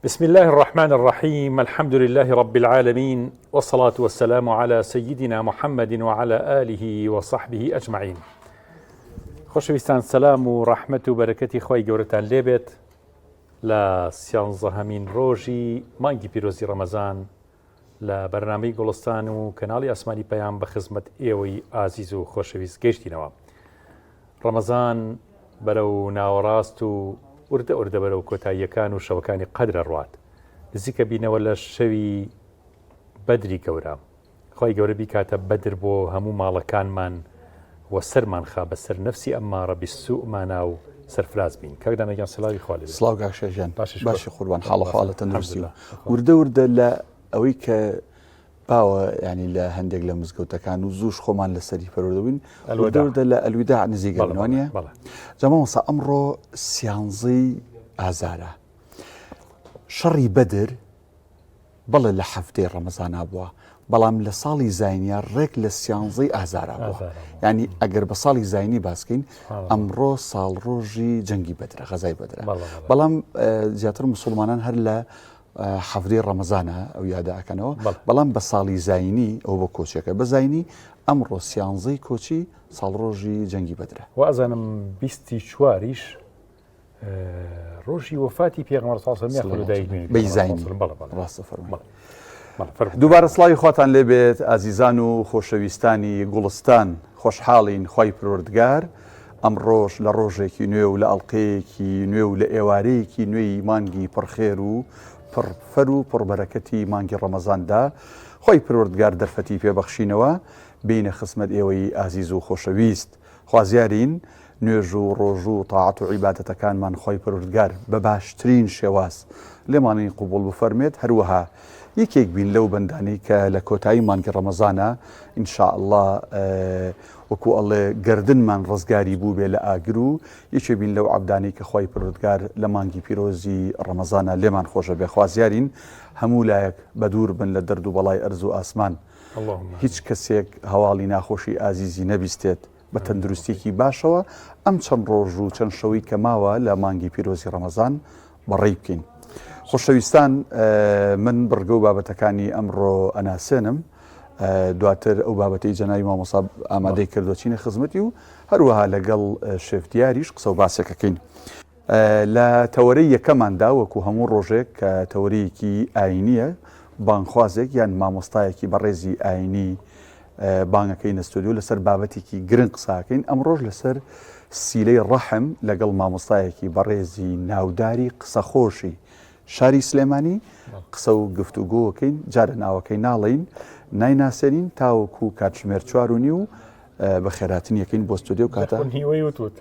بسم الله الرحمن الرحيم الحمد لله رب العالمين والصلاة والسلام على سيدنا محمد وعلى آله وصحبه أجمعين خۆشەویستان سەلام و ڕەحمەت و بەرەکەتی خی گەورەتان لێبێت لە سیانزەهەمین ڕۆژی مانگی پیرۆزی ڕەمەزان لە بەرنامەی گوڵستان و کەناڵی ئاسمانی پەیام بە خزمەت ئێوەی ئازیز و خۆشەویست گەیشتینەوە. ڕەمەزان بەرەو ناوەڕاست و وردە وردە بەرەو کۆتاییەکان و شەوەکانی قەدرە ڕوات. نزیکە بینەوە لە شەوی بەدری گەورە. خوای گەورە بیکاتە بەدر بۆ هەموو ماڵەکانمان و سەرمان خا بەسەر نەفسی ئەممارە بیسوءمانا و سەرفراز بین. کاک دانا گیان سڵاوی خوا لێ بێت. سڵاو کاک شێخ گیان باشی باشی قوربان حاڵ و حواڵە تەندروستی الحمدللە. وردە وردە لە ئەوەی کە باوە ینی لە هەندێک لە مزگەوتەکان و زووش خۆمان لەسەری پەروەردە بووین وردە وردە لە الوداع نزیک بەڵێ، بووین بەڵێ، بەڵێ. جا مامۆستا ئەمڕۆ سیانزەی ئازارە شەڕی بەدر بەڵێ لە حەفتەی ڕەمەزانا بووە بەڵام لە ساڵی زاینیا ڕێک لە سیانزەی ئازارا بووە ینی ئەگەر بە ساڵی زینی باسکەین ئەمڕۆ ساڵڕۆژی جەنگی بەدرە غەزای بەدرە بەڵام زیاتر مسلمانان هەر لە حەفتەی ڕەمەزانە ئەو یادەکەنەوە بەڵام بە ساڵی زینی ئەو بۆ کۆچەکە بە زینی ئەمڕۆ سیانزەی کۆچی ساڵڕۆژی جەنگی بەدرە وازانم بیستی چواریش ڕۆژی وەفاتی پێغەمبەر صلی الله علیه و سلم یاخود لەدایک بوونی بەی زینی بەڵێ بەڵێ ڕاستە فەرمووی. بەڵێ بەڵێ فەرموو. دووبارە سڵاوی خواتان لێ بێت ئازیزان و خۆشەویستانی گوڵستان خۆشحاڵین خوای پروردگار ئەمڕۆش لە ڕۆژێکی نوێ و لە ئەڵقەیەکی نوێ و لە ئێوارەیەکی نوێی مانگی پڕخێر و پڕ فەر و پڕ بەرەکەتی مانگی ڕەمەزاندا خوای پروردگار دەرفەتی پێ بەخشینەوە بێینە خزمەت ئێوەی ئازیز و خۆشەویست خوازیارین نوێژ و ڕۆژوو و تاعەت و عیبادەتەکانمان خوای پەروەردگار بە باشترین شێواز لێمانی قبوڵ بفەرموێت، هەروەها یەکێک بین لەو بەندانەی کە لە کۆتایی مانگی ڕەمەزانا ان شاء اللە وەکو ئەڵێ گەردنمان ڕزگاری بووبێ لە ئاگر و یەکێ بین لەو عەبدانەی کە خوای پەروەردگار لە مانگی پیرۆزی ڕەمەزانا لێمان خۆشە بێ خوازیارین هەموو لایەک بەدوور بن لە دەرد و بەڵای ئەرز و ئاسمان هیچ کەسێک هەواڵی ناخۆشی ئازیزی نەبیستێت بە تەندروستیەکی باشەوە ئەم چەند ڕۆژ و چەند شەوەی کە ماوە لە مانگی پیرۆزی ڕەمەزان بەڕێی بکەین. خۆشەویستان من بڕگە و بابەتەکانی ئەمڕۆ ئەناسێنم دواتر ئەو بابەتەی جەناوی مامۆسا ئامادەی کردوە چینە خزمەتی و هەروەها لەگەڵ شێف دیاریش قسە و باسێکەکەین. لە تەوەرەی یەکەماندا وەکو هەموو ڕۆژێک کە تەوەرەیەکی ئاینییە، بانگخوازێک یان مامۆستایەکی بەڕێزی ئاینی بانگەکەینە ستۆدیۆ لەسەر بابەتێکی گرنگ قساکەین، ئەمڕۆش لەسەر سیلەی ڕەحم لەگەڵ مامۆستایەکی بەڕێزی ناوداری قسەخۆشی شاری سلێمانی قسە و گفتوگۆکەین، جارە ناوەکەی ناڵێین نایناسێنین تاوەکو کاتژمێر 4:30 بە خێراتنی یەکەین بۆ ستۆدیۆ کاتە هیوەی وتوت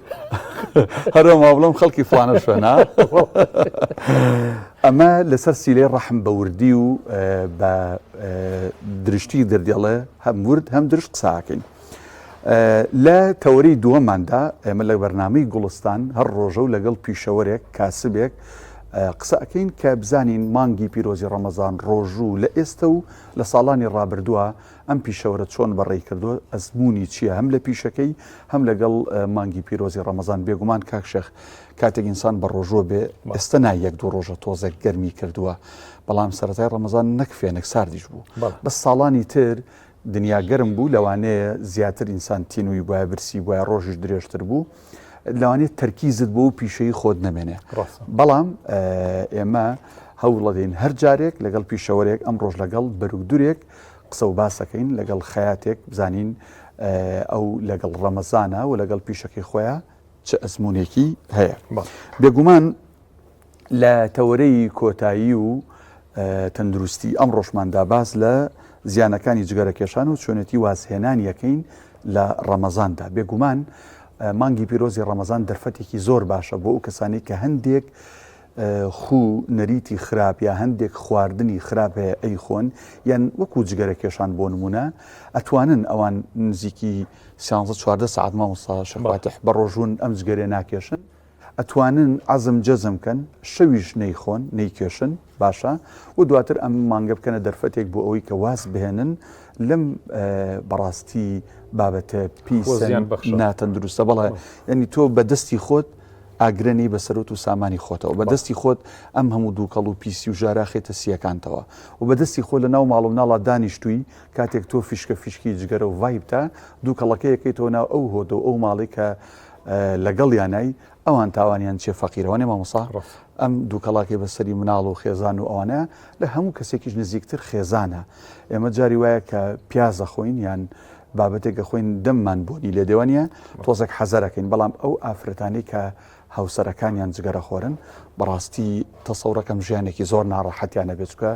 هەرۆ ماڵم خەڵکی فلانە شوێنە ئەمە لەسەر سیلەی ڕەحم بە وردی و بە درشتی دەردێڵێ هەم ورد هەم درشت قساکەین. لە تەوەری دووەماندا ئێمە لە بەرنامەی گوڵستان هەر ڕۆژە و لەگەڵ پیشەوەرێک کاسبێک قسە ئەەکەین کە بزانین مانگی پیرۆزی ڕەمەزان ڕۆژوو لە ئێستە و لە ساڵانی ڕابردووە ئەم پیشەوەرە چۆن بەڕێی کردووە، ئەزموونی چییە هەم لە پیشەکەی هەم لەگەڵ مانگی پیرۆزی ڕەمەزان، بێگومان کاک شێخ کاتێک ئینسان بە ڕۆژووە بێ ئێستە نا یەک دوو ڕۆژە تۆزێک گەرمی کردووە بەڵام سەرەتای ڕەمەزان نەک فێنک ساردیش بوو بەس ساڵانی تر دنیا گەرم بوو لەوانەیە زیاتر ئینسان تینووی بوایە برسی بوایە ڕۆژیش درێژتر بوو لەوانەیە تەرکیزت بۆ و پیشەی خۆت نەمێنێ بەڵام ئێمە هەوڵەدەین هەر جارێک لەگەڵ پیشەوەرێک ئەم ڕۆژ لەگەڵ بەرگدورێک قسە و باسەکەین لەگەڵ خەیاتێک بزانین ئەو لەگەڵ ڕەمەزانە و لەگەڵ پیشەکەی خۆیان چ ئەزمونێکی هەیە بێگومان لە تەوەرەی کۆتایی و تەندروستی ئەمڕۆشماندا باس لە زیانەکانی جگەرەکێشان و چۆنێتی وازهێنانی یەکەین لە ڕەمەزاندا. بێگومان مانگی پیرۆزی ڕەمەزان دەرفەتێکی زۆر باشە بۆ ئەو کەسانەی کە هەندێک خوو نەریتی خراپ یا هەندێک خواردنی خراپ هەیە ئەیخۆن یان وەکو جگەرە کێشان بۆ نمونە ئەتوانن ئەوان نزیکی سیانزە چواردە سەعات مامۆستا شێخ فاتح بە ڕۆژوون ئەم جگەرە ناکێشن ئەتوانن عەزم جەزم کەن شەویش نەیخۆن نەیکێشن باشە و دواتر ئەم مانگە بکەنە دەرفەتێک بۆ ئەوەی کە واز بهێنن لەم بەڕاستی بابەتە پیسە ناتەندروستە بەڵێ یعنی تۆ بە دەستی خۆت. ئاگرە نێی بە سەروەت و سامانی خۆتەوە، بە دەستی خۆت ئەم هەموو دووکەڵ و پیسی و ژارە خەیتە سییەکانتەوە و بە دەستی خۆت لە ناو ماڵ و مناڵا دانیشتووی، کاتێک تۆ فیشکە فیشکی جگەرە و ڤایپتە، دووکەڵەکەی ئەکەیتەوە ناو ئەو هۆدە و ئەو ماڵەی کە لەگەڵیانای، ئەوان تاوانیان چیە فەقیرە وانیە مامۆستا؟ ئەم دووکەڵاکەی بە سەری مناڵ و خێزان و ئەوانە لە هەموو کەسێکیش نزیکتر خێزانە. ئێمە جاری وایە کە پیاز ئەخۆین یان بابەتێک ئەخۆین دەممان بۆنی لێ دێ وانیە؟ تۆزێک حەزەرەکەین بەڵام ئەو ئافرەتانەی کە هاوسەرەکانیان جگەرەخۆرن بەڕاستی تەسەورەکەم ژیانێکی زۆر ناڕەحەتیان ئەبێت چونکە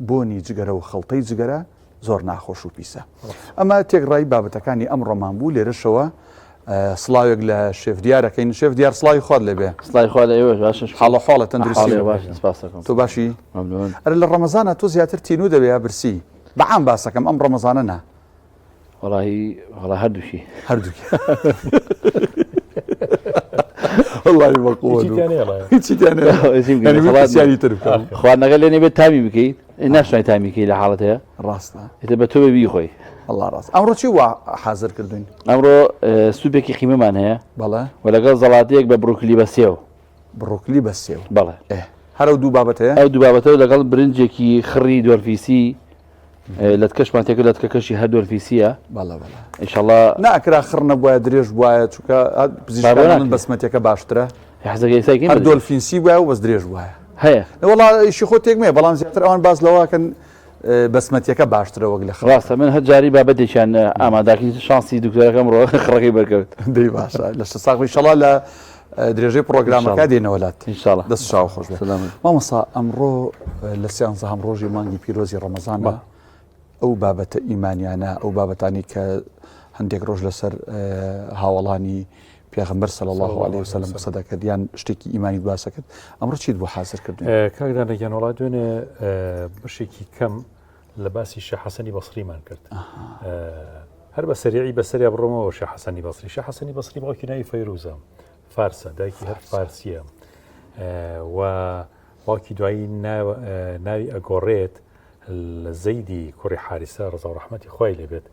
بۆنی جگەرە و خڵتەی جگەرە زۆر ناخۆش و پیسە. ئەمە تێکڕای بابەتەکانی ئەمڕۆمان بوو لێرەشەوە سڵاوێک لە شێف دیارەکەین شێف دیار سڵاوی خوات لێبێ سڵاوی خوا لە ئێوەش باشن حاڵە حاڵە تەندروستی باشن سپاسەکەم تۆ باشی مەمنون ئەرە لە ڕەمەزانە تۆ زیاتر تینوو دەبێ یا برسی بەعام باسەکەم ئەم ڕەمەزانە نا وەڵاهی وەڵا هەردووکی هەردووکی وەڵاهی بەقوە هیچی تر بکەم خواردنەکە لێ نەبێت تامی بکەیت ناشتوانی تامی کەی لە حاڵەت هەیە ڕاستە ئیتر بە تۆ بێ بیخۆی الله ڕاست ئەمڕۆ چی وا حاضر کردوین ئەمڕۆ سوپێکی قیمەمان هەیە بەڵێ و لەگەڵ زەڵاتەیەک بە بڕوکلی بە سێو بڕوکلی بە سێو بەڵێ هەر ئەو دوو بابەتەیە ئەو دوو بابەتە لەگەڵ برنجێکی خڕی دۆرفیسی لەتکەشمان تێکرد لەتکەکەشی هەر دۆرفیسیە بەڵێ بەڵێ ئینشەڵا ناکرا خڕ نەبوایە درێژ بوایە چونکە پزیشکان بەسمەتیەکە باشترە حەزەکەی ساکین هەر دۆلفینسی بوایە و بەس درێژ بوایە هەیە وەڵا ئیشی خۆ تێک مەیە بەڵام زیاتر ئەوان باس لەوەکەن بەسمەتیەکە باشترە وەک لە خڕ ڕاستە من هەر جاری بابەتێکیان ئاماداکەین شانسی دکتۆرەکەم ڕۆ خڕەکەی بەرکەوت دەی باشە لە ساغ ئینشەڵا لە درێژەی پڕۆگرامەکە دێنەوە لات ئینشاڵا دەست چاو خۆش بێت سەلامەت. مامۆستا ئەمڕۆ لە سیانزەهەم ڕۆژی مانگی پیرۆزی ڕەمەزانە ئەو بابەتە ئیمانیانە ئەو بابەتانی کە هەندێک ڕۆژ لەسەر هاوەڵانی پێغمبەر صلی الله علیه وسلم قسە دەکرد یان شتێکی ئیمانی باسە کرد ئەمڕۆ چیت بۆ حاضر کردن کاک دانا گیان وڵا دوێنێ بەشێکی کەم لە باسی شێخ حەسەنی بەسریمان کرد هەر بە سەریعی بەسەریا بڕۆمەوە شێخ حەسەنی بەسری شێخ حەسەنی بەسری باوکی ناوی فەیروزە فارسە دایکی هەر فارسیە و باوکی دوایی ناوی ئەگۆڕێت لە زەیدی کوڕی حاریسە ڕزا و ڕەحمەتی خوای لێبێت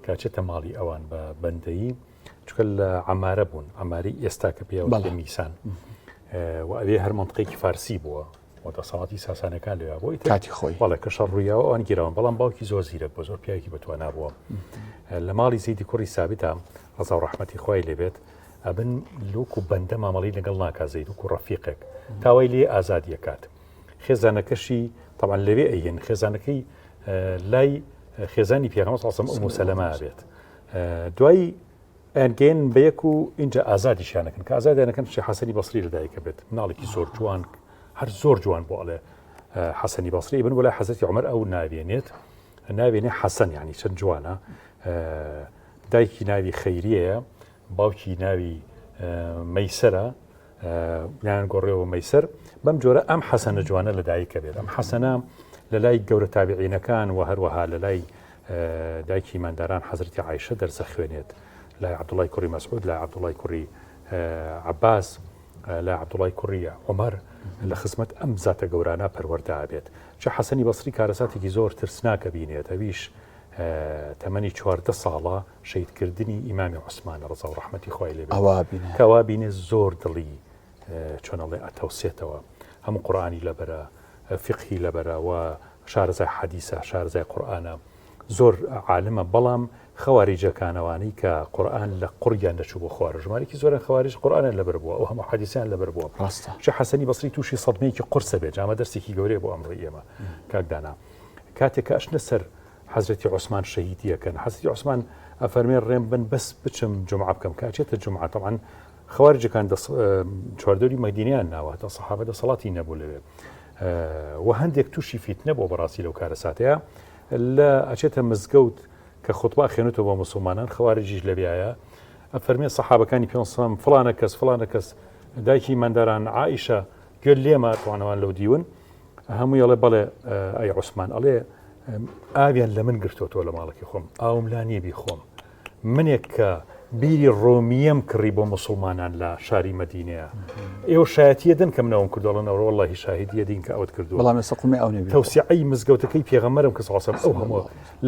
کاچێتە ماڵی ئەوان بە بەندەیی چکە لە عمارە بوون عماری ئێستا کە پێوە میسان و ئەوێ هەر منطقێکی فارسی بووە و دەسەڵاتی ساسانەکان لەوێ بوو ئیتر کاتی خۆی بەڵێ کە شەڕ ڕوویاوە ئەوان گیراون بەڵام باوکی زۆر زیرەک بوو زۆر پیاوێکی بەتوانا بووە لە ماڵی زەیدی کوڕی سابیتا ڕەزا و ڕەحمەتی خوای لێبێت ئەبن لوک و بەندە مامەڵی لەگەڵ ناکا زەید وکو ڕەفیقێک تاوای لێ ئازادیەکات خێزانەکەشی طبعا لەوێ ئەیهێن خێزانەکەی لای خێزانی پێغەمبەر صلی الله علیه و سلم ئوم سەلەمە بێت دوایی ئەیانگەیەنن بە یەک و ئینجا ئازادیشیان ئەکەن کە ئازادیان ئەکەن شێخ حەسەنی بەسری لەدایکە بێت مناڵێکی زۆر جوان هەر زۆر جوان بۆ ئەڵێ حەسەنی بەسری بن وەلا حەزرەتی عومەر ئەو ناوێنێت ناوێنێ حەسەن یعنی چەند جوانە دایکی ناوی خەیریەیە باوکی ناوی مەیسەرە یان گۆڕێەوە مەیسەر بەم جۆرە ئەم حەسەنە جوانە لەدایکە بێت ئەم حەسەنە لە لای گەورە تابعینەکان و هەروەها لە لای دایکی ئیمانداران حەزرەتی عایشە دەرس ئەخوێنێت، لای عەبدوڵای کوڕی مەسعود، لای عەبدوڵای کوڕی عەباس، لای عەبدوڵای کوڕی عومەر لە خزمەت ئەم زاتە گەورانە پەروەردە ئەبێت. شێخ حەسەنی بەسری کارەساتێکی زۆر ترسناک ئەبینێت، ئەویش تەمەنی 14 ساڵە شەهیدکردنی ئیمامی عوسمانە ڕەزا و ڕەحمەتی خوای لێ بێت. ئەوا بینێ. کە ئەوا بینێ زۆر دڵی چۆن ئەڵێ ئەتەوسێتەوە. هەموو قورئانی لەبەرە، فیقهی لەبەرە و شارەزای حەدیسە، شارەزای قورئانە، زۆر عالمە، بەڵام خەواریجەکان ئەوانەی کە قورئان لە قوڕگیان دەچوو بۆ خوارە، ژمارەیەکی زۆریان خەواریج قورئانیان لەبەر بووە، ئەو هەموو حەدیسەیان لەبەر بووە. ڕاستە. شێخ حەسەنی بەسری تووشی سەدمەیەکی قورسە بێت، جا ئەمە دەرسێکی گەورەیە بۆ ئەمڕۆی ئێمە کاک دانا. کاتێک کە ئەچنە سەر حەزرەتی عوسمان شەهیدی ئەکەن، حەزرەتی عوسمان ئەفەرمێ ڕێم بن بەس بچم جومعە بکەم، کە ئەچێتە جومعە تەبعەن خەوارجەکان چواردەوری مەدینەیان ناوە هەتا سەحابە دەسەڵاتی نەبوو لەوێ و هەندێک تووشی فیتنە بۆ بەڕاستی لەو کارەساتەیە لە ئەچێتە مزگەوت کە خوتبە خوێنێتەوە بۆ مسلمانان خەوارجیش لەویایە ئەفەرمێ سەحابەکانی پێ فڵانە کەس فڵانە کەس دایکی منداران عیشە گوێ لێمە توانەوان لەو دیون هەمووی ئەڵێ بەڵێ ئەی عوسمان ئەڵێ ئاویان لە من گرتووەتەوە لە ماڵەکەی خۆم ئاوم لا نییە بیخۆم منێک کە بیری ڕۆمیەم کڕی بۆ مسلمانان لە شاری مەدینەیە ئێوە شایەتیە دەن کە منەوەم کردۆڵەنەوە واللهی شاهیدیە دین کە ئەوت کردو بەڵام ئێستا قومی ئەو نەبی تەوسیعی مزگەوتەکەی پێغەمبەرم کە سەڵسەم ئەو هەموو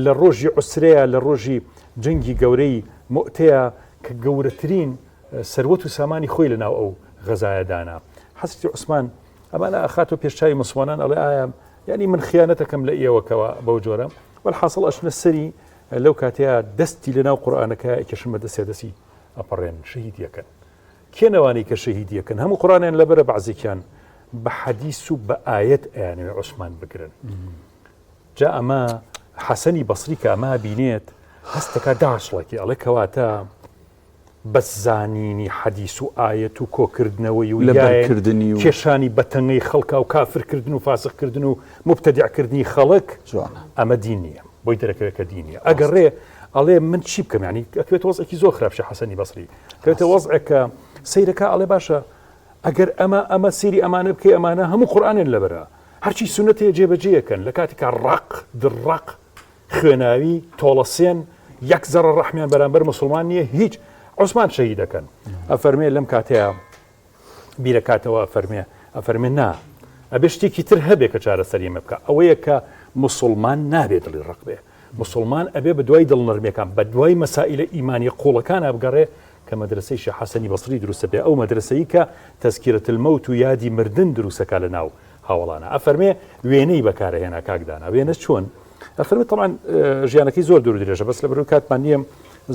لە ڕۆژی عوسرەیە لە ڕۆژی جەنگی گەورەی موئتەیە کە گەورەترین سەروەت و سامانی خۆی لەناو ئەو غەزایە دانا. حەزرەتی عوسمان ئەمانە ئەخاتەوە پێش چاوی موسڵمانان ئەڵێ ئایا یانی من خیانەتەکەم لە ئێوە کەوا بەو جۆرە وەلحاسڵ ئەچنە سەری لەو کاتەیە دەستی لە ناو قورئانەکە ئەکێشن بە دەستیا دەستی ئەپەڕێن شەهیدیەکەن کێن ئەوانەی کە شەهیدیەکەن هەموو قورئانیان لەبەرە بەعزێکیان بە حەدیس و بە ئایەت ئەیانەوێ عوسمان بگرن جا ئەمە حەسەنی بەسری کە ئەمە بینێت هەستەکە داچڵەکی ئەڵێ کەواتە بەس زانینی حەدیس و ئایەت و کۆکردنەوەی و لەبەرکردنی و کێشانی بەتەنگەی خەڵکا و کافرکردن و فاسقکردن و موبتەدیعکردنی خەڵک جوانە. ئەمە دین نییە بۆی دەرەکەوێت کە دین نییە ئەگەڕێ ئەڵێ من چی بکەم یعنی ئەکەوێتە وەزعێکی زۆر خراپ شێخ حەسەنی بەسری کەوێتە وەزعێک کە سەیرەکە ئەڵێ باشە ئەگەر ئەمە ئەمە سەیری ئەمانە بکەی ئەمانە هەموو قورئانیان لەبەرە هەرچی سوننەت هەیە جێبەجێیەکەن لە کاتێکا ڕەق دڕەق خوێناوی تۆڵەسێن یەک زەڕە ڕەحمیان بەرامبەر مسلمان نییە هیچ عوسمان شەهید دەکەن ئەفەرمێ لەم کاتەیە بیرەکاتەوە ئەفەرمێ ئەفەرمێ نا ئەبێ شتێکی تر هەبێ کە چارەسەری ئەمە بکە ئەوەیە کە مسلمان نابێ دڵی ڕق بێ مسلمان ئەبێ بە دوای دڵنەرمیەکان بە دوای مەسائلە ئیمانی قوڵەکان بگەڕێ کە مەدرسەی شێخ حەسەنی بەسری دروستە بێ ئەو مەدرسەی کە تەزکیرەت الموت و یادی مردن دروستەکە لە ناو هاوەڵانە ئەفەرمێ وێنەی بەکارەهێنا کاک دانا وێنە چۆن ئەفەرمێ تەبعەن ژیانەکەی زۆر دوور درێژە بەس لە بەرەوەی کاتمان نییە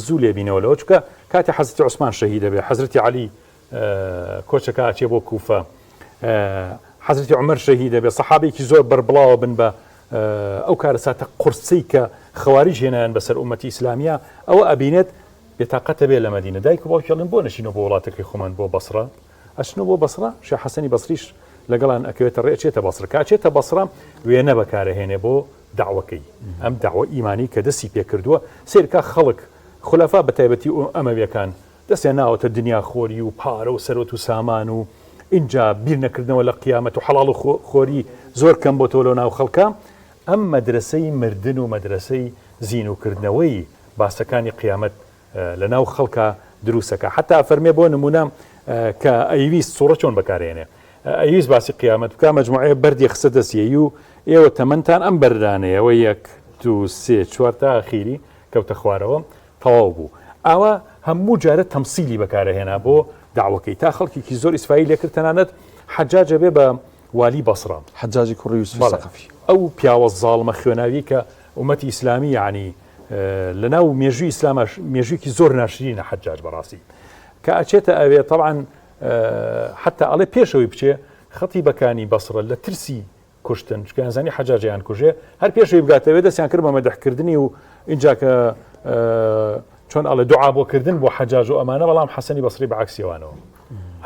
زوو لێبینەوە لەوە چونکە کاتی حەزرەتی عوسمان شەهید دەبێ حەزرەتی عەلی کۆچەکە ئەچێ بۆ کوفە حەزرەتی عومەر شەهید دەبێ سەحابێکی زۆر بەربڵاوە بن بە ئەو کارەساتە قورسەی کە خەواریج هێنایان بەسەر ئومەتی ئیسلامیە ئەوە ئەبینێت بێتاقەتە بێ لە مەدینە دایک و باوکی ئەڵێن بۆ نەچینەوە بۆ وڵاتەکەی خۆمان بۆ بەسڕە ئەچنەوە بۆ بەسڕە، شێخ حەسەنی بەسریش لەگەڵان ئەکەوێتە ڕێ ئەچێتە بەسڕە، کە ئەچێتە بەسڕە وێنە بەکارەهێنێ بۆ دەعوەکەی، ئەم دەعوە ئیمانی کە دەستی پێکردووە، سەیرکە خەڵک خولەفا بە تایبەتی ئەمەویەکان دەستیان ناوەتە دنیا خۆری و پارە و سەروەت و سامان و ئینجا بیر نەکردنەوە لە قیامەت و حەڵاڵ و خۆری زۆر کەم بۆتەوە لەو ناو خەڵکە، ئەم مەدرەسەی مردن و مەدرەسەی زینووکردنەوەی باسەکانی قیامەت لە ناو خەڵکا دروسەکا حەتا ئەفەرمێ بۆ نمونە کە ئەیویست سوڕە چۆن بەکارێنێ ئەیویست باسی قیامەت بکا مەجموعەیە بەردی خستە دەستیەی و ئێوە تەمەنتان ئەم بەردانەیەوە یەک دوو سێ چوار تا ئەخیری کەوتە خوارەوە تەواو بوو ئاوا هەموو جارە تەمسیلی بەکارەهێنا بۆ داوەکەی تا خەڵکێکی زۆر ئیسفای لێکرد تەنانەت حەجاجە بێ بە والی بەسڕە حەجاجی کوڕی یوسفی سەقەفی ئەو پیاوە زاڵمە خوێناوی کە ئومەتی ئیسلامی یعنی لە ناو مێژووی ئیسلاماش مێژوویەکی زۆر ناشرینە حەجاج بەڕاستی کە ئەچێتە ئەوێ تەبعەن حتا ئەڵێ پێشەوەی بچێ خەتی بەکانی بەسڕە لە ترسی کوشتن چکیان زانی حەجاجیان کوژێ هەر پێشەوەی بگاتەوێ دەستیان کرد بە مەدحکردنی و اینجا کە چۆن ئەڵێ دوعا بۆکردن بۆ حەجاج و ئەمانە بەڵام حەسەنی بەسری بە عەکسیەوانەوە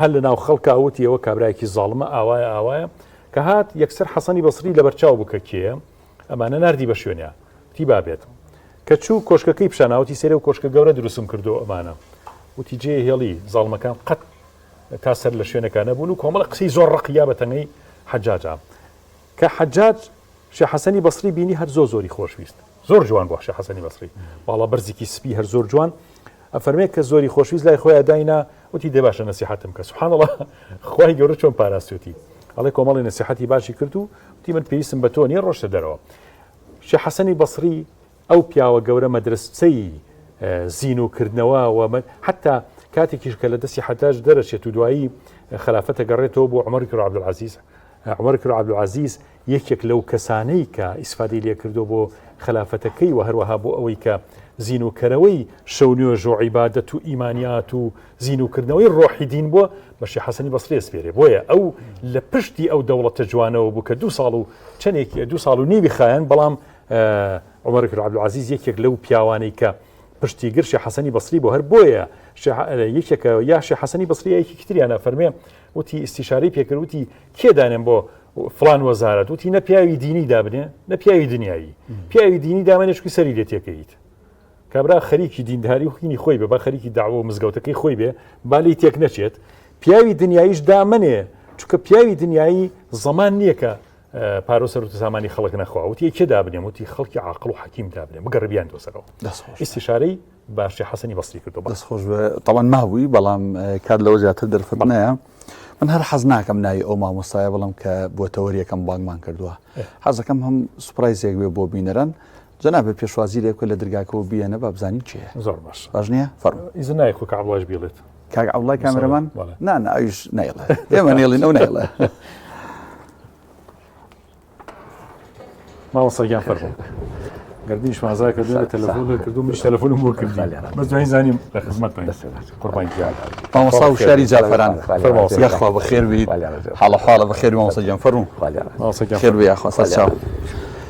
هەر لە ناو خەڵکا وتی ئەوە کابرایەکی زاڵمە ئاوایە ئاوایە کە هات یەکسەر حەسەنی بەسری لەبەرچاو بوو کە کێیە ئەمانە ناردی بە شوێنیا وتی با بێت. کە چوو کۆشکەکەی پیشانا وتی سەیرە و کۆشکە گەورە دروستم کردو ئەمانە. وتی جێ هێڵی زاڵمەکان قەت تا سەر لە شوێنەکە نەبوون و کۆمەڵە قسەی زۆر ڕەقی یا بە تەنگەی حەجاجا. کە حەجاج شێخ حەسەنی بەسری بینی هەر زۆر زۆری خۆشویست. زۆر جوان بوو شێخ حەسەنی بەسری. باڵا بەرزێکی سپی هەر زۆر جوان. ئەفەرمێ کە زۆری خۆشویست لای خۆیا داینا وتی دێ باشە نەسیحەتم کە سبحان الله خوای گەورە چۆن پاراستوێتی ئەڵێ کۆمەڵی نەسیحەتی باشی کرد و وتی من پێویستم بە تۆ نییە ڕۆشتە دەرەوە شێخ حەسەنی بەسری ئەو پیاوە گەورە مەدرسەی زینوکردنەوە و حتا کاتێکیش کە لە دەستی حەجاج دەرەچێت و دوایی خەلافەتە گەڕێتەوە بۆ عومەر کوڕ عەبدولعەزیز عومەر کوڕ عەبدولعەزیز یەکێک لەو کەسانەی کە ئیسفادەی لێکردووە بۆ خەلافەتەکەی و هەروەها بۆ ئەوەی کە زینوکەرەوەی شەونوێژ و عیبادەت و ئیمانیات و زینوکردنەوەی ڕۆحی دین بووە بە شێخ حەسەنی بەسری ئەسپێرێ بۆیە ئەو لە پشتی ئەو دەوڵەتە جوانەوە بوو کە دوو ساڵ و چەندێک دوو ساڵ و نیوی خایەن بەڵام عومەر کوڕ عەبدولعەزیز یەکێک لەو پیاوانەی کە پشتی گر شێخ حەسەنی بەسری بۆ هەر بۆیە یەکێکە یا شێخ حەسەنی بەسری یەکێکی تریانە فەرمێ وتی ئیستیشارەی پێکرد وتی کێ دانێم بۆ فلان وەزارەت وتی نە پیاوی دینی دابنێ نە پیاوی دنیایی پیاوی دینی دامەنێ چونکی سەری لێ تێکەیت کابرا خەریکی دینداری و خینی خۆی بێ با خەریکی داوە و مزگەوتەکەی خۆی بێ با لێی تێک نەچێت پیاوی دنیاییش دامەنێ چونکە پیاوی دنیایی زەمان نییە کە پارە و سەروەت و سامانی خەڵک نەخوا وتی کێ دابنێم وتی خەڵکی عاقڵ و حەکیم دابنێ بگەڕێ بیان دۆزەرەوە ئیستیشارەی باشی حەسەنی بەسری کردو دەست خۆش بێ تەوان مابووی بەڵام کات لەوە زیاتر دەرفەت نایە من هەر حەز ناکەم ناوی ئەو مامۆستایە بڵم کە بۆ تەوەریەکەم بانگمان کردووە حەزەکەم هەم سوپرایزێک بێ بۆ بینەران جەنابێ پێشوازی لێ بکە لە درگاکەوە بیەنە با بزانین کێیە زۆر باش باش نییە فەرموو ئیزن نایە خۆ کە عەبڵاش بیڵێت. کاک عەبدوڵای کامێرەمان نا نا ئەویش نایڵێ ئێمە نێڵین ئەو نایڵێ. مامۆستا گیان فەرموو گەردنیش مازا کردو تەلەفۆن کردو منیش تەلەفۆنم بۆ کردی بەس دوای زانیم لە خزمەتتان قوربان گیان مامۆستا وشاری جافەران یاخوا بەخێر بیت حاڵە حاڵە بەخێر مامۆستا گیان فەرموو مامۆستا گیان خێر بێ یاخوا سەرچاو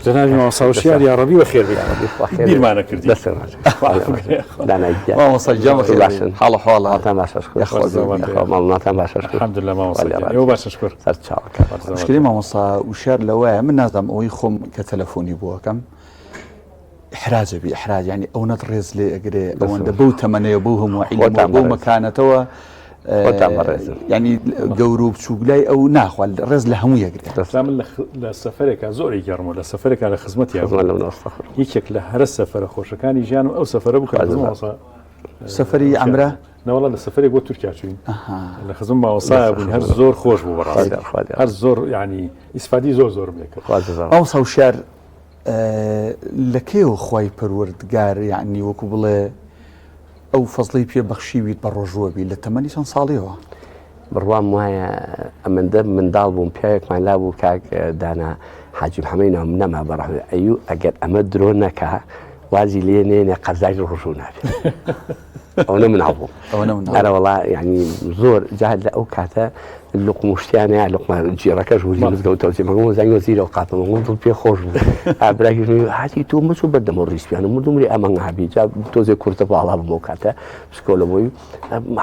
جەنابی مامۆستا وشیار یا ڕەبی بەخێر بیت بیرمانە کردی مامۆستا گیان بەخێر باشن حاڵە حاڵە حاڵتان باشە شکر یاخوا یاخوا ماڵناتان باشە شکر الحمدلله مامۆستا گیان ئێوە باشە شکر سەرچاوەکە مشکلی مامۆستا وشیار لەوەیە من نازانم ئەوەی خۆم کە تەلەفۆنی بۆ ئەکەم ئیحراجە بی ئیحراج یعنی ئەونەت ڕێز لێ ئەگرێ ئەوەندە بەو تەمەنەیە بەو هەموو عیلمەوە بەو مەکانەتەوە خۆتان بەڕێزن. یعنی گەورە و بچووک لای ئەو ناخوا ڕێز لە هەموو یەگرێ. دەستا من لە سەفەرێکا زۆر ئەیگەڕمەوە لە سەفەرێکا لە خزمەتیا بووم. لەو ناستەخر. یەکێک لە هەرە سەفەرە خۆشەکانی ژیانم ئەو سەفەرە بوو کە لە خزمەت مامۆستا سەفەری عەمرە؟ نەوەڵا لە سەفەرێک بۆ تورکیا چووین لە خزمەت مامۆستایا بووین هەر زۆر خۆش بوو بەڕاستی هەر زۆر یعنی ئیسفادی زۆر زۆرم لێ کرد. مامۆستا وشیار لە کەیەوە خوای پەروەردگار یعنی وەکو بڵێ ئەو فەزڵەی پێ بەخشیویت بە ڕۆژووە بی لە تەمەنی چەند ساڵیەوە؟ بڕوام وایە ئەمەندە منداڵ بووم پیاوێکمان لابوو کاک دانا حاجی محەمەی ناوم نەما بەڕەحمەت ئەیوو ئەگەر ئەمە درۆ نەکا وازی لێ نێنێ قەرزاری ڕۆژوو نابێت ئەوەنە مناڵ بووم ئەوەنە مناڵ ئەرەوەڵا یعنی زۆر جا لە ئەو کاتە لوقم و شتیان هەیە لوقمە جیڕەکەش وزی مزگەوت تەوزی مەگەم زانگ وەزیرە و قاپە مەگەم دڵ پێ خۆش بوو ئابراهیم هاتی تۆ مەچۆ بەردەمە ڕیسپیان و مردم ری ئەمە هابی جا تۆزێ کورتە باڵا بووم ئەو کاتە سکۆلە بووی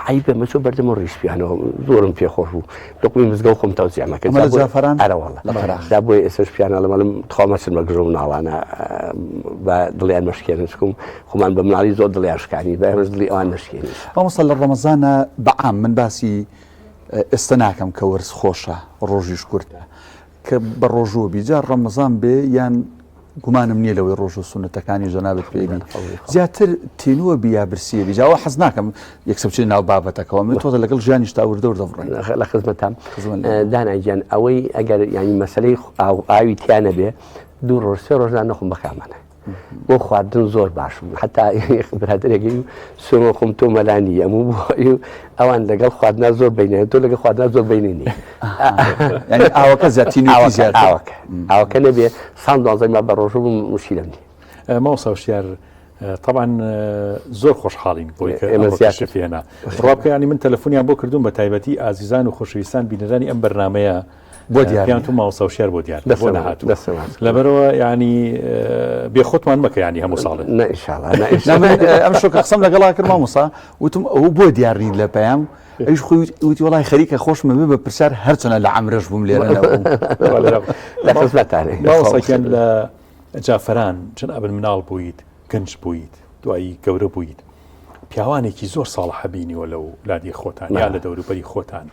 عیبە مەچۆ بەردەمە ڕیسپیانەوە زۆرم پێ خۆش بوو لوقمی مزگەوت خۆم تەوزیعمە کرد ئەمە لە جافەران؟ ئەرەوەڵا لە قەراخ. جا بۆیە ئێستاش پیان ئەڵێم ئەڵێم تخوا مەچن بە گژە و مناڵانە با دڵیان مەشکێنن چکم خۆمان بە مناڵی زۆر دڵیان شکانی با ئێمەش دڵی ئەوان نەشکێنین. مامۆستا لە ڕەمەزانە بە عام من باسی ئێستە ناکەم کە وەرز خۆشە ڕۆژیش کورتە کە بە ڕۆژووە بی جا ڕەمەزان بێ یان گومانم نییە لەوەی ڕۆژ و سونەتەکانی جەنابت پێبی زیاتر تینووە بی یا برسیە بی جاوە حەز ناکەم یەکسەر بچینە ناو بابەتەکەەوە من تۆزە لەگەڵ ژیانیش تا وردە وردە بڕۆین لە خزمەتام دانا گیان ئەوەی ئەگەر ینی مەسلەی ئاوی تیا نەبێ دوو ڕۆژ سێ ڕۆژان نەخۆم بەکامانە بۆ خواردن زۆر باش بوو حتا برادێکی سۆمە خۆم تۆ مەلانی ئەم و ئەوان لەگەڵ خواردنا زۆر بینێ تۆ لەگەڵ خواردنا زۆر بینی ئاوەکە زیاتر ئاوەکە ئاوەکە نەبێ ساڵ دوازدە ما بە ڕۆژوو بووم مشیلەم نیە. مامۆستا وشیار تەبعەن زۆر خۆشحاڵین بۆی کە ئێمە ئەمڕۆ زیاتر. تەشریفی هێنا. بڕوا بکە یانی من تەلەفۆنیان بۆ کردووم بە تایبەتی ئازیزان و خۆشەویستان بینەرانی ئەم بەرنامەیە بۆ دیار پێیان نییە. وتوم مامۆستا وشیار بۆ دیار نییە، بۆ دەستم نەهاتووە. دەستم ماچ. لەبەرئەوە یانی بێ خۆتمان مەکە یانی هەموو ساڵێ. نا ئینشاڵا نا نا ئینشاڵا. من ئەمشەو کە قسەم لەگەڵا کرد مامۆستا وتم ئەوە بۆ دیار نیت لە پەیام ئەویش خۆی وتی وەڵای خەریکە خۆشمە بێ بە پرسیار هەرچەنە لە عەمرەش بووم لێرە نەبووم. لە خزمەتانێ. مامۆستا گیان لە جافەران جەنابت مناڵ بوویت گەنج بوویت دوایی گەورە بوویت پیاوانێکی زۆر ساڵحە بینیوە لەو لادی خۆتان یا لە دەوروبەری خۆتان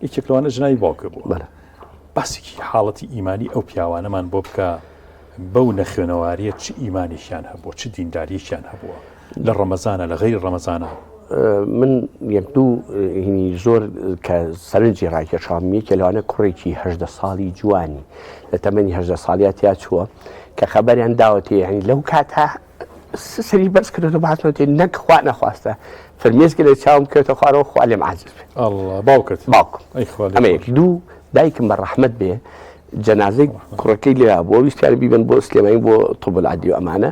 یەکێک لەوانە جنابی باوکە بووە باسێکی حاڵەتی ئیمانی ئەو پیاوانەمان بۆ بکە بەو نەخوێنەواریە چ ئیمانێکیان هەبووە چ دینداریەکیان هەبووە لە ڕەمەزانە لە غەیری ڕەمەزانە؟ من یەک دوو هینی زۆر کە سەرنجی ڕاکێشام یەکێ لەوانە کوڕێکی هەژدە ساڵی جوانی لە تەمەنی هەژدە ساڵیا تیا چووە کە خەبەریان داوەتێ یعنی لەو کاتە سەری بەرز کردەوە باسمەتێ نەک خوا نەخواستە فرمێسکی لە چاوم کەوتە خوارەوە خوا لێم عاجز بێ ئەڵڵا باوکت باوکم ئەی خوا لێ ئەمە یەک خۆش. دوو دایکم بە ڕەحمەت بێ جەنازەی کوڕەکەی لێ بووە ویستیان بیبەن بۆ سلێمانی بۆ طب العدلی و ئەمانە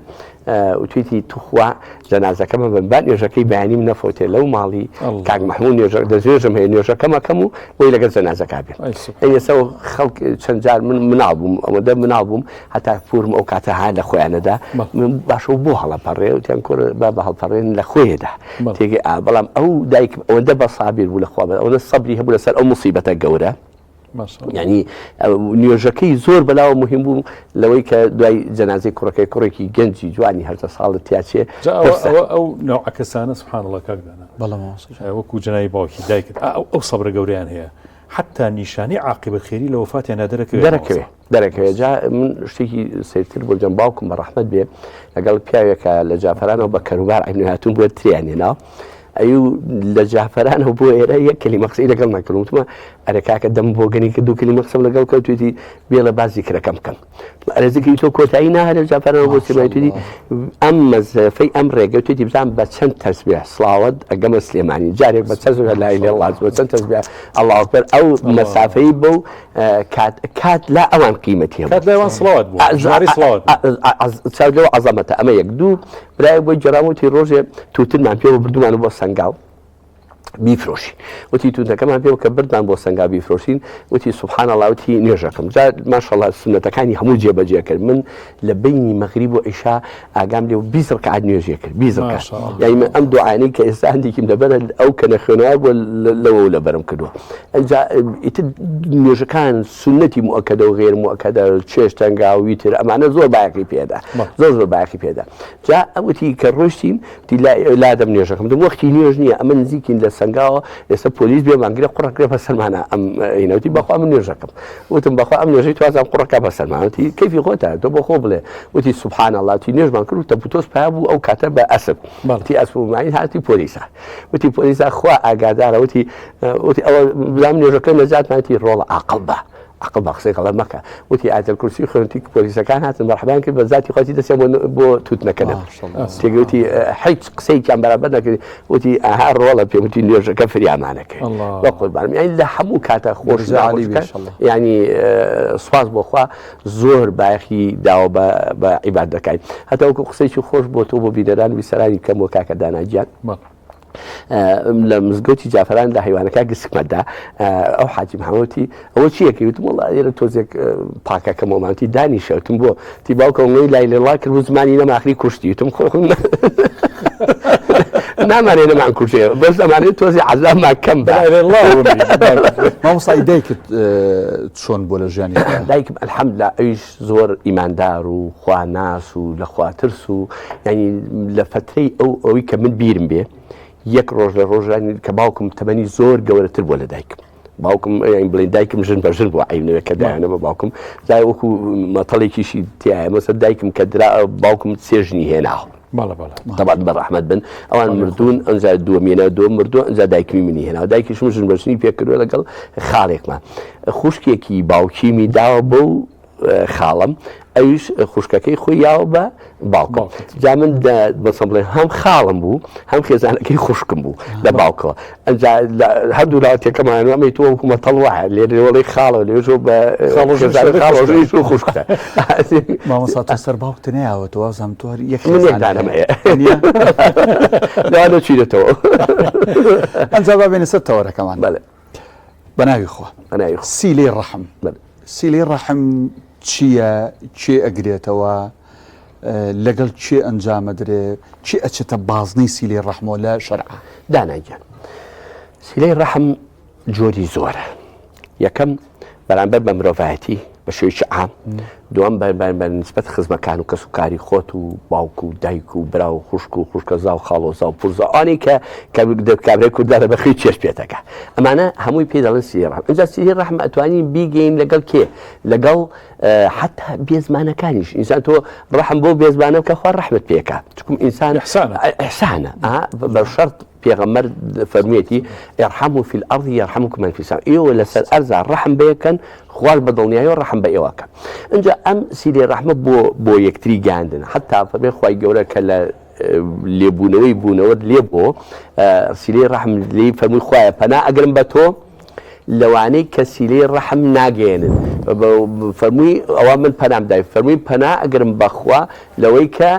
وتویتی توخوا جەنازەکەمە بن با نوێژەکەی بەیانیم نەفەوتێ لەو ماڵی کاک محمود نوێژە دەستنوێژم هەیە نوێژەکەم ئەکەم و بۆی لەگەڵ جەنازەکە بێم ئەی ئێستا خەڵک چەند جار من مناڵ بووم ئەوەندە مناڵ بووم هەتا پورم ئەو کاتە ها لە خۆیانەدا من باشە بۆ هەڵەپەڕێ وتیان کوڕ با بە هەڵپەڕێن لە خۆیدا تێگەی ئا بەڵام ئەو دایکم ئەوەندە بە سابیر بوو لە خوا ئەوەندە سەبری هەبوو لەسەر ئەو مصیبەتە گەورە یعنی نوێژەکەی زۆر بەلاوە مهم بوو لەوەی کە دوای جەنازەی کوڕەکەی کوڕێکی گەنجی جوانی هەردە ساڵت تیاچێ ئەو نەوعە کەسانە سبحان الله کاک دانا وەکو جەنابی باوکی دایکت ئەو سەبرە گەورەیان هەیە حتا نیشانەی عاقبەت خێری لە وەفاتیاندا دەرەکەوێت دەرەکەوێ دەرەکەوێت جا من شتێکی سەیرتر بۆ جەم باوکم بە ڕەحمەت بێ لەگەڵ پیاوێکە لە جافرانەوە بە کەروبار عینهاتون بۆ تریان هێنا. ئەیو لە جافەرانەوە بۆ ئێرە یەک کەلیمە قسەی لەگەڵ نەکردم وتمە ئەرێ کاکە دەم بۆ گەنی کە دوو کەلیمە قسەم لەگەڵ کە توێتی بێڵە با زیکرەکەم بکەم ئەرێ زیکری تۆ کۆتایی ناهێ جافەرانەوە بۆ سلێمانی توێتی ئەم مەزەفەی ئەم ڕێگە توێتی بزانم بە چەند تەسبیح سڵاوەت ئەگەمە سلێمانی جارێک بە چەند لا اله الا الله بە چەند تەسبیح الله اکبر ئەو مەسافەی بەو کات کات لا ئەوان قیمەتی هەبوو کات لای ئەوان سڵاوات بوو ژمارەی سڵاوات بوو. چاو لەو عەزەمەتە ئەمە یەک دوو برایەک بۆی گێڕام وتی ڕۆژێ تووتنمان پێوە بردومان بۆ سەنگاو بیفرۆشین وتی تووتەکەمان پێوە کە بردمان بۆ سەنگاو بیفرۆشین وتی سبحان الله وتی نوێژەکەم جا ماشاءالله سوننەتەکانی هەموو جێبەجێ کرد من لە بینی مەغریب و عیشا ئاگام لێ و 20 ڕکعات نوێژێ کرد 20 ڕکعات یعنی من ئەم دوعانەی کە ئێستا هەندێکیم لەبەرە ئەو کە نەخوێنەوە بۆ لەوە لەبەرم کردووە ئەجا ئیتر نوێژەکان سوننەتی موئەکەدە و غەیر موئەکەدە، چێشت تەنگاو، ویتر، ئەمانە زۆر بایەخی پێدا، زۆر زۆر بایەخی پێدا. جا وتی کە ڕۆیشتین، وتی لادەم نوێژەکەم، وتم وەختی نوێژ نییە، ئەمە نزیکین لە سەنگاوە، ئێستا پۆلیس بێ مانگرێ قوڕەکرێ بە سەرمانە ئەم ئینە. وتی بەخوا من نوێژەکەم. وتم بەخوا ئەم نوێژەی توازان قوڕەکە بە سەرمان. وتی کەیفی خۆتە، تۆ بۆ خۆ بڵێ. وتی سبحان اللە، وتی نوێژمان کرد و تەپوتۆز پیا بوو ئەو کاتە بە ئەسپ. وتی ئەسپ و ماین هاتی پۆلیسە. وتی پۆلیسە خوا ئاگادارە، وتی وتی ئەوە بلام نوێژەکە نەجاتمان وتی ڕۆڵە ئاقڵ بە عقل بە قسەی غەڵەت مەکە وتی ئایەتەل کورسی خوێنتی پۆلیسەکان هاتن مەرحەبایان کرد بە زاتی خۆتی دەستیان بۆ بۆ تووتنەکە نەبرد تێگەوتی هیچ قسەیەکیان بەرابەر نەکرد وتی ئەها ڕۆڵە پێم وتی نوێژەکە فریامانەکەی بە قوربانم یانی لە هەموو کاتە خۆش ینی سوپاس بۆ خوا زۆر بایەخی داوە بە عیبادەکانی هەتا وەکو قسەیەکی خۆش بۆ تۆ بۆ بینەران بیسەرانی کەم وە کاکە دانا گیان لە مزگەوتی جافران لە حیوانەکە گسکمەدا ئەو حاجی محەمەوتی ئەوە چیەکەی وتم وڵا ئێرە تۆزێک پاکەکەم ومانتی دانیشەوتم بۆ تی باوکە وڵی لای لەڵا کرد و زمانی نەماخری کوشتی وتم خۆ نامانێ نەمان کوژێ بەس ئەمانێ تۆزی عەزابمان کەم بە مامۆستای دایکت چۆن بۆ لە ژیانی دایکم الحەمدلله ئەویش زۆر ئیماندار و خواناس و لە خواترس و یعنی لە فەترەی ئەو ئەوی کە من بیرم بێ یەک ڕۆژ لە ڕۆژانی کە باوکم تەمەنی زۆر گەورەتر بووە لە دایکم باوکم یان بڵێن دایکم ژن بە ژن بووە عینەوە کە دایانە بە باوکم جای وەکو مەتەڵێکیشی تایە مەسە دایکم کە درا باوکم سێژنی هێناوە طبعا بە ڕەحمەت بن ئەوان مردوون ئەنجا دووەمینە دووەم مردووە ئەنجا دایکمی منی هێناوە دایکیشم ژن بە ژنی پێکردووە لەگەڵ خاڵێکمان خوشکێکی باوکیمی داوە بەو خاڵم ئەویش خوشکەکەی خۆی یاوە بە باوکم جا من بەسەم بڵێ هەم خاڵم بوو هەم خێزانەکەی خوشکم بوو لە باوکەوە ئەجا هەردوو لاوە تێکەمان ئەمەی تۆ وەکو مەتەڵ وایە لێرەوەڵی خاڵە لێژۆ بە خاڵۆژیش و خوشکە مامۆستا تۆ سەر باوکت نەیاوەتەوە وازانم تۆ هەر یەک من یەک دانەم هەیە لەوانە چیرێتەوە ئەنجا با بێنە سەر تەوەرەکەمان بەڵێ بە ناوی خوا بە ناوی خوا سیلەی ڕەحم بەڵێ سیلەی ڕەحم چییە کێ ئەگرێتەوە لەگەڵ کێ ئەنجامەدرێ کێ ئەچێتە بازنەی سیلەی ڕەحمەوە لە شەرعا؟ دانا گیان سیلەی ڕەحم جۆری زۆرە یەکەم بەرامبەر بە مرۆڤایەتی بە شێوەیەکی عام دووەم بە نسبەت خزمەکان و کەس و کاری خۆت و باوک و دایک و برا و خوشک و خوشکەزا و خاڵۆزا و پورزا ئەوانەی کە کابرای کوردارە بە خوێی چێشت پێتەکە ئەمانە هەمووی پێی دەڵێن سیلەی ڕەحم ئینجا سیلەی ڕەحم ئەتوانین بیگەین لەگەڵ کێ لەگەڵ حتا بێزمانەکانیش ئینسان تۆ ڕەحم بۆ بێزمانە بکە خوا ڕەحمت پێکا چکم ئینسان ئیحسانە بە شەرت پێغەمبەر فەرموویەتی ارحموا فی الارض یرحمکم من فی السماء ئێوە لەسەر ئەرزا ڕەحم بەیەکەن خواش بە دڵنیایەوە ڕەحم بە ئێوە کە ئینجا ئەم سیلەی ڕەحمە بۆ بۆ یەکتری گەیاندن حتا فەرمووی خوای گەورە کە لە لێبوونەوەی بوونەوەر لێ بۆ سیلەی ڕەحم لێی فەرمووی خوایە پەنا ئەگرم بە تۆ لەوانەی کە سیلەی ڕەحم ناگەیەنن فەرمووی ئەوە من پەنام دای فەرمووی پەنا ئەگرم بەخوا لەوەی کە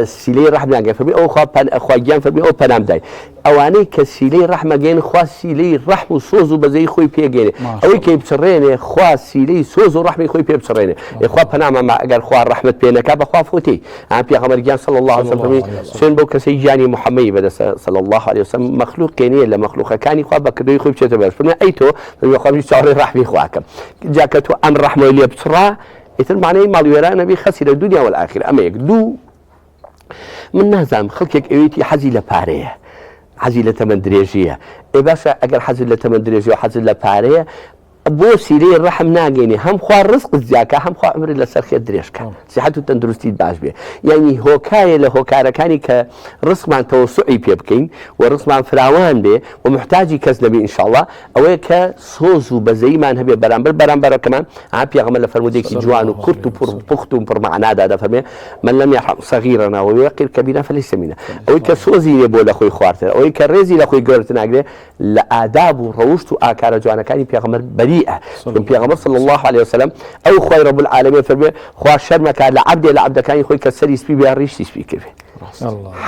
سیلەی ڕەحم ناگەن فەرمووی ئەو خوا پەن خوا گیان فەرمووی ئەو پەنام دای ئەوانەی کە سیلەی ڕەحم ئەگەین خوا سیلەی ڕەحم و سۆز و بەزەیی خۆی پێگەێنێ ئەوەی کە بچڕێنێ خوا سیلەی سۆز و ڕەحمی خۆی پێ بچڕێنێ ئێ خوا پەنامان با ئەگەر خوا ڕەحمت پێ نەکا بەخوا فوتی ئا پێغەمبەر گیان صلی الله علیه وسلم فەرمووی سوێن بەو کەسەی گیانی محەممەدی بەدەستە صلی الله علیه وسلم مەخلوقێ نییە لە مەخلوقەکانی خوا بە کردەوەی خۆی بچێتە بەهەشت فەرمووی ئەی تۆ فەرمووی خوا منیش چاوەڕێی ڕەحمی خواکەم جا کە تۆ ئەم ڕەحمەی لێ بچڕا ئیتر معنای ماڵوێران ئەبی خەسیرە دنیا والآخرە ئەمە یەک دوو من نازانم خەڵکێک ئەوێتی حەزی لە پارەیە حەزی لە تەمەن درێژیە ئێ باشە ئەگەر حەزت لە تەمەن درێژی و حەزت لە پارەیە بۆ سیلەی ڕەحم ناگەینێ هەم خوا ڕزقت زیاکا هەم خوا عومرت لەسەر خێر درێژ کا سیحەت و تەندروستیت باش بێ یعنی هۆکارێ لە هۆکارەکانی کە ڕزقمان تەوەسوعی پێ بکەین و ڕزقمان فراوان بێ و محتاجی کەس نەبێ ئینشاءاللە ئەوەیە کە سۆز و بەزەیمان هەبێ بەرامبەر بەرامبەرەکەمان ها پێغەمبەر لە فەرموودەیەکی جوان و کورت و پڕ پوخت و پڕ مەعنادا دەفەرمێ من لم يرحم صغيرنا ويوقر كبيرنا فليس منا ئەوەی کە سۆزی نیە بۆ لە خۆی خوارتر ئەوەی کە ڕێزی لە خۆی گەورەتر ناگرێ لە ئاداب و ڕەوشت و ئاکارە جوانەکانی پێغەمبەر بەریئە چون پێغەمبەر صلی اللە علیە وسلم ئەو خوای رب العالمین فەرموێ خوا شەرمەکا لە عەبدێ لە عەبدەکانی خۆی کە سەری سپی بێ ڕیشی سپی کردێ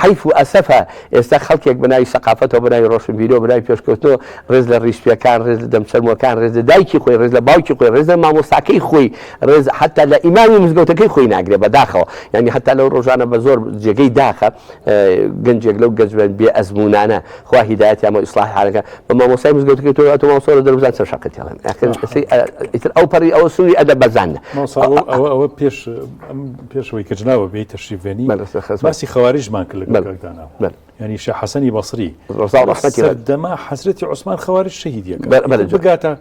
حەیف و ئەسەفە ئێستا خەڵکێک بە ناوی سەقافەتەوە بە ناوی ڕۆشنبیرەوە بە ناوی پێشکەوتنەوە ڕێز لە ڕیشپیەکان ڕێز لە دەمچەرموەکان ڕێز لە دایکی خۆی ڕێز لە باوکی خۆی ڕێز لە مامۆستاکەی خۆی ڕێز حتا لە ئیمامی مزگەوتەکەی خۆی ناگرێ بەداخەوە یعنی حتا لەو ڕۆژانە بە زۆر جێگەی داخە گەنجێک لەو گەنج بێ ئەزموونانە خوا هیدایەتیان بۆ ئیسلاحی حالەکە بە مامۆستای مزگەوتەکەی تۆ تۆ مامۆستا لە دەربزان چەند شەقت تێڵێن ئەخر ئیتر ئەو پەڕی ئەوە سنووری ئەدەب بەزاندنە. مامۆستا ئەوە ئەوە ئەوە پێش ئەم پێشەوەی کە جناوە بێی تەشریف بێنی بەڵێ سەر خزمەت. باسی خەواریجمان کرد لەگەڵ بەڵێ کاک دانا بەڵێ. یانی شێخ حەسەنی بەسری ڕەزا و ڕەحمەتی خوای. سەردەما حەزرەتی عوسمان خەوارج شەهیدیەکە بەڵێ بەڵێ جوان. بگاتە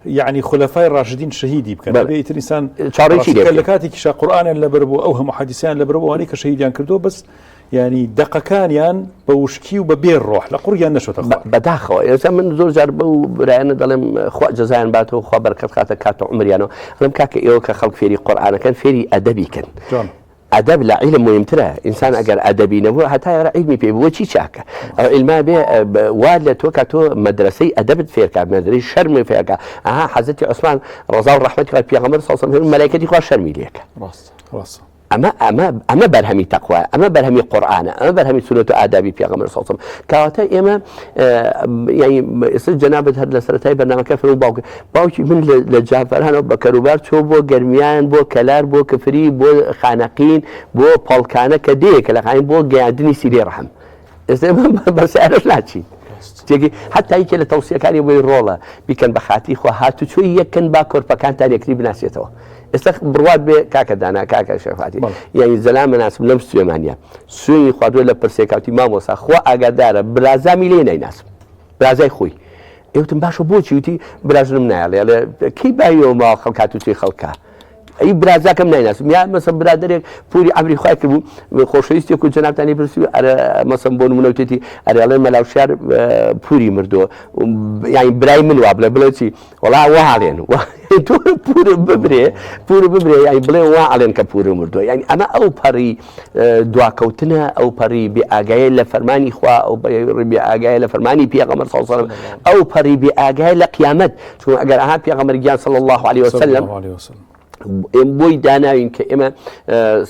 یعنی خولەفای ڕاشدین شەهیدی بکەن بەڵێ. ئەبێ ئیتر ئینسان چاوەڕێی چی لێ ڕاستیکە لە بکەین؟ کاتێکیشا قورئانیان لەبەر بوو ئەو هەموو حەدیسیان لەبەر بوو ئەوانەی کە شەهیدیان کردووە بەس یانی دەقەکانیان بە وشکی و بە بێ ڕۆح لە قوڕگیان نەچۆتە خوار. بەداخەوە ئێستا من زۆر جار بەو برایانە دەڵێم خوا جەزایان باتەوە خوا بەرکەت خاتە کات و عومریانەوە ئەڵێم کاکە ئێوە کە خەڵک فێری قورئانەکەن فێری ئەدەبی کەن جوان. ئەدەب لە عیلم مهمترە ئینسان ئەگەر ئەدەبی نەبوو هەتا ئێرە عیلمی پێ بووە چی چاکە ئەو عیلما بێ وا لە تۆ کە تۆ مەدرسەی ئەدەبت فێرکا مەدرەی شەرمی فێرکا ئەها حەزرەتی عوسمان ڕەزا و ڕەحمەتی خوای پێغەمبەر صلی الله علیه و مەلائکەتی خوا شەرمی لێکە ڕاست ڕاستە. ئەمە ئەمە ئەمە بەرهەمی تەقوایە، ئەمە بەرهەمی قورئانە، ئەمە بەرهەمی سوننەت و ئادابی پێغەمبەر صلی اللە علیه و سلم. کەواتە ئێمە یانی ئێستا جەنابت هەر لە سەرەتای بەرنامەکە فەرموو باوک باوکی من لە جافەرانەوە بە کەروبار چۆ بۆ گەرمیان بۆ کەلار بۆ کفری بۆ خانەقین بۆ پەڵکانە کە دێیەکە لە خانەقین بۆ گەیاندنی سیلەی ڕەحم. ئێستا ئێمە بە سەیارەش ناچین. تێگەی حتا یەکێ لە تەوسیەکانی بۆی ڕۆڵە بیکەن بە خاتری خوا هاتوچۆی یەک کەن با کۆرپەکانتان یەکتری بناسێتەوە ئێستا بڕوات بێ کاکە دانا کاکە شێخاتی یعنی زەلامە ناسم لەم سلێمانیە سوێنی خواردووە لە پرسێکاوتی مامۆسا خوا ئاگادارە برازامی لێ نایناسم برازای خۆی ئێوتم باشە بۆچی وتی براژنم نایڵێ ئەڵێ کەی بایەوە ماوە خەڵک هاتوچۆی خەڵکە ئەی برازاکەم نایناسم یا مەسەن برادەرێک پوری عەمری خوای کردبوو خۆشەویستێک و جەنابتانی پرسی ئەرە مەسەن بۆ نمونە وتێتی ئەرێ ئەڵێ مەلاوشار پوری مردووە یانی برای من وا بڵێ بڵێ چی وەڵا وا ئەڵێن تۆ پور ببرێ پور ببرێ یانی بڵێ وا ئەڵێن کە پور مردووە یانی ئەمە ئەو پەڕی دواکەوتنە ئەو پەڕی بێ ئاگایە لە فەرمانی خوا ئەو پەڕی بێ ئاگایە لە فەرمانی پێغەمبەر صلی الله علیه وسلم ئەو پەڕی بێ ئاگایە لە قیامەت چون ئەگەر ئەها پێغەمبەر گیان صلی الله علیه وسلم ئێم بۆی داناوین کە ئێمە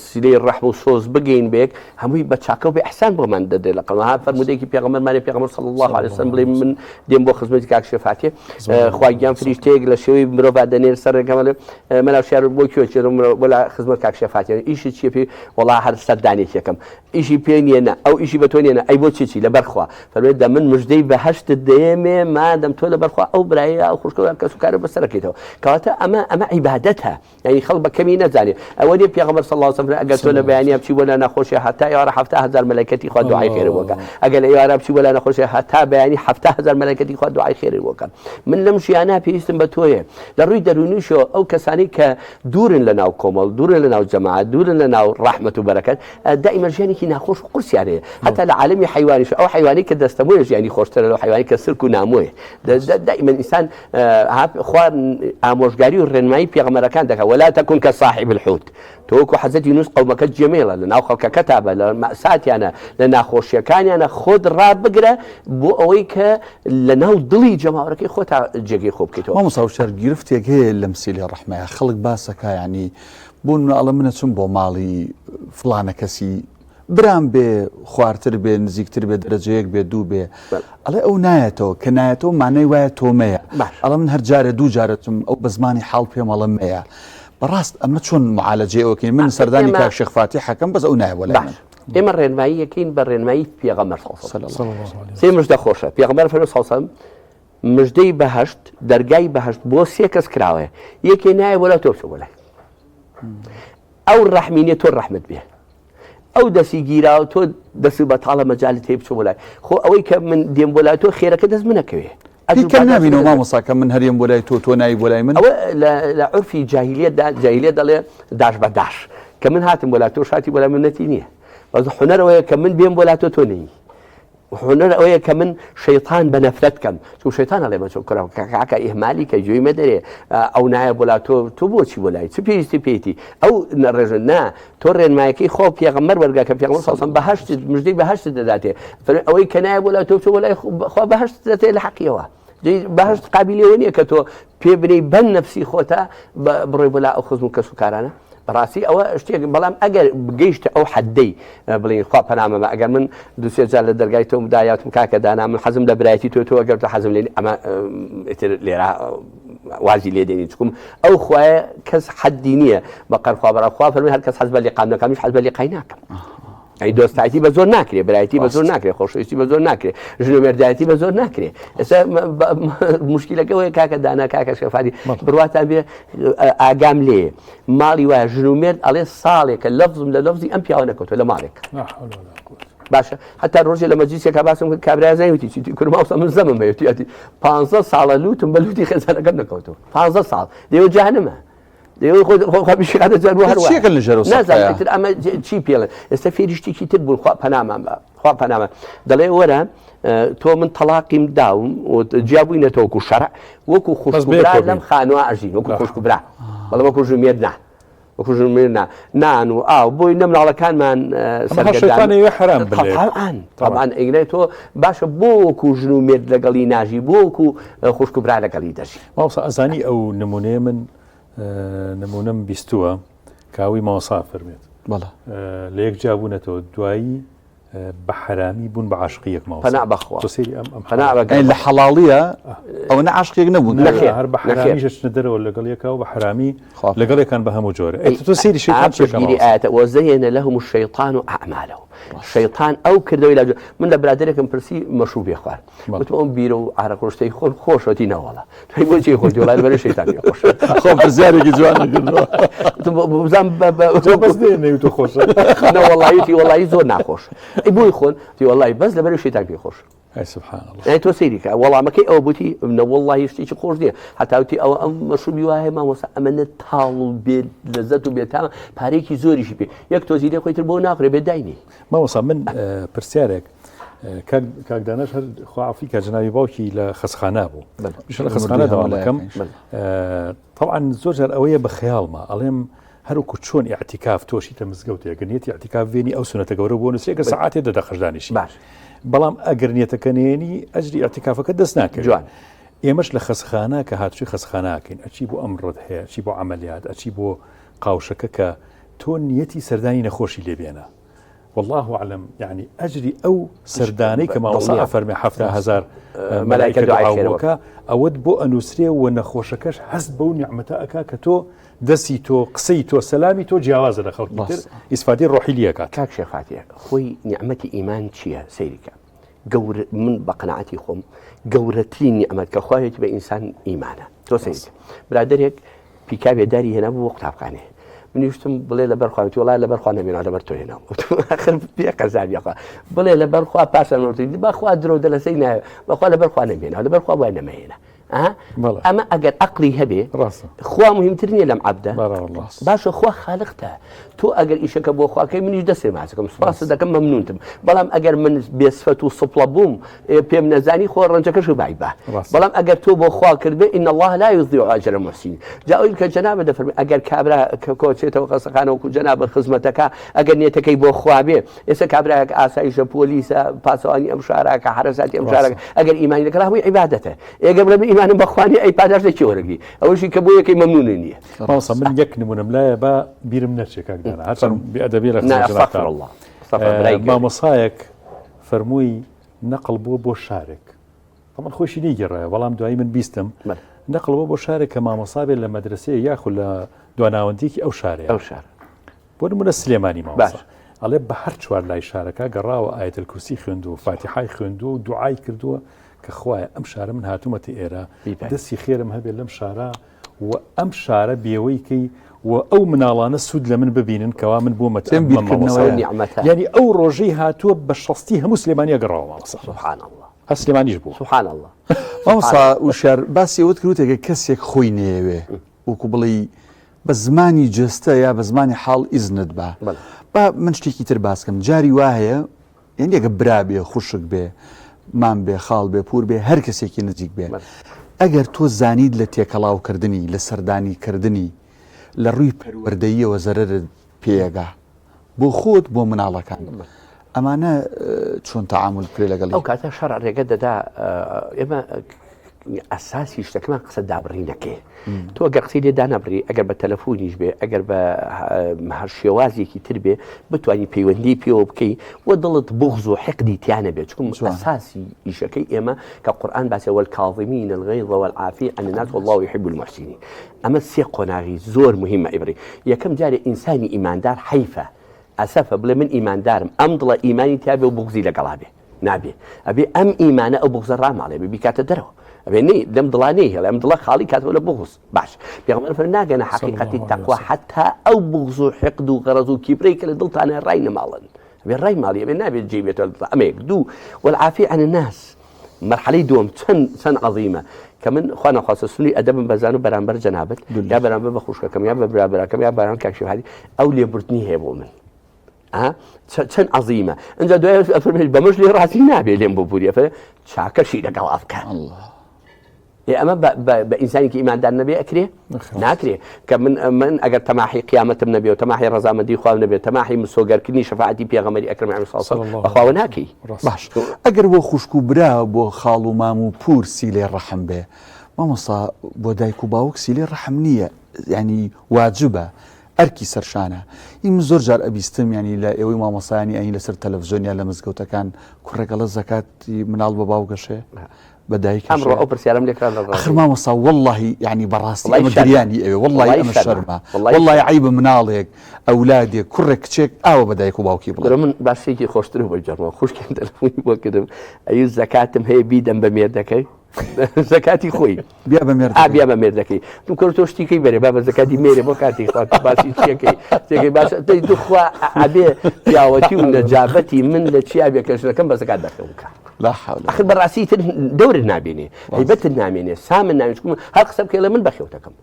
سیلەی ڕەحم و سۆز بگەین بێک هەمووی بە چاکە و بە ئیحسان بۆمان دەدرێت لە قەڵەم ها فەرموودەیەکی پێغەمبەرمانە پێغەمبەر صلی الله علیه وسلم بڵێ من دێم بۆ خزمەتی کاک شێفاتێ خوا گیان فریشتەیەک لە شێوەی مرۆڤ دەنێر سەر ڕێگەمە مەلا شار بۆ کوێ چێرم بۆ لە خزمەت کاک شێفاتێ ئیشی چیە پێ وەڵا هەر سەردانێکێکم ئیشی پێ نیە نا ئەو ئیشی بە تۆ نیە نا ئەی بۆ چی چی لەبەر خوا فەرمووی دە من مژدەی بەهەشتت دەیەمێ مادەم تۆ لەبەر خوا ئەو برایە ئەو خوشکە و کەس و کارە بەسەرەکەیتەوە کەواتە ئەمە ئەمە عیبادەتە یعنی خەڵک بە کەمی نەزانێ ئەوە نیە پێغەمبەر صلی الله علیه و سلم ئەگەر تۆ لە بەیانیا بچی بۆ لا نەخۆشی هەتا ئێوارە 70000 مەلائکەتی خوا دوعای خێرت بۆ کە ئەگەر لە ئێوارە بچی بۆ لا نەخۆشی هەتا بەیانی 70000 مەلائکەتی خوا دوعای خێرت بۆ کە من لەم ژیانە پێویستم بە تۆیە لە ڕووی دەروونیشەوە ئەو کەسانەی کە دوورن لە ناو کۆمەڵ دوورن لە ناو جەماعەت دوورن لە ناو ڕەحمەت و بەرەکەت دائیمەن ژیانێکی ناخۆش و قورسیان هەیە هەتا لە عالەمی حەیوانیش ئەو حەیوانەی کە دەستەمۆیە ژیانی خۆشترە لەو حەیوانەی کە سرک و نامۆیە دائیمەن ئینسان خوا ئامۆژگاری و ڕێنمایی پێغەمبەرەکان دەکات ولا تكن كصاحب الحوت تۆ وەکو حەزرەتی یونس قەومەکەت جێمێڵە لە ناو خەڵکەکەتا بە لە مەساتیانە لە ناخۆشیەکانیانە خۆت ڕابگرە بۆ ئەوەی کە لە ناو دڵی جەماوەرەکەی خۆتا جێگەی خۆ بکەیتەوە. مامۆستا وشیار گرفتێک هەیە لەم سیلەی ڕەحمەیە خەڵک باسەکا یانی بۆ نمونە ئەڵێ من ئەچم بۆ ماڵی فڵانە کەسی برام بێ خوارتر بێ نزیکتر بێ دەرەجە یەک بێ دوو بێ ئەڵێ ئەو نایەتەوە کە نایەتەوە مانای وایە تۆ مەیە ئەڵێ من هەر جارێ دوو جارە چم ئەو بە زمانی حاڵ پێم ئەڵێ مەیە بەڕاست ئەمە چۆن معالەجەی ئەوە کەین من سەردانی کاک شێخ فاتیح ئەکەم بەس ئەو نایە بۆ لای من. باش ئێمە ڕێنماییەکەین بە ڕێنمایی پێغەمبەر صلی الله علیه و سلم. سێ مژدە خۆشە پێغەمبەر فەرمووی صلی الله علیه و سلم مژدەی بەهەشت دەرگای بەهەشت بۆ سێ کەس کراوەیە یەکێ نایە بۆ لای تۆ بچۆ بۆ لای ئەو ڕەحمی نیە تۆ ڕەحمت بێ ئەو دەسی گیراوە تۆ دەست بەتاڵە مەجالت هەیە بچۆ بۆ لای خۆ ئەوەی کە من دێم بۆ لای تۆ خێرەکە دەست منەکەوێ. ئەجر کەم نابینەوە مامۆستا کە من هەرێم بۆ لای تۆ تۆ نای بۆ لای من ئەوە لە عورفی جاهیلیەتدا جاهیلیەت دەڵێ داش بە داش کە من هاتم بۆ لا تۆش هاتی بۆ لای من منەتی نییە بەس حونەر ئەوەیە کە من بێم بۆ لا تۆ تۆ نەیی حونەر ئەوەیە کە من شەیتان بە نەفرەت کەم چون شەیتان ئەڵێ مەچۆ کوڕە کاکە ئیهمالی کە گوێی مەدەرێ ئەو نایە بۆ لا تۆ تۆ بۆچی بۆ لای چ پێویستی پێیتی ئەو ڕێژە نا تۆ ڕێنمایەکەی خۆ پێغەمبەر وەرگە کە پێغەمبەر صلی الله بەهەشت مژدەی بەهەشت دەداتێ فەرمی ئەوەی کە نایە بۆ لای تۆ بچۆ بۆ لای خوا بەهەشت دەداتێ لە حەقیەوە بەهەشت قابیلەوە نییە کە تۆ پێ بنەی بەن نەفسی خۆتا بڕۆی بۆ لا ئەو خزم و کەس و کارانە بەڕاستی ئەوە شتێک بەڵام ئەگەر بگەیشتە ئەو حەدەی بڵین خوا پەنامەمە ئەگەر من دوسێ جار لە دەرگای تۆم دایاتم کاکە دانا من حەزم لە برایەتی تۆ تۆ ئەگەر تۆ حەزم لێ ئەمە ئیتر لێرە وازی لێ دێنی چکم ئەو خوایە کەس حەدی نییە بە قەرخوا بەڕخوا فەرمی هەر کەس حەز بە لیقام نەکەمیش حەز بە لیقای ناکەم ئەی دۆستایەتی بە زۆر ناکرێ برایەتی بە زۆر ناکرێ خۆشەویستی بە زۆر ناکرێ ژن و مێردایەتی بە زۆر ناکرێ ئێستا مشکلەکە وەیە کاکە دانا کاکە شەفادی بڕواتان بێ ئاگام لێ ماڵی وایە ژن و مێرد ئەڵێ ساڵێکە لەفزم لە لەفزی ئەم پیاوە نەکەوتوە لە ماڵێک باشە هەتا ڕۆژێ لە مەجلیسێکا باسم کرد کابرا زانی وتی چیتی کورد مامۆستا من زەمم هەیە وتی 15 ساڵە لوتم بە لوتی خێزانەکەم نەکەوتووە 15 ساڵ دەیەوە جەهەنمە دەیەوە خۆ خۆ خۆ بیشخاتە جار بۆ هەروە چیەکەن لە ژێرەوە نازانم ئیتر ئەمە چی پێڵێ ئێستا فێری شتێکی تر بوون خوا پەنامان بە خوا پەنامان دەڵێ وەرە تۆ من تەلاقیم داوم و جیا بووینەتەوە وەکو شەرع وەکو خوشک و برا لەم خانووە ئەژین وەکو خوشک و برا بەڵام وەکو ژن و مێرد نا وەکو ژن و مێرد نا نان و ئاو بۆی نە مناڵەکانمان سەرگەردان حرام طبعا طبعا ئەگرێ تۆ باشە بۆ وەکو ژن و مێرد لەگەڵی ناژی بۆ وەکو خوشک و برا لەگەڵی دەژی مامۆستا ئەزانی ئەو نمونەیە من نمونەم بیستووە کاوی مامۆستا فەرمێت بەڵێ لە یەک جیابوونەتەوە دوایی بە حەرامی بوون بە عاشقی یەک مامۆستا. پەنا بەخوا. تۆ سەیری ئەم ئەم پەنا بە یانی لە حەڵاڵیە ئەوەنە عاشقی یەک نەبوون. نەخێر هەر بە حەرامیش ئەچنە دەرەوە لەگەڵ یەکا و بە حەرامی خوا. لەگەڵ یەکان بە هەموو جۆرێ. ئەی تۆ سەیری شەیتان چی ئەکا پشتگیری مامۆستا؟ ئایەتە وزین لهم الشیطان اعمالهم شەیتان ئەو کردەوەی لا من لە برادەرێکم پرسی مەشروبێ خوارد وتم ئەو بیرە و عارەق و شتەی خۆن خۆشە وتی نەوەڵا دوای بۆچی خۆشی وەڵا لەبەر شەیتان پێ خۆشە خۆ پرسیارێکی جوانی کردووە وتم بۆ- بۆ بزانم بە- بە- جا بەس دێ نەیوتوو خۆشە نە وەڵایی وتی وەڵایی زۆر ناخۆش ئەی بۆی خۆن وتی وەڵایی بەس لەبەر شەیتان پێ خۆش ئەی سبحان الله ئەی تۆ سەیری کە وەڵامەکەی ئەوە بوتی نە وەڵڵاهی شتێکی خۆش نییە هەتا وتی ئەوە ئەم مەشروبی وایە مامۆستا ئەمە نە تاڵ و بێ لەزەت و بێتامە پارەیەکی زۆریشی پێ یەک تۆزی لێ خۆی تر بۆ ناخورێ بێ داینی مامۆستا من پرسیارێک کاک کاک دانش هەر خوا عەفوی کە جەنابی باوکی لە خەسخانە بوو منیش لە خەسخانە دەوام دەکەم تەبعەن زۆر جار ئەوەیە بە خەیاڵما ئەڵێم هەروکو چۆن ئیعتیکاف تۆشیتە مزگەوتێک گەر نیەتی ئیعتیکاف بێنی ئەو سونەتە گەورە بۆ نووسێ کە سەعاتێ دە دەقەش دانیشی باش بەڵام ئەگەر نیەتەکە نێنی ئەجری ئیعتیکافەکە دەست ناکەوێت جوان. ئێمەش لە خەسخانە کە هاتوچۆی خەسخانەکەین ئەچی بۆ ئەم ڕەت هەیە ئەچی بۆ عەمەلیات ئەچی بۆ قاوشەکە کە تۆ نیەتی سەردانی نەخۆشی لێ بێنە واللە اعلم یعنی ئەجری ئەو سەردانەی کە مامۆستا ئەفەرمێ 70 هەزار مەلائکە دوعا بۆکە ئەوەت بۆ ئەنووسرێ و نەخۆشەکەش هەست بەو نیعمەتە ئەکا کە تۆ دەستی تۆ قسەی تۆ سەلامی تۆ جیاوازە لە خەڵکی تر ئیسفادەی ڕۆحی لێ ئەکات. کاک شێخ فاتیح خۆی نیعمەتی ئیمان چییە سەیری کە گەورە من بە قەناعەتی خۆم گەورەترین نیعمەت کە خوا هێتی بە ئینسان ئیمانە تۆ سەیری کە برادەرێک پیکابێ داری هێنا بوو بۆ قوتابخانێ منی وتم بڵێ لەبەر خوا وتی وەڵا لەبەر خوا نەمێنا لەبەر تۆ هێنام وتم ئاخر بێ قەزابی خوا بڵێ لەبەر خوا پاشان وتی بەخوا درۆ دەلەسەی ناوێ بەخوا لەبەر خوا نەمێنا لەبەر خوا وای نەمەهێنا ئەمە ئەگەر ئەقلی هەبێ خوا مهمتر نییە لەم عبدە باشە خوا خالقتە تۆ ئەگەر ئیشەکە بۆ خواکەی منیش دەسێ ماچەکەم سپاس دەکەم مەمنونتم بەڵام ئەگەر من بێسفەت و سپڵە بووم پێم نەزانی خۆ ڕەنجەکەش بای بە بەڵام ئەگەر تۆ بۆ خوا کردبێ إن الله لا يضيع أجر المحسنين جا ئەوی کە جەنابە دەفەرمی ئەگەر کابرا کە کۆچێتەوە خەسەخانە وەکو جەنابە خزمەتەکە ئەگەر نیەتەکەی بۆ خوا بێ ئێستا کابرایەک ئاسایشە پۆلیسە پاسەوانی ئەم شارەکە حرەساتی ئەم شارەکە ئەگەر ئیمانی لەگەڵ هەمووی عیبادەتە ئێگەر بڵێ من ئیمانم بە خوا نییە ئەی پاداشت لە کێ وەرەگری ئەوەشی کە بۆ یەکەی مەمنونی نییە مامۆستا من یەک نمونەم لایە با بیرم نەچێ کاک دانا هەرچەند بێ ئەدەبی لە نا خزمەت جەنابتان. استغفر الله استغفر برای گەورەی. مامۆسایەک فەرمووی نەقڵ بووە بۆ شارێک تەبعەن خۆشی نەیگێڕایەوە بەڵام دوایی من بیستم نەقڵ بووە بۆ شارێک کە مامۆسا بێت لە مەدرسەیە یاخود لە دواناوەندیەکی ئەو شارەیە ئەو شارە بۆ نمونە سلێمانی مامۆستا ئەڵێ بە هەر چوار لای شارەکە گەڕاوە ئایەت الکرسی خوێندووە فاتیحای خوێندووە و دوعای کردووە کە خوایە ئەم شارە من هاتوومەتە ئێرە دەستی خێرم هەبێت لەم شارە و ئەم شارە بێوەی کەی و ئەو مناڵانە سوود لە من ببینن کەوا من بوومەتە بیرکردنەوەی یعنی ئەو ڕۆژەی هاتووە بە شەستی هەموو سلێمانیە گەڕاوە مامۆستا سبحان الله. هەر سلێمانیش بوو. سبحان اللە. مامۆستا وشیار باسی ئەوەت کرد وتێکە کەسێک خۆی نەیەوێ وەکو بڵێی بە زمانی جەستە یا بە زمانی حاڵ ئیزنت با با من شتێکی تر باس کەم جاری وا هەیە یعنی ئەگە برا بێ خوشک بێ مام بێ خاڵ بێ پوور بێ هەر کەسێکی نزیک بێ ئەگەر تۆ زانیت لە تێکەڵاوکردنی لە سەردانی کردنی لە ڕووی پەروەردەییەوە زەرەرت پێگا بۆ خۆت بۆ مناڵەکان ئەمانە چۆن تەعامول بکرێ لەگەڵی؟ ئەو کاتە شەرع ڕێگە دەدا ئێمە ئەساسی شتەکەمان قسە دابڕینەکەی تۆ گەر قسەی لێ دانابڕی ئەگەر بە تەلەفۆنیش بێ ئەگەر بە هەر شێوازێکی تر بێ بتوانانی پەیوەندی پێوە بکەی و دڵت بغز و حقدی تیانە بێت چکم ئەساسی ئیشەکەی ئێمە کە قورآن باسە والکاظمین الغیظ والعافی عن الناس والله يحب المحسنین ئەمە سێ قۆناغی زۆر مهمە ئیبڕی یەکەم جارێ ئینسانی ئیماندار حەیفە ئەسەفە بڵێ من ئیماندارم ئەم دڵە ئیمانی تیابێ و بوغزی لەگەڵا بێ نابێ ئەبێ ئەم ئیمانە ئەو بوغزە ڕاماڵێ بێ بیکاتە دەرەوە ئەبێ نەی لەم دڵا نەیهێڵێ ئەم دڵە خاڵی کاتەوە لە بوغز باش پێغەمبەر فەرمی ناگەنە حەقیقەتی تەقوا حەتا ئەو بوغز و حقد و غەرەز و کیبرەی کە لە دڵتانە ڕای نەماڵن ئەبێ ڕای ماڵی ئەبێ نابێت جێی بێتەوە لە دڵ ئەمە یەک دوو والعافی عن الناس مەرحەلەی دووەم چەند چەند عەزیمە کە من خوا نەخواستە سنووری ئەدەبم بەزان و بەرامبەر جەنابت یا بەرامبەر بە خوشکەکەم یا بە برابراکەم یا بەرامبەر کاک شێخ هادی ئەو لێبوردنی هەیە بۆ من چەند عەزیمە ئینجا دوای ئەفەرمێت بەمەش لێ ڕازی نابێ لێم ببووری ئەفەرمێ چاکەشی لەگەڵ بکە ئێ ئەمە بە ئینسانێکی ئیماندار نەبێ ئەکرێ ناکرێ کە من من ئەگەر تەماحی قیامەتم نەبێ و تەماحی ڕەزامەندی خوا نەبێ تەماحی مسۆگەرکردنی شەفاعەتی پێغەمبەری ئەکرەم علیه الصلاة والسلام بەخواوە ناکەی باش ئەگەر بۆ خوشک و برا بۆ خاڵ و مام و پوور سیلەی ڕەحم بێ مامۆستا بۆ دایک و باوک سیلەی ڕەحم نییە یعنی واجبە ئەرکی سەرشانە ئی من زۆر جار ئەبیستم یعنی لە ئێوەی مامۆسایانی ئەین لەسەر تەلەڤزیۆن یا لە مزگەوتەکان کوڕێک ئەڵێ زەکاتی مناڵ بە باوکەشێ بە دایک ئەمڕۆ ئەو پرسیارم لێ کرا لە ڕادیۆ. ئەخر مامۆستا وەڵڵاهی یانی بەڕاستی وەڵڵاهی ئەمە شەرمە. گریانی ئەوێ وەڵڵاهی وەڵڵاهی ئەمە شەرمە. شەرمە وەڵڵاهی وەڵڵاهی شەرمە. عەیبە مناڵێک ئەولادێک کوڕێک کچێک ئاوا بە دایک و باوکی بڵێ. برا من باسێکی خۆشتر بۆ جەڕمەوە خوشکێم تەلەفۆنی بۆ کردم ئەیوت زەکاتم هەیە بیدەم بە مێردەکەی زەکاتی خۆی بیا بە ئا مێردەکەی. بیا بە مێردەکەی وتم کورە تۆ شتیکەی بەرێ با بە زەکاتی مێرێ بۆ کاتی خوا تۆ باسی چیەکەی چیەکەی باشە دەی دوخوا ئەبێ پیاوەتی و نەجابەتی من لە چیا بێ کە ژنەکەم بە زەکات بەخێو بکا لا حول ئەخر بەڕاستی تر دەورت نابینێ هەیبەتت نامێنێ سامن نامێنێ چونکە هەر قسە بکەی ئەڵێ من بەخێوتەکەم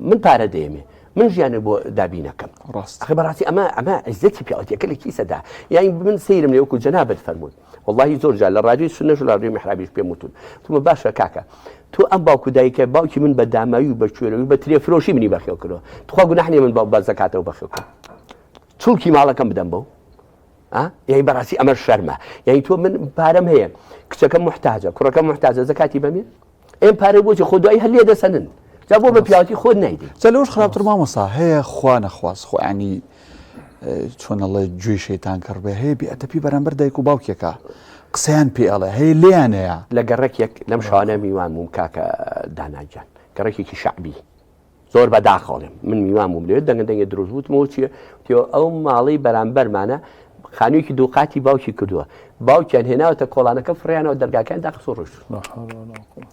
من پارە دەیەمێ من ژیانت بۆ دابینەکەم ڕاست ئەخر بەڕاستی ئەمە ئەمە عیزەتی پیاوەتیەکە لە کیسەدا یانی من سەیرم لێ وەکو جەنابت فەرمووت واللهی زۆر جار لە ڕادیۆی سوننەش و لە ڕادیۆی میحرابیش پێم وتون وتمە باشە کاکە تۆ ئەم باوک و دایکە باوکی من بە داماوی و بە کوێرەوی بە ترێ فرۆشی منی بەخێو کردووە تخوا گوناح نییە من بە زەکاتەوە بەخێو کەم چڵکی ماڵەکەم بدەم بەو یعنی بەڕاستی ئەمە شەرمە یعنی تۆ من پارەم هەیە کچەکەم محتاجە کوڕەکەم محتاجە زەکاتی بەمێ ئێم پارە بۆچی خۆ دوایی هەر لێ دەسەنن جا بۆ بە پیاوەتی خۆت نایدەی جا لەوەش خراپتر مامۆستا هەیە خوا نەخواست خۆ ینی چۆن ئەڵێ گوێی شەیتان کەڕ بێ هەیە بێ ئەدەبی بەرامبەر دایک و باوکێکە قسەیان پێ ئەڵێ هەیە لێیانەیە لە گەڕەکێک لەم شوانە میوان بووم کاکە دانا گیان گەڕەکێکی شەعبی زۆر بە داخەوەڵێم من میوان بووم لەوێ دەنگە دەنگێ دروست وتمەوە چییە وتیەوە ئەو ماڵەی بەرامبەرمانە خانوویەکی دووقاتی باوکی کردووە باوکیان هێناوەتە کۆڵانەکە فڕیانەوە دەرگاکان داخست و ڕۆیشتوون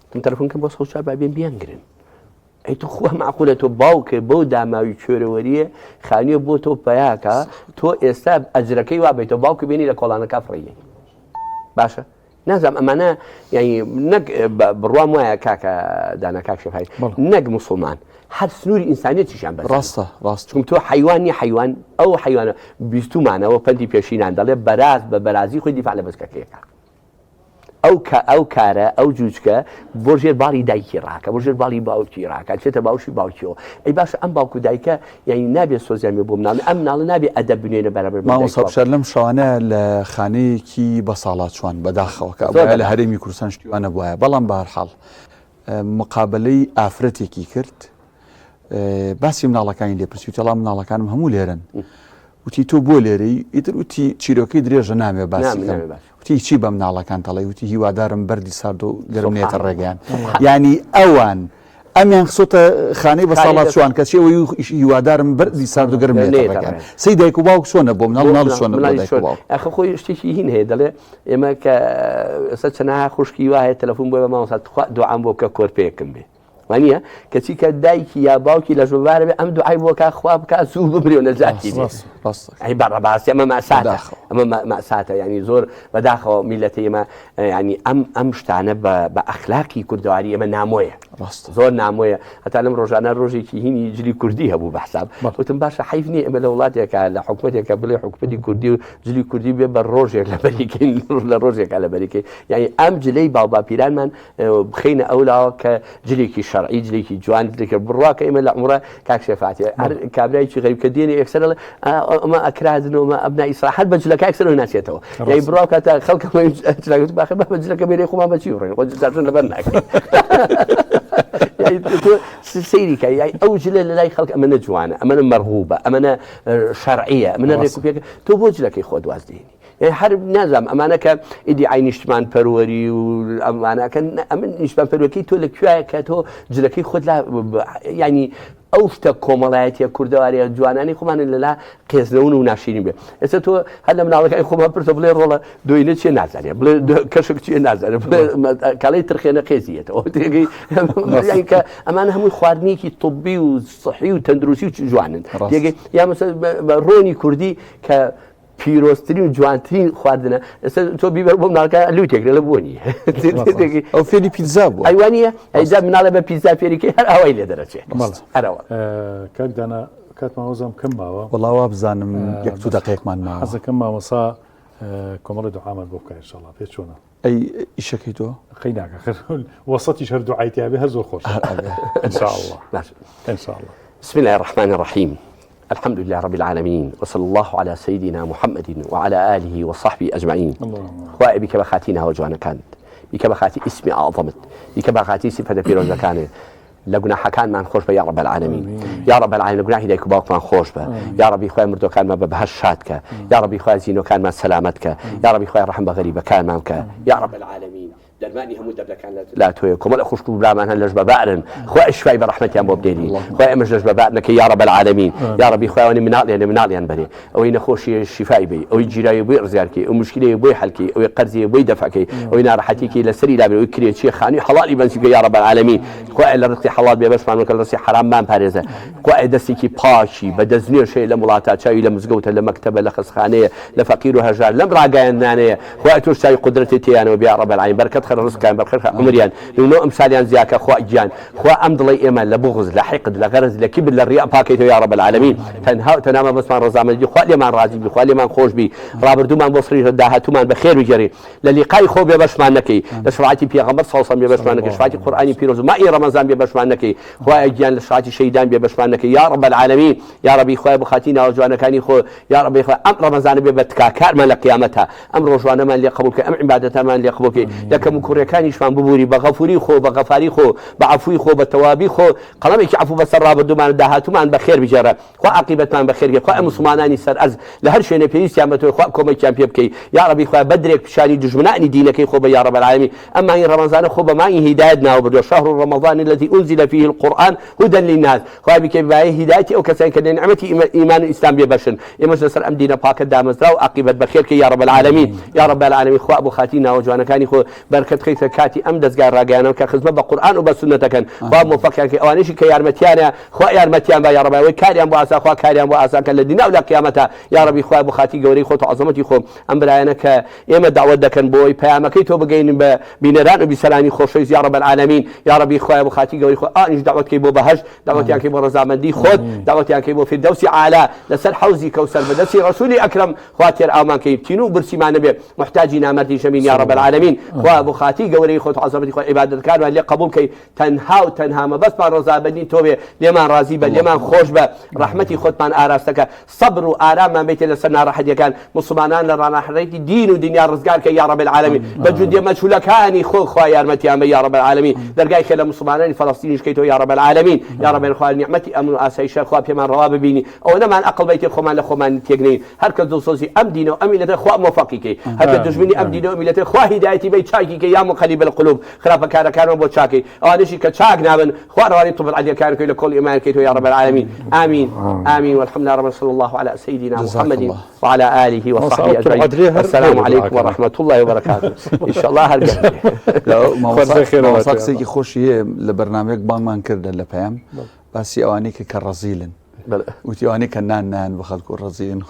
وتم تەلەفۆن کەم بۆ 104 با بێن بیانگرن ئەی تو خوا معقولە تۆ باوکێ بەو داماوی کوێرەوەریە خانوویە بۆ تۆ پەیاکە تۆ ئێستا ئەجرەکەی وا بیتەوە باوکە بێنی لە کۆڵانەکە فڕیێ باشە نازانم ئەمانە یانی نەک بڕوام وایە کاکە دانا کاک شێخ هادی نەک موسڵمان هەر سنووری ئینسانیەتیشیان بەزاندووە. ڕاستە ڕاست. چونکە تۆ حەیوان نی حەیوان ئەو حەیوانە بیستومانەوە پەندی پێشینان دەڵێ بەراز بە بەرازی خۆی دیفاع لە بەچکەکەی ئەکا. ئەو کە ئەو کارە ئەو جوجکە بۆ ژێر باڵی دایکی ڕاکە بۆ ژێر باڵی باوکی ڕاکە چێتە باوشی باوکیەوە ئەی باشە ئەم باوک و دایکە یانی نابێ سۆزیان بێ بۆ مناڵ ئەم مناڵە نابێ ئەدەب بنوێنێ بەرامبەر بە دایک مامۆستا و باوک. بشار لەم شەوانە لە خانەیەکی بەساڵاچوان بەداخەوە کە زۆر ئەبوایە لە بەداخەوە. هەرێمی کوردستان شتی وا نەبوایە بەڵام بەهەرحاڵ مقابەلەی ئافرەتێکی کرد باسی مناڵەکانی لێ پرسی وتی وەڵا مناڵەکانم هەموو لێرەن وتی تۆ بۆ لێرەی ئیتر وتی چیرۆکەی درێژە نامێ باسی نامێ کەم نامێ باسی. وتی چی بە مناڵەکان تەڵێ وتی هیوادارم بەردی سارد و گەرم نێتە سبحان الله. ڕێگەیان یعنی ئەوان ئەمیان خسۆتە خانەی بە ساڵا چوان کەچی ئەوەی هیوادارم بەردی سارد و گەرم نێتە ڕێگەیان سەی دایک و باوک چۆنە بۆ مناڵ مناڵ چۆنە بۆ دایک و باوک ئەخە خۆی شتێکی هین هەیە دەڵێ ئێمە کە ئێستا چەنەها خوشکی وا هەیە تەلەفۆن بۆ بە مامۆستا تخوا دوعام بۆ بکە کۆرپەیەکم بێ. وانییە؟ کەچی کە دایکی یا باوکی لەش بەبارە بێ ئەم دوعای بۆ کا خوا بکا زوو بمرێ و نەجاتی بێ. ئەی بە ڕاستی ئەمە مەساتە ئەمە مەساتە یعنی زۆر بەداخەوە میلەتی ئێمە یعنی ئەم ئەم شتانە بە ئەخلاقی کوردەواری ئێمە نامۆیە ڕاست زۆر نامۆیە هەتا لەم ڕۆژانە ڕۆژێکی هینی جلی کوردی هەبوو بە حساب وتم باشە حەیف نییە ئێمە لە وڵاتێکە لە حکومەتێکە بڵێ حکومەتی کوردی و جلی کوردی بێ بە ڕۆژێک لە بەریکەین لە ڕۆژێکە لە بەریکەی یعنی ئەم جلەی باوباپیرانمان بخەینە ئەو لاوە کە جلێکی شەرعی جلێکی جوان جلێکە بڕوا کە ئێمە لە عومرە کاک شێفاتی هەر کابرایکی غەریب کە دێنێ یەکسەر ئەڵێ ئەمە ئەکرادن و ئەمە ئەبنا ئیسرا هەر بە جلەکە یەکسەر ناسێتەوە یای بڕوا کاتە خەڵک جلەکە باخە بە جلەکە بێرێ خۆمان بە چی بڕین خۆ جلەکە لەبەر ناکەین سەیری کە یای ئەو جلە لە لای خەڵک ئەمە جوانە ئەمە مەرغوبە ئەمە شەرعیە ئەمە ڕێکوپێک تۆ بۆ جلەکەی خۆت واز دێنی هەر نازانم ئەمانە کە ئیدیعای نیشتمان پەروەری و ئەمانەکەن ئەمن نیشتمان پەروەکەی تۆ لە کوێیە کە تۆ جلەکەی خۆت لا ینی ئەو شتە کۆمەڵایەتیە کوردەواریە جوانانی خۆمانە لەلا قێزنەون و ناشرین بێ ئێستا تۆ هەر لە مناڵەکانی خۆمان پرسە بڵێ ڕۆڵە دۆینە چیە نازانێ بڵێ کەشک چیە نازانێ بڵێ کاڵی ترخێنە قێزیەتەوە تێگەی کە ئەمانە هەمووی خواردنێکی طبی و صحی و تەندروستی و جوانن تێگەی یا مەسەل ڕۆنی کوردی کە پیرۆزترین و جوانترین خواردنە ئێستا تۆ بیبەر بۆ مناڵەکە لوتێک لە بۆنی ئەو فێری پیتزا بوو ئەیوانە ئەیدا مناڵە بە پیتزا فێریکەی هەر ئاوای لێ دەرەچێت هەرەوە کاک دانا کاتمان وەزم کەم ماوە وەڵا وا بزانم یەک تو دقیقمان ماوە حەزەکەم مامۆسا کۆمەڵی دوعامان بۆ بکە ئینشاءڵڵا پێ چۆنە ئەی ئیشەکەی تۆ قەی ناکە وەسەتیش هەر دوعای تیاێ هەر زۆر خۆش إن شاء الله إن شاء الله بسم الله الرحمن الرحيم الحمد لله رب العالمين وصلى الله على سيدنا محمد وعلى آله وصحبه أجمعين خوایە بیکە بە خاتی ناوە جوانەکانت بیکە بە خاتی ئیسمی ئاعظەمت بیکە بە خاتی سیفەتە پیرۆزەکانت لە گوناحەکانمان خۆش بە یا رب العالمین یا رب العالمین لە گوناحی دایک و باوکمان خۆش بە یا ربی خوای مردوەکانمان بە بەهەشت شاد کە یا ربی خوای زینۆکانمان سەلامەت کە یا ربی خوای ڕەحم بە غەریبەکانمان بکە یا رب العالمین دەرمانی هەموو دەردەکان لە تۆیە کۆمەڵە خوشک و برامان هەن لەش بەبارن خوای شفای بە ڕەحمەتیان بۆ بدێنی خوای ئێمەش لەش بەبار نەکەی یا رب العالمین یا ربی خوای ئەوانەی مناڵیان مناڵیان بەرێ ئەوەی نەخۆشیە شیفای بەی ئەوەی گیراوی بۆی ڕزگار کەی ئەو مشکلەیە بۆی حەل کەی ئەوەی قەرزیە بۆی دەفع کەی ئەوەی ناڕەحەتیکەی لەسەری لابەری ئەوەی کرێچیە خانوی حەڵالی بەنسیب کەی یا رب العالمین خوایە لە ڕزقی حەڵال بێبەشمان مەکە لە ڕزقی حەرام مان پارێزە خوایە دەستێکی پاکی بە دەستنوێژ هەیە لەم وڵاتە چاوی لە مزگەوتە لە مەکتەبە لە خەستخانەیە لە فەقیر و هەژار لەم ڕاگەیاندنانەیە خوایە تۆش چاوی قودرەتت تێیانەوە بێ یا رب العالمین بەرکەت خەرە ڕزقیان بەرکەت خە عومریان نمونە و ئەمسالیان زیاکە خوا گیان خوا ئەم دڵەی ئێمە لە بوغز لە حیقد لە غەرەز لە کیبر لە ڕیا پاکەیتەوە یا رب العالمین تەنها و تەنها مەبەستمان ڕەزامەندی خوا لێمان ڕازی بی خوا لێمان خۆش بی ڕابردوومان بۆ سڕی داهاتوومان بە خێر بگێڕی لە لیقای خۆ بێبەشمان نەکەی لە شەفاعەتی پێغەمبەر صلی الله علیه و سلم بێبەشمان نەکەی شەفاعەتی قورئانی پیرۆز و مائی ڕەمەزان بێبەشمان نەکەی خوایە گیان لە شەفاعەتی شەهیدان بێبەشمان نەکەی یا رب العالمین یا ربی خوایە بۆ خاتری ناوە جوانەکانی خۆ یا ربی خوایە ئەم ڕەمەزانە بێ بە تکاکارمان لە قیامەتا ئەم ڕۆژوانەمان لێ قبوڵ کەی ئەم عیبادەتانمان لێ قبوڵ کەی لە کەم و کوڕیەکانیشمان ببوری بە غەفوری خۆ بە غەفاری خۆ بە عەفوی خۆ بە تەوابی خۆ قەڵەمێکی عەفو بەسەر ڕابردوومان و داهاتوومان بە خێر بگێڕە خوا عاقیبەتمان بە خێر کەی خوا موسڵمانانی سەر ئەرز لە هەر شوێنێ پێویستیان بە تۆیە خوا کۆمەکیان پێ بکەی یاڕەبی خوایە بەدرێک پیشانی دوژمنانی دینەکەی خۆ بە یا رب العالمین ئەم مانگی ڕەمەزانە خۆ بە مانگی هیدایەت ناو بردووە شهر رمضان الذی انزل فیه القرآن هدى للناس خوایە بیکەی بە مایەی هیدایەتی ئەو کەسانەی کە لە نیعمەتی ئیمان و ئیسلام بێ بەشن ئێمەش لەسەر ئەم دینە پاکە دامەزراو عاقیبەت بەخێر کەی یا رب العالمین یا رب العالمین خوا بۆ خاتری ناوە جوانەکانی خۆ بەرکەت خەیتە کاتی ئەم دەزگای ڕاگەیانەوە کە خزمەت بە قورئان و بە سوننەت دەکەن خوا مۆفەقیان کەی ئەوانەیشی کە یارمەتیانە خوا یارمەتیان با یاڕەبی ئەوەی کاریان بۆ ئاسان خوا کاریان بۆ ئاسان کە لە دنیا و لە قیامەتا یاڕەبی خوایە بۆ خاتری گەورەی خۆت و عەزەمەتی خۆ ئەم برایانە کە ئێمە دەعوەت دەکەن بۆی پەیامەکەی تۆ بگەینن بە بینەران و بیسەرانی خۆشەویست یا رب العالمین یاڕەبی خوایە بۆ خاتری گەورەی خۆ ئەوانیش دەعوەت کەی بۆ بەهەشت دەعوەتیان کەی بۆ ڕەزامەندی خۆت دەعوەتیان کەی بۆ فیردەوسی عالا لەسەر حەوزی کەوسەر بە دەستی ڕەسولی ئەکرەم خوا تێر ئاومان کەی تینوو و برسیمان نەبێ موحتاجی نامەردیش نەبین یا رب العالمین خوا بۆ خاتری گەورەی خۆت و عەزەمەتی خۆت عیبادەتەکانمان لێ قبوڵ کەی تەنها و تەنها مەبەستمان ڕەزامەندی تۆ بێ لێمان ڕازی بە لێمان خۆش بە ڕەحمەتی خۆتمان ئاراستەکە سەبر و ئارامان بیتێ لەسەر ناڕەحەتیەکان موسڵمانان لە ڕاناحەتی دین و دنیا ڕزگار کە یا رب العالمین بە جودیە مەجهولەکانی خۆ خوا یارمەتیان بە یا رب العالمین دەرگای خێر لە موسڵمانانی فەلەستینیش کەیتەوە یا رب العالمین یا رب خوا نیعمەتی ئەمن و ئاسایشە خوا پێمان ڕەوا ببینی ئەوەنەمان ئەقڵ بیتێ خۆمان لە خۆمان تێک نەین هەر کەس دڵسۆزی ئەم دینە و ئەم میللەتە خوا مۆفەقی کەی هەر کەس دوژمنی ئەم دینە و میللەتە خوا هیدایەتی بەی چاکی کەی. یا مقلب القلوب خراپەکارەکانمان بۆ چاکەی ئەوانەشی کە چاک نابن خوا ڕەوانەی طب العدلەکان بکەی لە کۆڵی ئێمەیان بکەیتەوە یا رب العالمین آمین آمین والحمد لله رب صلی الله على سيدنا محمد وعلى آله وصحبه أجمعين السلام عليكم ورحمة الله وبركاته إن شاء الله هەر مامۆستا قسەیەکی خۆشی هەیە لە بەرنامەیەک بانگمان کردن لە پەیام باسی ئەوانەی کە کە ڕەزیلن وتی ئەوانەی کە نان نان بە خەڵک و ڕەزیلن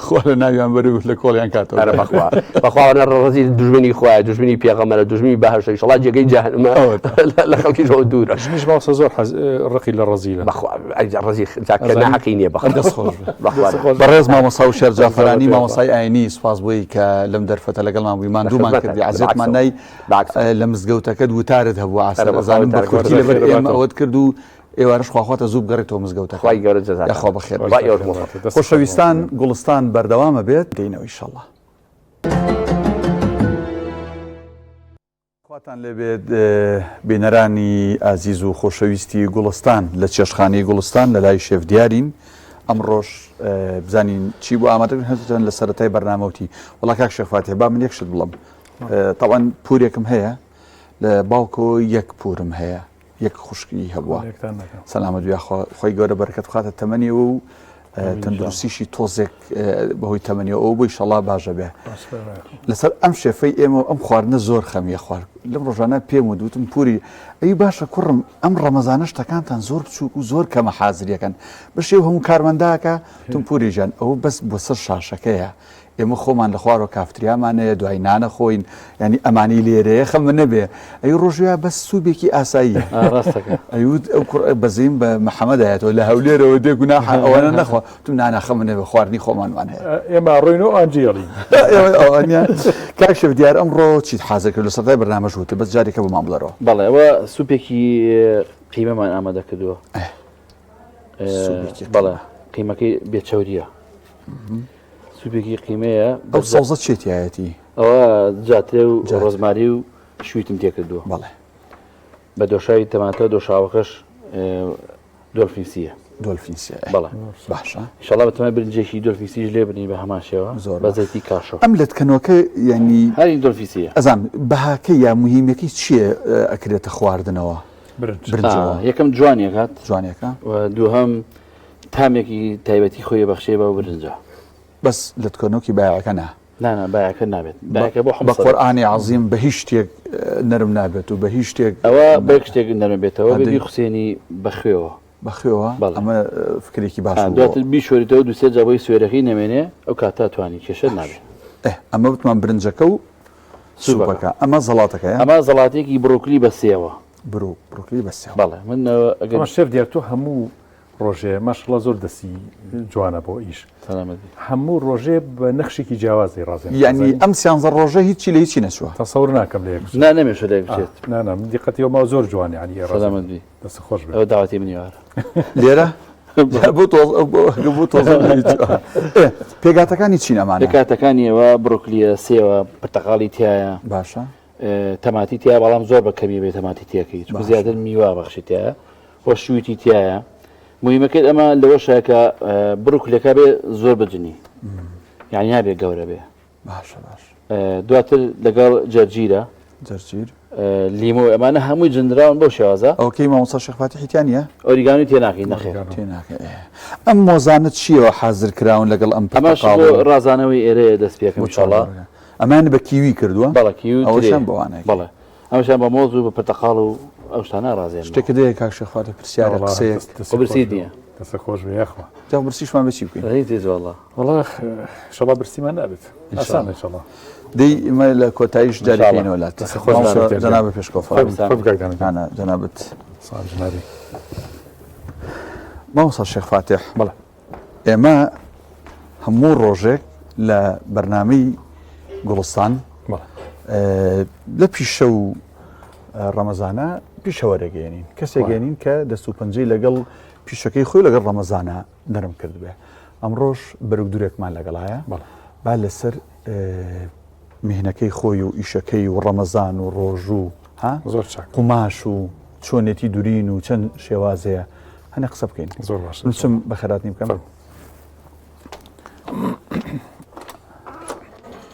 خوا لە ناویان بەرێ و لە کۆڵیان کاتەوە. ئەرە بەخوا بەخوا ئەوانە ڕەزیل دوژمنی خوایە دوژمنی پێغەمبەرە دوژمنی بەهەشتە ئیشەڵا جێگەی جەهەنمە لە خەڵکیشەوە دوورە. ژنیش مامۆستا زۆر حەز ڕقی لە ڕەزیلە. بەخوا ئەی ڕەزیل جا کە ناحەقی نییە بەخوا. دەست خۆش بێ. بەخوا. بەڕێز مامۆستا وشیار جافەرانی مامۆستای ئاینی سوپاس بۆی کە لەم دەرفەتە لەگەڵمان بووی ماندوومان کردی عەزێتمان نای لە مزگەوتەکەت وتارت هەبوو عەسر ئەزانم بە کورتی لەبەر ئێمە ئەوەت کرد و ئێوارەش خواخواتە زوو بگەڕێتەوە مزگەوتەکە. خوای گەورە جەزاتان یاخوا بەخێر بێی. خوای ئێوەش مۆفەق. خۆشەویستان گوڵستان بەردەوامە بێت دێینەوە ئیشەڵا. خواتان لێبێت بینەرانی ئازیز و خۆشەویستی گوڵستان لە چێشتخانەی گوڵستان لە لای شێف دیارین ئەمڕۆش بزانین چی بۆ ئامادە هەزتان لە سەرەتای بەرنامەوتی وڵا کاک شێخ فاتح با من یەک شت بڵم تاوان پورێکم هەیە لە باوکۆ یەک پورم هەیە یەک خوشکی هەبووە سەلامەت یاخوا خۆی گەورە بەرەکەت بخاتە تەمەنیەوە و تەندروستیشی تۆزێک بەهۆی تەمەنیەوە ئەو بۆی شەڵا باشە بێ لەسەر ئەم شێفەی ئێمە ئەم خواردنە زۆر خەمیە خوارد لەم ڕۆژانە پێم و دوتم پوری ئەی باشە کوڕم ئەم ڕەمەزانە شتەکانتان زۆر بچووک و زۆر کەمە حازریەکەن بەشێ هەموو کارمەنداکە تم پوری ژیان ئەو بەس بۆ سەر شاشەکەیە ئێمە خۆمان لە خوارەوە کافتریامان هەیە دوای نانە خۆین ینی ئەمانی لێرەیە خەمە نەبێ ئەی ڕۆژویا بەس سوبێکی ئاساییە ئەیوت ئەو کوڕ بەزیم بە محەممەدایەتەوە لە هەولێرەوە دێ گوناح ئەوانە نەخوا تم نانا خەمە نەبێ خواردنی خۆمانمان هەیە ئێمە ڕۆین و ئانجێڵی ئەوانیان کاک شێف دیار ئەمڕۆ چیت حازر کرد لە سەرەتای بەرنامەش وتت بەس جارێکە بۆمان بڵێرەوە. بەڵێ ئەوە سوپێکی قیمەمان ئامادە کردووە سوپێکی بەڵێ قیمەکەی بێچەوریە سوپێکی قیمەیە. ئەو سەوزە چێ تیایەتی؟ ئەوە جاترێ و ڕۆزماری و شویتم تێکردووە. بەڵێ. بە دۆشاوی تەماتە دۆشاوەکەش دۆلفینسیە. دۆلفینسیە. بەڵێ. باشە. ئینشاڵڵا بەتەمای برنجێکی دۆلفینسیش لێ بنی بە هەمان شێوە. زۆر بە زەیتی کاشۆ. ئەم لەتکەنۆکە یانی هەری دۆلفینسیە. ئەزانم بەهاکەی یا موهیمەکەی چییە ئەکرێتە خواردنەوە؟ برنج. برنجەوە. یەکەم جوانیەکات. جوانیەکە. و دووهەم تامێکی تایبەتی خۆی بەخشێ بەو برنجە. بەس لەتکەنۆکی بایەکە نا. نا نا بایەکە نابێت بایەکە بۆ بە قورئانی عەزیم بە هیچ شتێک نەرم نابێت و بە هیچ شتێک ئەوە بە یەک شتێک نەرم بێتەوە بێ بیخوسێنی بە خوێوە. بە خوێوە؟ بەڵێ. ئەمە فکرێکی باش بوو. دواتر بیشۆریتەوە دوو سێ جار بۆی سوێرەکەی نەمێنێ ئەو کاتە توانی کێشەت نابێ. ئێ ئەمە وتمان برنجەکە و سوپەکە ئەمە زەڵاتەکەیە؟ ئەمە زەڵاتێکی بڕۆکلی بە سێوە. برو بڕۆکلی بە سێوە. بەڵێ من ئەگەر شێف دیار تۆ هەموو ڕۆژێ ماشەڵا زۆر دەستی جوانە بۆ ئیش سەلامەت بی. هەموو ڕۆژێ بە نەخشێکی جیاواز دەیڕازێنێ یعنی ئەم سیانزە ڕۆژە هیچی لە هیچی نەچووە تەسەور ناکەم لە یەک بچێت نا نەمێشە لە یەک بچێت نا نا من دیقەتی ئەو ماوە زۆر جوانە یعنی ئێ ڕازێنێ سەلامەت بی دەست خۆش بێت ئەوە داوەتی منی وارە لێرە بۆ تۆز بۆ تۆز پێکهاتەکانی چین ئەمانە پێکهاتەکانی ئەوە بڕۆکلیە سێوە پرتەقاڵی تایە باشە تەماتی تیا بەڵام زۆر بە کەمی بێ تەماتی تێکەی چونکە زیاتر میوە بەخشی تایە و شویتی تایە مهمەکەی ئەمە لەوەشە کە بڕوکلەکە بێ زۆر بجنی یعنی نابێ گەورە بێ باشە باش دواتر لەگەڵ جەرجیرە جەرجیر لیمۆ ئەمانە هەمووی جندراون بەو شێوازە ئەوکەی مامۆستا شێخ فاتیحی تیا نییە؟ ئۆریگانۆی تێناکەی نەخێر تێناکەی ئەم مۆزانە چییەوە حازر کراون لەگەڵ ئەم ئەمەش پرتەقاڵ بۆ ڕازانەوەی ئێرەیە دەست پێکەم بۆ ئینشاڵڵا چاڵ ئەمانە بە کیوی کردووە؟ بەڵێ کیوی و ترێ ئەوەشیان بەوانە بەڵێ ئەمەشیان بە مۆز و بە پرتەقاڵ و ئەو شتانە ڕازێنمەوە. شتێکت هەیە کاک شێخ فاتیح پرسیارێک وەڵا قسەیەک؟ دەست خۆ خۆش برسیت بێ نییە؟ دەست خۆش بێ یاخوا. جا برسیشمان بێ چی بکەین؟ هیچ هیچ وەڵا. وەڵا ئینشەڵا برسیمان نابێت ئاسانە ئینشەڵا. دەی ئمە لە کۆتاییش جارێک ئینشاڵا. دێینەوە لات. دەست خۆش مامۆستا بێت. جەنابت پێشکەوە فەرموو. خۆت کاک دانا. نانا جەنابت. سڵام جەنابی. مامۆستا شێخ فاتیح. بەڵێ. ئێمە هەموو ڕۆژێک لە بەرنامەی گوڵستان لە پیشە و ڕەمەزانە پیشە وەرەگەێنین کەسێک گەێنین کە دەست و پەنجەی لەگەڵ پیشەکەی خۆی لەگەڵ ڕەمەزانە نەرم کرد بێ ئەمڕۆژ بەرگ دوورێکمان لەگەڵایە با لەسەر میهنەکەی خۆی و ئیشەکەی و ڕەمەزان و ڕۆژوو ها زۆر چاک قوماش و چۆنێتی دورین و چەند شێوازەیە هەنێ قسە بکەین زۆر باشە من چم بەخێراتنی بکەم فەرموو.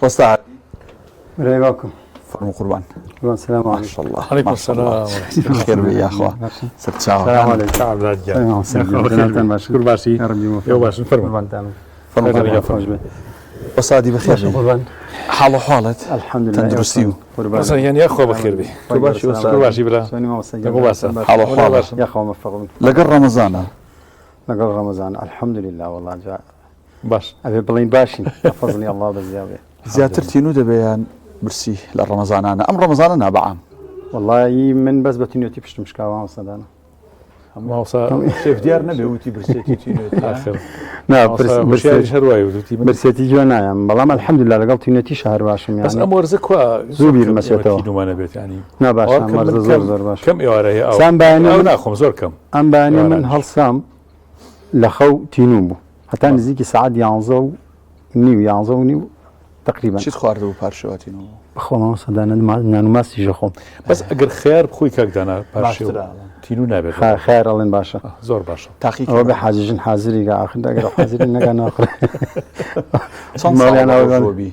وەستا برای باوکم. فەرموو قوربان. قوربان سلام علیکم. ماشاءاللە. علیکم السلام. خێر بێ یاخوا. سەرچاوەکان. سلام علیکم. شکر باشی. ئێوە باشن فەرموو. فەرموو قوربان. وەسادی بەخێر بێی. قوربان. حاڵ و حاڵت. الحمدلله. تەندروستی و. قوربان. مەسەن یان یاخوا بەخێر بێی. تۆ باشی وەسادی. شکر باشی برا. چۆنی مامۆستا گیان؟ دەنگۆ باشە. حاڵ و حاڵت. یاخوا مەفەق بن. لەگەڵ ڕەمەزانە. لەگەڵ ڕەمەزان الحمدلله وەڵا جا باش. ئەبێ بڵێین باشین بە فەزڵی ئەڵڵا بە زیابێ. زیاتر تینوو دەبێ یان برسی لە ڕەمەزانانە ئەم ڕەمەزانە نا بە عام. وەڵایی من بەس بە تینوێتی پشتم شکاوە مامۆستا دانا. مامۆستا شێف دیار نەبێ وتی برسێتی تینوێتی ئاخر نا مامۆستا هۆشیاریش هەر وایە وتی من برسێتی گوێ نایەم بەڵام الحمدلله لەگەڵ تینوێتیش هەر باشم بەس یانی ئەم وەرزە کوا زوو زۆر بیرم کەم ئێمە ئەچێتەوە. تینوومان ئەبێت یانی نا باشە باوەڕ ئەم کە من وەرزە زۆر کەم زۆر باشە. کەم ئێوارە هەیە ئاو سام بەیانی ئاو من ناخۆم زۆر کەم ئەم بەیانیە من ئێوارانیش. هەڵسام لە خەو تینووم بوو هەتا نزیکی سەعات یانزە و نیو یانزە و نیو تقریبا. چیت خواردبوو پارشێوە تینوو بوو؟ بەخوا مامۆستا دانا نان و ماستی ژەخۆم. بەس ئەگەر خەیار بخۆی کاک دانا پارشێو باشترە. تینوو نابێت. خەیار ئەڵێن باشە. زۆر باشە. تاقی ئەوە بێ کەرەوە. حاجی ژن حازری گا ئاخر ئەگەر حازری نەگا ناخورێ. چەند ساڵە ماڵیان بە ئەوە ڕۆژووە بی؟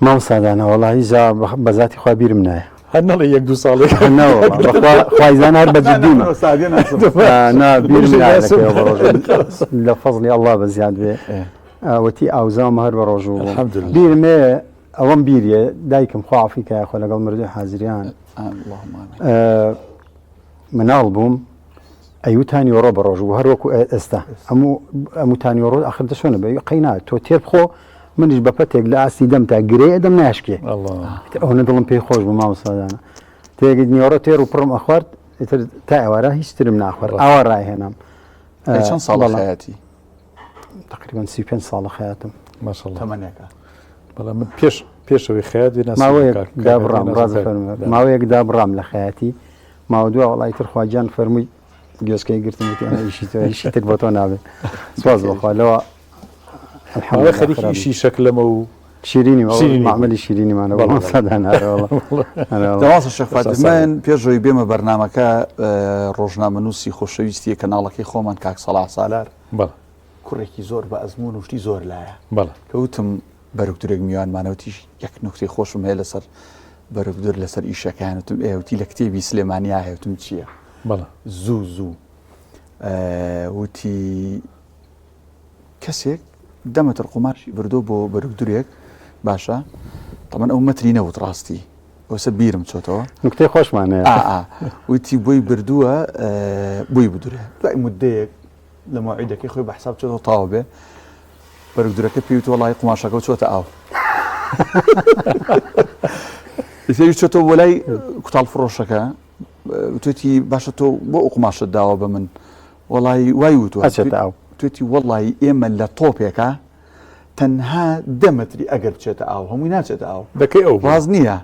مامۆستا دانا وەڵاهی جا بە زاتی خوا بیرم نایە. هەر نەڵێ یەک دوو ساڵێک. نەوەڵا بەخوا خوای زانا هەر بە نا نا جدیمە. منەوە سادیە ناسم. نا بیرم نایە ناسم. لەکەیەوە بە ڕۆژوو لە فەزڵی ئەڵڵا بە زیاد بێ. ئێ. وتی ئاوزام هەر بە ڕۆژوو بووم. الحمدلله. بیرم هەیە ئەوەم بیریە دایکم خوا عەفوی کا یاخوا لەگەڵ مردووی حازریان اللهم آمین. مناڵ بووم ئەیوو تا نیوەڕۆ بە ڕۆژ بوو هەر وەکو ئێستا ئەموو ئەموو تا نیوەڕۆ ئاخر دەچۆنە بە قەینا تۆ تێر بخۆ منیش بە پەتێک لە ئاستی دەم تا گرێ ئەدەم ناشکێ ئەوەنە دڵم پێی خۆش بوو مامۆستادانە تێگەیت نیوەڕۆ تێر و پڕم ئەخوارد ئیتر تا ئێوارە هیچ ترم ناخوارد ئاوا ڕایهێنام چەند ساڵە خەیاتی؟ تقریبا 35 ساڵە خەیاتم. ماشاءاللە تەمەنێکە. بەڵام من پێش پێشەوەی خەیات بێ ناسم ماوەیەک کاک دابڕام ناسم ڕاز کاک فەرموو دانا. ماوەیەک دابڕام لە خەیاتی ماوە دوا وەڵای تر خوا گیان فەرمووی گوێچکەی گرتم وتی ئەمە ئیشی تۆ ئیشی تر بۆ تۆ نابێ سوپاس بۆ خوا لەوە ماوەی الحمدلله خەریکی خراب ئیشی شەکلەمە و شیرینی و شیرینی بوو. معمەلی شیرینیمانە بەڵێ، مامۆستا دانا ئەرێ وەڵا ئەرێ وەڵا. دەواز شێخ فاتح سا من پێش ئەوەی بێمە بەرنامەکە ڕۆژنامەنووسی خۆشەویستی کەناڵەکەی خۆمان کاک سەڵاح سالار بەڵێ کوڕێکی زۆر بە ئەزموون و شتی زۆر لایە. بەڵێ. کە وتم بەرگدورێک میوانمانە وتیش یەک نوکتەی خۆشم هەیە لەسەر بەرگدور لەسەر ئیشەکەیان وتم ئێ وتی لە کتێبی سلێمانیا هەیە وتم چییە؟ بەڵێ. زوو زوو وتی کەسێک دە مەتر قوماشی بردۆ بۆ بەرگدورێک باشە تەمەن ئەو مەتری نەوت ڕاستی ئەوسە بیرم چۆتەوە نوکتەی خۆشمان هەیە. ئا ئا وتی بۆی بردووە بۆی بدورێ دوای مدەیەک لە مەوعیدەکەی خۆی بە حساب چۆتەوە تاو بێ بەرگدورەکە پێی وتووە وەڵی قوماشەکە چۆتە ئاو ئیتر چۆتەوە بۆ لای کوتاڵ فڕۆشەکە وتێتی باشە تۆ بۆ ئەو قوماشت داوە بە من وەڵی وای وتووە ئەچێتە ئاو توێتی وەڵی ئێمە لە تۆپێکە تەنها دە مەتری ئەگەر بچێتە ئاو هەمووی ناچێتە ئاو دەکەی ئەو ڕاست نییە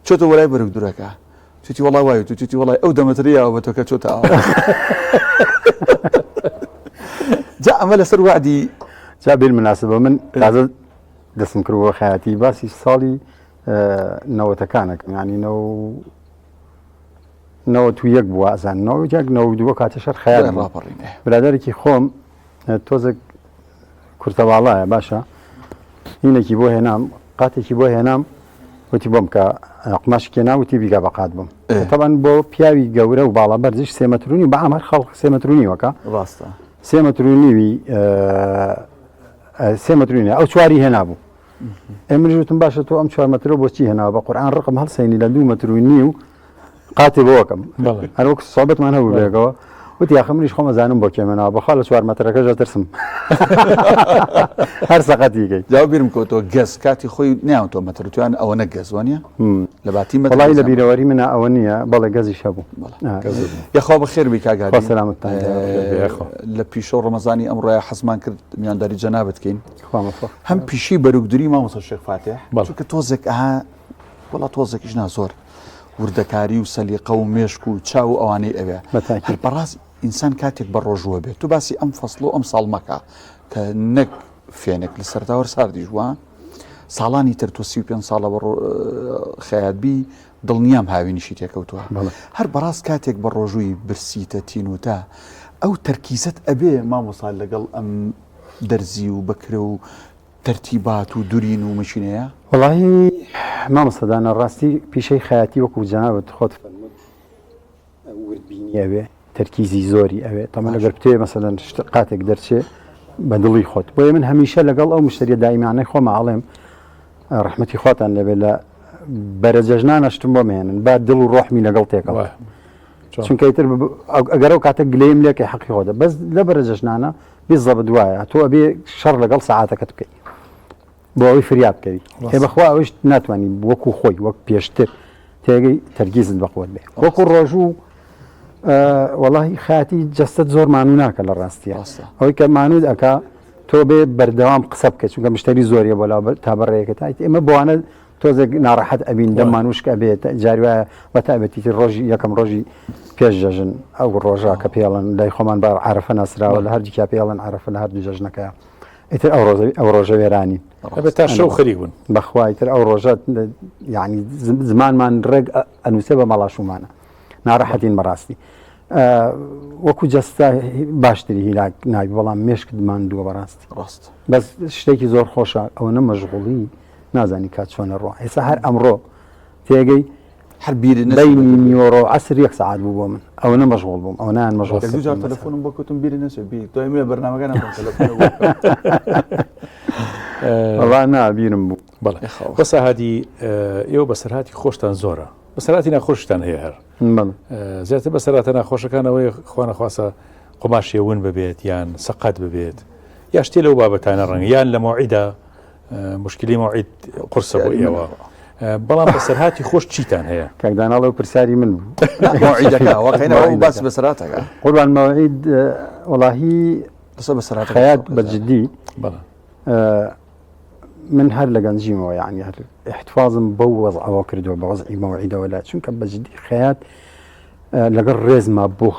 چۆتە وەلای بەرگدورەکە توتی وەڵا وای وتو توتی وەڵای ئەو دەمەتری یاوە بە تۆ کە چۆتە ئاو جا ئەمە لەسەر وعدی جا بالمناسبە من تازە دەستم کرد بۆ خەیاتی باسی ساڵی نەوەتەکانەکەم یعنی نەو نەوەت و یەک بووە ئەزان نەوە یەک نەوە دووە کاتە شەر خەیات بوو. ڕاپەڕینێ برادەرێکی خۆم تۆزێک کورتەباڵایە باشە هینێکی بۆ هێنام قاتێکی بۆ هێنام وتی بۆم کە قوماشی کێنا وتی بیگا بە قات بم تەبەن بۆ پیاوی گەورە و باڵا بەرزیش سێ مەترونی بە ئەمەر خەڵک سێ مەترونی وەکە ڕاستە سێ مەترونیوی سێ مەترونی ئەو چواری هێنا بوو ئێمە وتم باشە تۆ ئەم چوار مەترۆ بۆچی هێناوە بە قورئان ڕقم هەڵسێنی لە دوو مەتر و نیو قاتی بۆکەم هەر وەک سۆبەتمان هەبوو بێگەوە وتی یاخە منیش خۆم ئەزانم بۆ کێ مێناوە بەخوا لە چوار مەترەکەش ئەترسم هەر سەقەتی کەی. جا بیرم کەوتەوە گەز کاتی خۆی نیان تۆ مەتر تویان ئەوە نە گەز وانە لە باتی مەتر وەڵی لە بیرەوەری منە ئەوە نییە بەڵێ گەزیش هەبوو یاخوا بەخێر بی کاک هادی خوا سەلامەتتان یاخوا. لە پیشە و ڕەمەزانی ئەمڕۆیا حەزمان کرد میوانداری جەنابت کەین خوا مەفەق. هەم پیشەی بەرگدوری مامۆستا شێخ فاتیح بەڵێ. چونکە تۆزێک ئەها وەڵا تۆزێکیش نا زۆر وردەکاری و سەلیقە و مێشک و چاو و ئەوانەی ئەوێ بە تاکید. هەر بەڕاست ئینسان کاتێک بە ڕۆژووە بێت تو باسی ئەم فەسڵ و ئەم ساڵ مەکە کە نەک فێنک لە سەرتاوەر ساردیش وە ساڵانی تر تۆ 35 ساڵە بە خەیات بی دڵنیام هاوینیشی تێکەوتووە هەر بەڕاست کاتێک بە ڕۆژووی برسیتە تینوتە ئەو تەرکیزت ئەبێ مامۆسا لەگەڵ ئەم دەرزی و بەکرە و تەرتیبات و دورین و مەکینەیە؟ وەڵاهی مامۆستا دانا ڕاستی پیشەی خەیاتی وەکو جەنابت خۆت فەرمووت وردبینی ئەوێ تەرکیزی زۆری ئەوێ تەمەن ئەگەر بتەوێ مەسەلەن شت قاتێک دەرچێ بە دڵی خۆت بۆیە من هەمیشە لەگەڵ ئەو مشتریە دایمانەی خۆمە ئەڵێم ڕەحمەتی خواتان لەبێ لە بەرە جەژنانە شتم بۆ مێنن با دڵ و ڕۆحمی لەگەڵ تێکەڵ چونکە ئیتر ئەگەر ئەو کاتە گلەیم لێکەی حەقی خۆتە بەس لە بەرە جەژنانە بیزەبت وایە تۆ ئەبێ شەڕ لەگەڵ سەعاتەکەت بکەی بۆ ئەوەی فریا بکەوی ئێ بەخوا ئەوش ناتوانانی وەکو خۆی وەک پێشتر تێگەی تەرگیزت بەقوت بێ وەکو ڕۆژوو وەڵی خاتی جەستەت زۆر مانوو ناکە لە ڕاستیە ئەوەی کە مانوت ئەک تۆ بێ بەردەوام قسە بکە چونکە مشتری زۆریە بۆ تا بەڕێیەکە تا ئێمە بۆوانە تۆزێک ناڕەحەت ئەبین دەممان وشک ئەبێت جاری وایە بە تایبەتی تر ڕۆژی یەکەم ڕۆژی پێش جەژن ئەو ڕۆژە کە پێڵن لای خۆمان بە عرفە ناسراوە لە هەردووکیا پێڵن عرفە لە هەردوو جەژنەکەیە ئیتر ئەو ڕۆژە ئەو ڕۆژە وێرانین ئەبێت تا شەو خەریک بوون بەخوا ئیتر ئەو ڕۆژە یعنی زمانمان ڕێک ئەنووسێ بە مەڵاشومانە ناڕەحەتین بەڕاستی وەکو جەستە باشتری هیلاک نابی بەڵام مێشکت ماندووە بەڕاستی ڕاست بەس شتێکی زۆر خۆشە ئەوەنە مەشغوڵی نازانی کات چۆنە ڕۆ ئێستا هەر ئەمڕۆ تێگەی هەر بیرت نەچێت بەینی نیوەڕۆ عەسر یەک سەعات بوو بۆ من ئەوەنە مەشغوڵ بووم ئەوەنەیان مەشغوڵ یەک دوو جار کردم. تەلەفۆنم بۆ کردم بیرت نەچێت بیر دوای من لە بەرنامەکە ناتوانم تەلەفۆن بۆ بکەم. وەڵا نا بیرم بوو بەڵێ وەسا هادی ئێوە بەسەرهاتی خۆشتان زۆرە بەسەرهاتی ناخۆشتان هەیە هەر بەڵێ زیاتر بەسەرهاتە ناخۆشەکان ئەوەیە خوا نەخواستە قوماشێ ون ببێت یان سەقەت ببێت یا شتێ لەو بابەتانە ڕەنگە یان لە مەوعیدا مشکلی مەوعید قورسە بۆ ئێوە بەڵام بەسەرهاتی خۆش چیتان هەیە؟ کاک دانا ئەو پرسیاری من بوو. مەوعیدەکە واقعی ئەوە باس بەسەرهاتەکە. قوربان مەوعید وەڵاهی لەسەر بەسەرهاتەکە خەیات بە جدی من هەر لە گەنجیمەوە یعنی هەر احتفاظم بەو وەزعەوە کردووە بە وەزعی مەوعیدەوە لە چونکە بە جدی خەیات لەگەڵ ڕێزما بۆ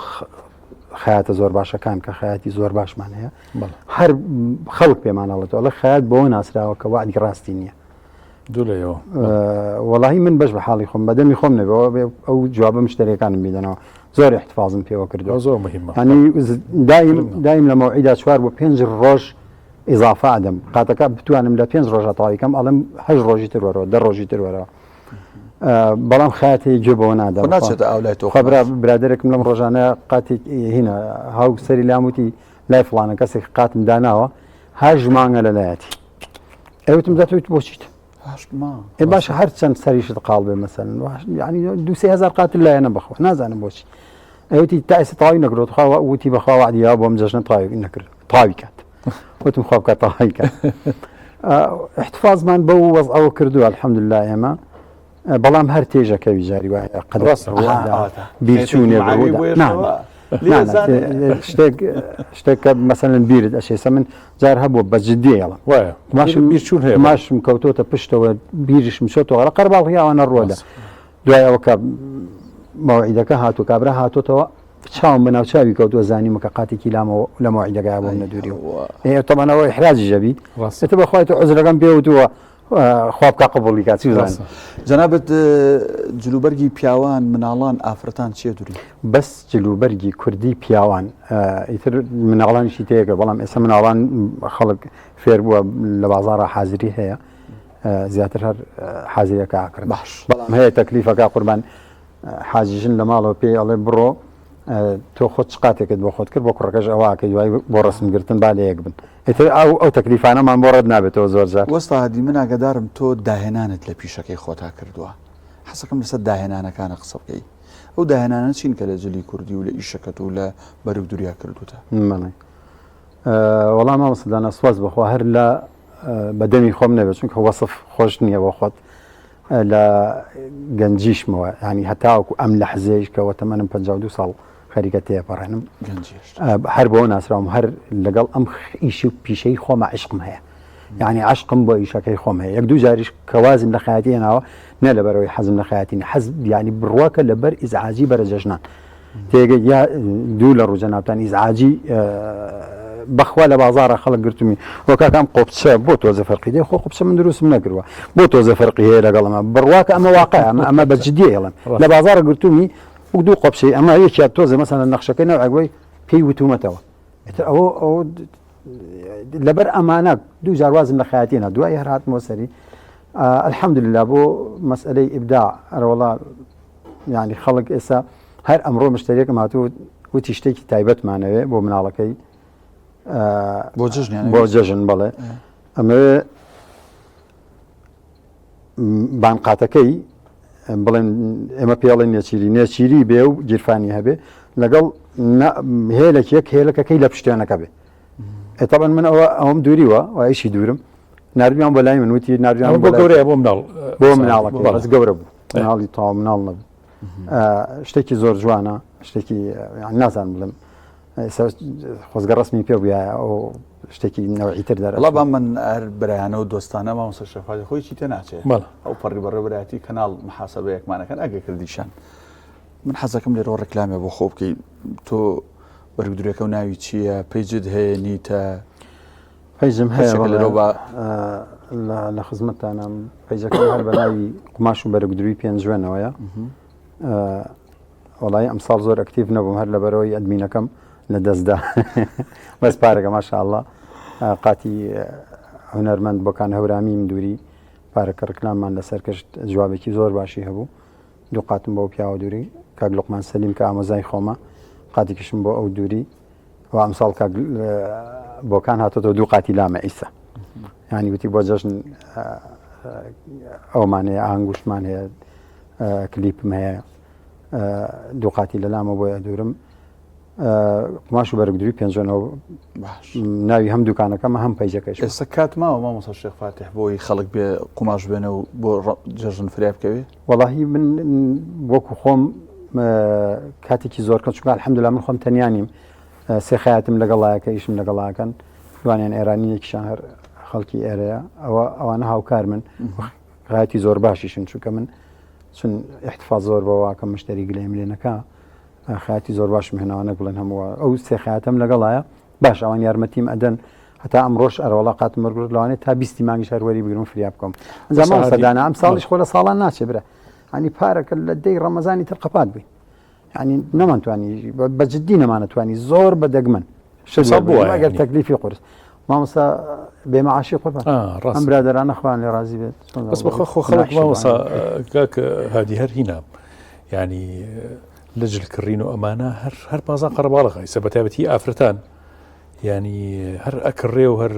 خەیاتە زۆر باشەکان کە خەیاتی زۆر باشمان هەیە هەر خەڵک پێمان ئەڵێت ئەڵێ خەیات بەوە ناسراوە کە وەعدی ڕاستی نییە دوولەوە وەڵاهی من بەش بە حاڵی خۆم بەدەمی خۆم نەبەوە ئەو جوابە مشتەرەکانم بیدەنەوە زۆر احتفاظم پێوە کردو زۆر مهمە ینی دایم دایم لە مەوعیدا چوار بۆ پێنج ڕۆژ ئیزافە ئەدەم قاتەکە بتوانم لە پێنج ڕۆژە تەواوی کەم ئەڵێم هەشت ڕۆژی تر وەرەوە دە ڕۆژی تر وەرەوە بەڵام خاتێ گوێ بەوە نادا خۆ ناچێتە ئاو لای تۆ خبرا برادێکم لەم ڕۆژانە قاتێک هینە هاو سەری لام وتی لای فڵانە کەسێک قاتم داناوە هەش مانگە لەلایەتی ئەوتم دەتویت بۆچیت ئێ باشە هەر چەند سەریشت قاڵ بێ مەسەن ینی دوسێ هزار قاتل لایەنە بخوا نازانم بۆچی ئەوتی تا ئێستا تەواوی نەکردووە تخوا وتی بەخوا وعدی یاوە بۆم جەژنە تەواوی نەکرد تەواوی کات وتم خوا بکات تەواوی کات احتفاظمان بەو وەزعەوە کردووە الحەمدلله ئێمە بەڵام هەر تێژەکەوی جاری وایە قەد بیرچوونێ شتێک شتێک کە مەسەلەن بیرت ئەشێسە من جار هەبوو بە جدی ئەڵم ماشم بیرچوون هەیە ماشم کەوتۆتە پشتەوە بیریشم چۆتەوە لە قەرباڵغیاوانە ڕوەدە دوای ئەوە کە مەوعیدەکە هاتوو کابرا هاتۆتەوە چاوم بە ناوچاوی کەوتووە زانیمە کە قاتێکی لامەوە لە مەوعیدەکە بۆم نەدووری و تەمانەوە ئیحراجی ژەبی ڕاستە بەخوای تۆ عوزرەکەم پێ وتووە خوا بکا قبوڵی کات چی بزانم. جەنابت جلوبەرگی پیاوان مناڵان ئافرەتان چیە دوری؟ بەس جلوبەرگی کوردی پیاوان ئیتر مناڵانیشی تێکە بەڵام ئێستا مناڵان خەڵک فێر بووە لە بازاڕا حازری هەیە زیاتر هەر حازریەکە ئاکرد باش بەڵام هەیە تەکلیفەکە قوربان حاجی ژن لە ماڵەوە پێی ئەڵێ بڕۆ تۆ خۆت چ قاتێکت بۆ خۆت کرد بۆ کوڕەکەش ئەوە کە دوای بۆ ڕسم گرتن با لە یەک بن ئیتر ئەو ئەو تەکلیفانەمان بۆ ڕەت نابێتەوە زۆر جار. وەستا هادی من ئاگادارم تۆ داهێنانت لە پیشەکەی خۆتا کردووە حەزەکەم لەسەر داهێنانەکانە قسە بکەی ئەو داهێنانە چین کە لە جلی کوردی و لە ئیشەکەت و لە بەرگ دوریا کردوتە؟ بەڵێ وەڵا مامۆستا دانا سوپاس بەخوا هەر لە بە دەمی خۆم نەبێت چونکە وەسف خۆش نییە بۆ خۆت لە گەنجیشمەوە ینی هەتاوەکو ئەم لەحزەیش کەەوە تەمەنم 52 ساڵ خەریکە تێپەڕێنم هەر بۆ ناسراوم هەر لەگەڵ ئەم ئیشی و پیشەی خۆمە عشقم هەیە یعنی عشقم بۆ ئیشەکەی خۆم هەیە یەک دوو جاریش کەوازم لە خەیاتی هێناوە نە لەبەرەوەی حەزم لە خەیاتی حەز بیانی بڕواکە لەبەر ئیزعاجی بەرە جەژنان تێگە یا دوو لە ڕوو جەنابتان ئیزعاجی بەخوا لە بازاڕە خەڵک گرتومی وە کاکە ئەم قۆپچە بۆ تۆزە فەرقی دێ خۆ قۆپچە من دروستم نەکردووە بۆ تۆزە فەرقی هەیە لەگەڵ ئەمە بڕواکە ئەمە واقع ئەمە ئەمە بە جدی ئەڵێم لە بازاڕە گرتومی وەک دوو قۆپچەی ئەمە یەکیا تۆزە مەسەلەن نەخشەکەی نەوعێک بۆی پێی وتومەتەوە ئیتر ئەوە ئەوە. لەبەر ئەمانە دوو جار وازم لە خەیاتی نا دوای هەر هاتمەوە سەری الحمدلله بۆ مەسئلەی ئیبداع ئەرەوەڵا یعنی خەڵک ئێستا هەر ئەمڕۆ مشتریەکەم هاتوو وتی شتێکی تایبەتمانەوێ بۆ مناڵەکەی بۆ جەژن بۆ جەژن بەڵێ ئەمەوێ بانقاتەکەی بڵێن ئێمە پێڵێن نێچیری نێچیری بێ و گیرفانی هەبێ لەگەڵ هێلێک یەک هێلەکەکەی لە پشتێنەکە بێ ئێتابن من ئەوە ئەوم دووریوە وایشی دوورم نردیان بۆ لای من وتی نردیان بۆ گەورەیە بۆ مناڵ بۆ مناڵەکە بەس گەورە بوو مناڵی تەواو مناڵ نەبوو شتێکی زۆر جوانە شتێکی نازان بڵم خۆزگە ڕسمی پێ بووە ئەو شتێکی نەوعی تر دەرە وەڵا با من هەر برایانە و دۆستانە مامۆستا شەفالی خۆی چی تێ ناچێ ئەو پەڕی بەڕێوەبەرایەتی کەناڵ محاسبەیەکمانەکەن ئەگە کردیشان من حەزەکەم لێرەوە ڕێکلامێ بۆ خۆ بکەی تۆ بەرگدرێکە و ناوی چییە page ت هەیە نیتە page م هەیە لێرەوە با لە خزمەتتانم page ەکەم هەر بە ناوی قوماش و بەرگدروی پێنجوێنەوەیە وەڵایی ئەمساڵ زۆر active نەبووم هەر لەبەرەوەی admin ەکەم لە دەستدا بەس پارەکە ماشاءاللە قاتی هونەرمەند بۆکان هەورامیم دووری پارەکە ڕکلاممان لەسەر کەشت جوابێکی زۆر باشی هەبوو دوو قاتم بۆ پیاوە دووری کاک لوقمان سەلیم کە ئامۆزای خۆمە قاتێکیشم بۆ ئەو دووری و ئەمساڵ کاک بۆکان هاتۆتەوە دوو قاتی لامە ئیسا ینی وتی بۆ جەژن ئەومان هەیە ئاهەنگوشمان هەیە کلیپم هەیە دووقاتی لە لامە بۆیە دوورم قماش و بەرگدروی پێنجۆنەوە ناوی هەم دوکانەکەمە هەم page ەکەش ئێستا کات ماوە مامۆستا شێخ فاتح بۆی خەڵک بێ قوماش بێنە و بۆ جەژن فریا بکەوێ وەڵاهی من وەکو خۆم کاتێکی زۆر کەم چونکە الحمدلله من خۆم تەنیا نیم سێ خەیاتم لەگەڵایە کە ئیشم لەگەڵاکەن دوانیان ئێرانی یەکیشان هەر خەڵکی ئێرەیە ئەوە ئەوانە هاوکار من غایەتی زۆر باشیشن چونکە من چون احتفاظ زۆر بەوە کە مشتری گلەیم لێ نەکا خەیاتی زۆر باشم هێناوە نەک بڵێن هەموو ئەو سێ خەیاتەم لەگەڵایە باش ئەوان یارمەتیم ئەدەن هەتا ئەمڕۆش ئەرەوەڵا قاتم وەرگرت لەوانەیە تا بیستی مانگیش هەر وەری بگرم فریا بکەم ئەنجا مامۆستا دانا ئەم ساڵیش خۆ لە ساڵان ناچێ برا ینی پارەکە لە دەی ڕەمەزانی تر قەپات بووین ینی نەمانتوانی بە جددی نەمانەتوانی زۆر بە دەگمەن شەو بووە ئەگەر تەکلیفی قورس مامۆستا بێمەعاشی قوربان ئەم برادەرانە خوان لێ ڕازی بێت بەس بەخوا خۆ خەڵک مامۆستا کاک هادی هەر هینا ینی لە جل کڕین و ئەمانە هەر هەر بازاڕ قەرەباڵغە ئیسە بە تایبەتی ئافرەتان ینی هەر ئەکڕێ و هەر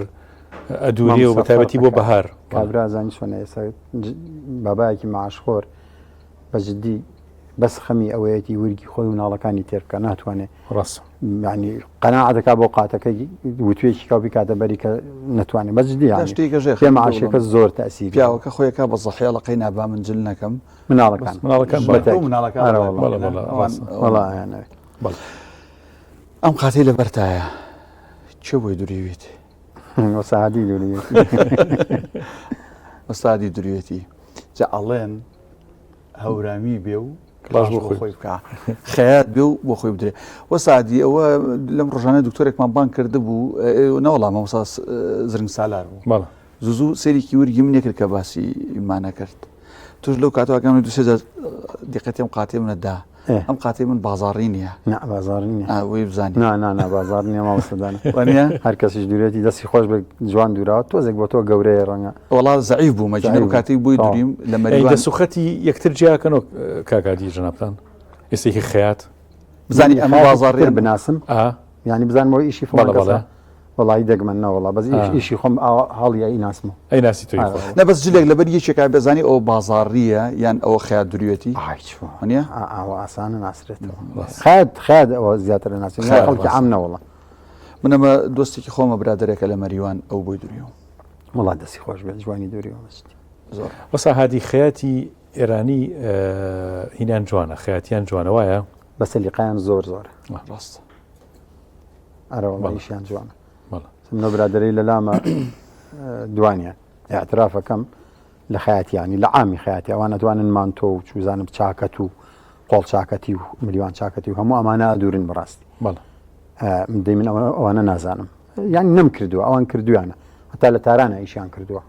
ئەدوورێ و بە تایبەتی بۆ بەهار کابرا زانی چۆنە ئێستا بابایەکی معاشخۆر بە جدی بەس خەمی ئەوەیەتی ورگی خۆی و مناڵەکانی تێر بکە ناتوانێ ڕاست یعنی قەناعە دەکا بۆ قاتەکەی وتوێکی کاو بیکاتە بەری کە نەتوانێت بە جدی یعنی شتێکە ژێ پێ معاشەکە زۆر تەسیر پیاوەکە خۆیەکە بە زەحیڵە قەی نابا من جل نەکەم مناڵەکان مناڵەکان بەتە مناڵەکان ئارە وەڵا. بەڵێ، بەڵێ، ڕاستە. وەڵا ئەیانەوێت. بەڵێ. ئەم قاتەی لەبەرتایە کێ بۆی دوریویت؟ وەسادی دوریویەتی. وەسادی دوریویەتی جا ئەڵێن هەورامی بێ و کڵاش بۆ خۆی بکە خەیات بێ و بۆ خۆی بدرێ وەسادی ئەوە لەم ڕۆژانە دکتۆرێکمان بانگ کرد بوو نەوەڵام مامۆستا زرنگ سالار بوو زوو زوو سەیرێکی ورگی منی کرد کە باسی مانە کرد توش لەو کاتەوە گەم دوسێ جار دیقەتی ئەم قاتەی منە دا ئەم قاتەی من بازاڕی نییە نا بازاڕی نییە ئەوەی بزانی نا نا نا بازاڕ نییە مامۆستا دانا وانە هەر کەسیش دوورێتی دەستی خۆش بێت جوان دووراوە تۆزێک بۆ تۆ گەورەیە ڕەنگە وەڵا زەعیف بوو مەجنە ئەو کاتەی بۆی دووریم لە مەریوان دەست و خەتی یەکتر جیاکەنەوە کاک هادی جەنابتان ئێستێکی خەیات بزانی ئەمە بازاڕیان بناسم یانی بزانمەوە ئیشی فڵان کەسە وەڵایی دەگمەن نەوەڵا بەس ئیشی خۆم هەڵی ئەی ناسمەوە ئەی ناسی تۆی خۆت نە بەس جلێک لەبەر یەکێکا بێزانی ئەوە بازاڕییە یان ئەوە خەیات دروێتی ئای چۆن وانە ئاوا ئاسانە ناسرێتەوە خەیات خەیات ئەوە زیاتر ناسین خەڵکی عام نەوەڵا من ئەمە دۆستێکی خۆمە برادەرێکە لە مەریوان ئەو بۆی درویەوە وەڵا دەستی خۆش بێت جوانی دوریەوە مەستی زۆر وەسا هادی خەیاتی ئێرانی هینان جوانە خەیاتیان جوانە وایە بە سەلیقەیان زۆر زۆرە ڕاستە ئەرە وەڵا ئیشیان جوانە منە برادەرەی لە لامە دوانیان اعترافەکەم لە خەیاتیانی لە عامی خەیاتی ئەوان ئەتوانن مانتۆ و چوزانم چاکەت و قۆڵ چاکەتی و ملیوان چاکەتی و هەموو ئەمانە ئەدورن بەڕاستی دەی من ئەوانە نازانم یان نەم کردووە ئەوان کردویانە هەتا لە تارانە ئیشیان کردووە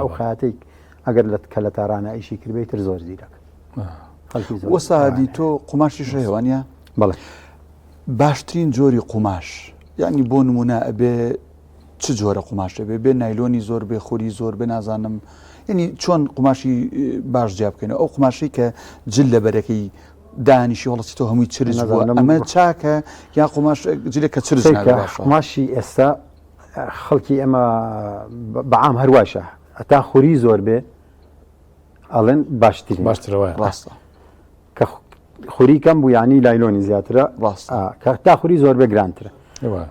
ئەو خاتێک ئەگەر لە کە لە تارانە ئیشی کردبێت تر زۆر زیرەک وەسادی تۆ قوماشی شەوانە بەڵێ باشترین جۆری قوماش یعنی بۆ نمونە ئەبێ چ جۆرە قوماشێ بێ بێ نایلۆنی زۆر بێ خوری زۆر بێ نازانم یعنی چۆن قوماشی باش جیا بکەینەوە ئەو قوماشەی کە جل لەبەرەکەی دانیشی هەڵەچیتەوە هەمووی چرچ بووە ئەمە چاکە یا قوماش جلێک کە چرچ نابێ باشە قوماشی ئێستا خەڵکی ئێمە بەعام هەرواشە هەتا خوری زۆر بێ ئەڵێن باشترین باشترە وایە ڕاستە کە خوری کەم بوو یعنی لایلۆنی زیاترە ڕاستە کە تا خوری زۆر بێ گرانترە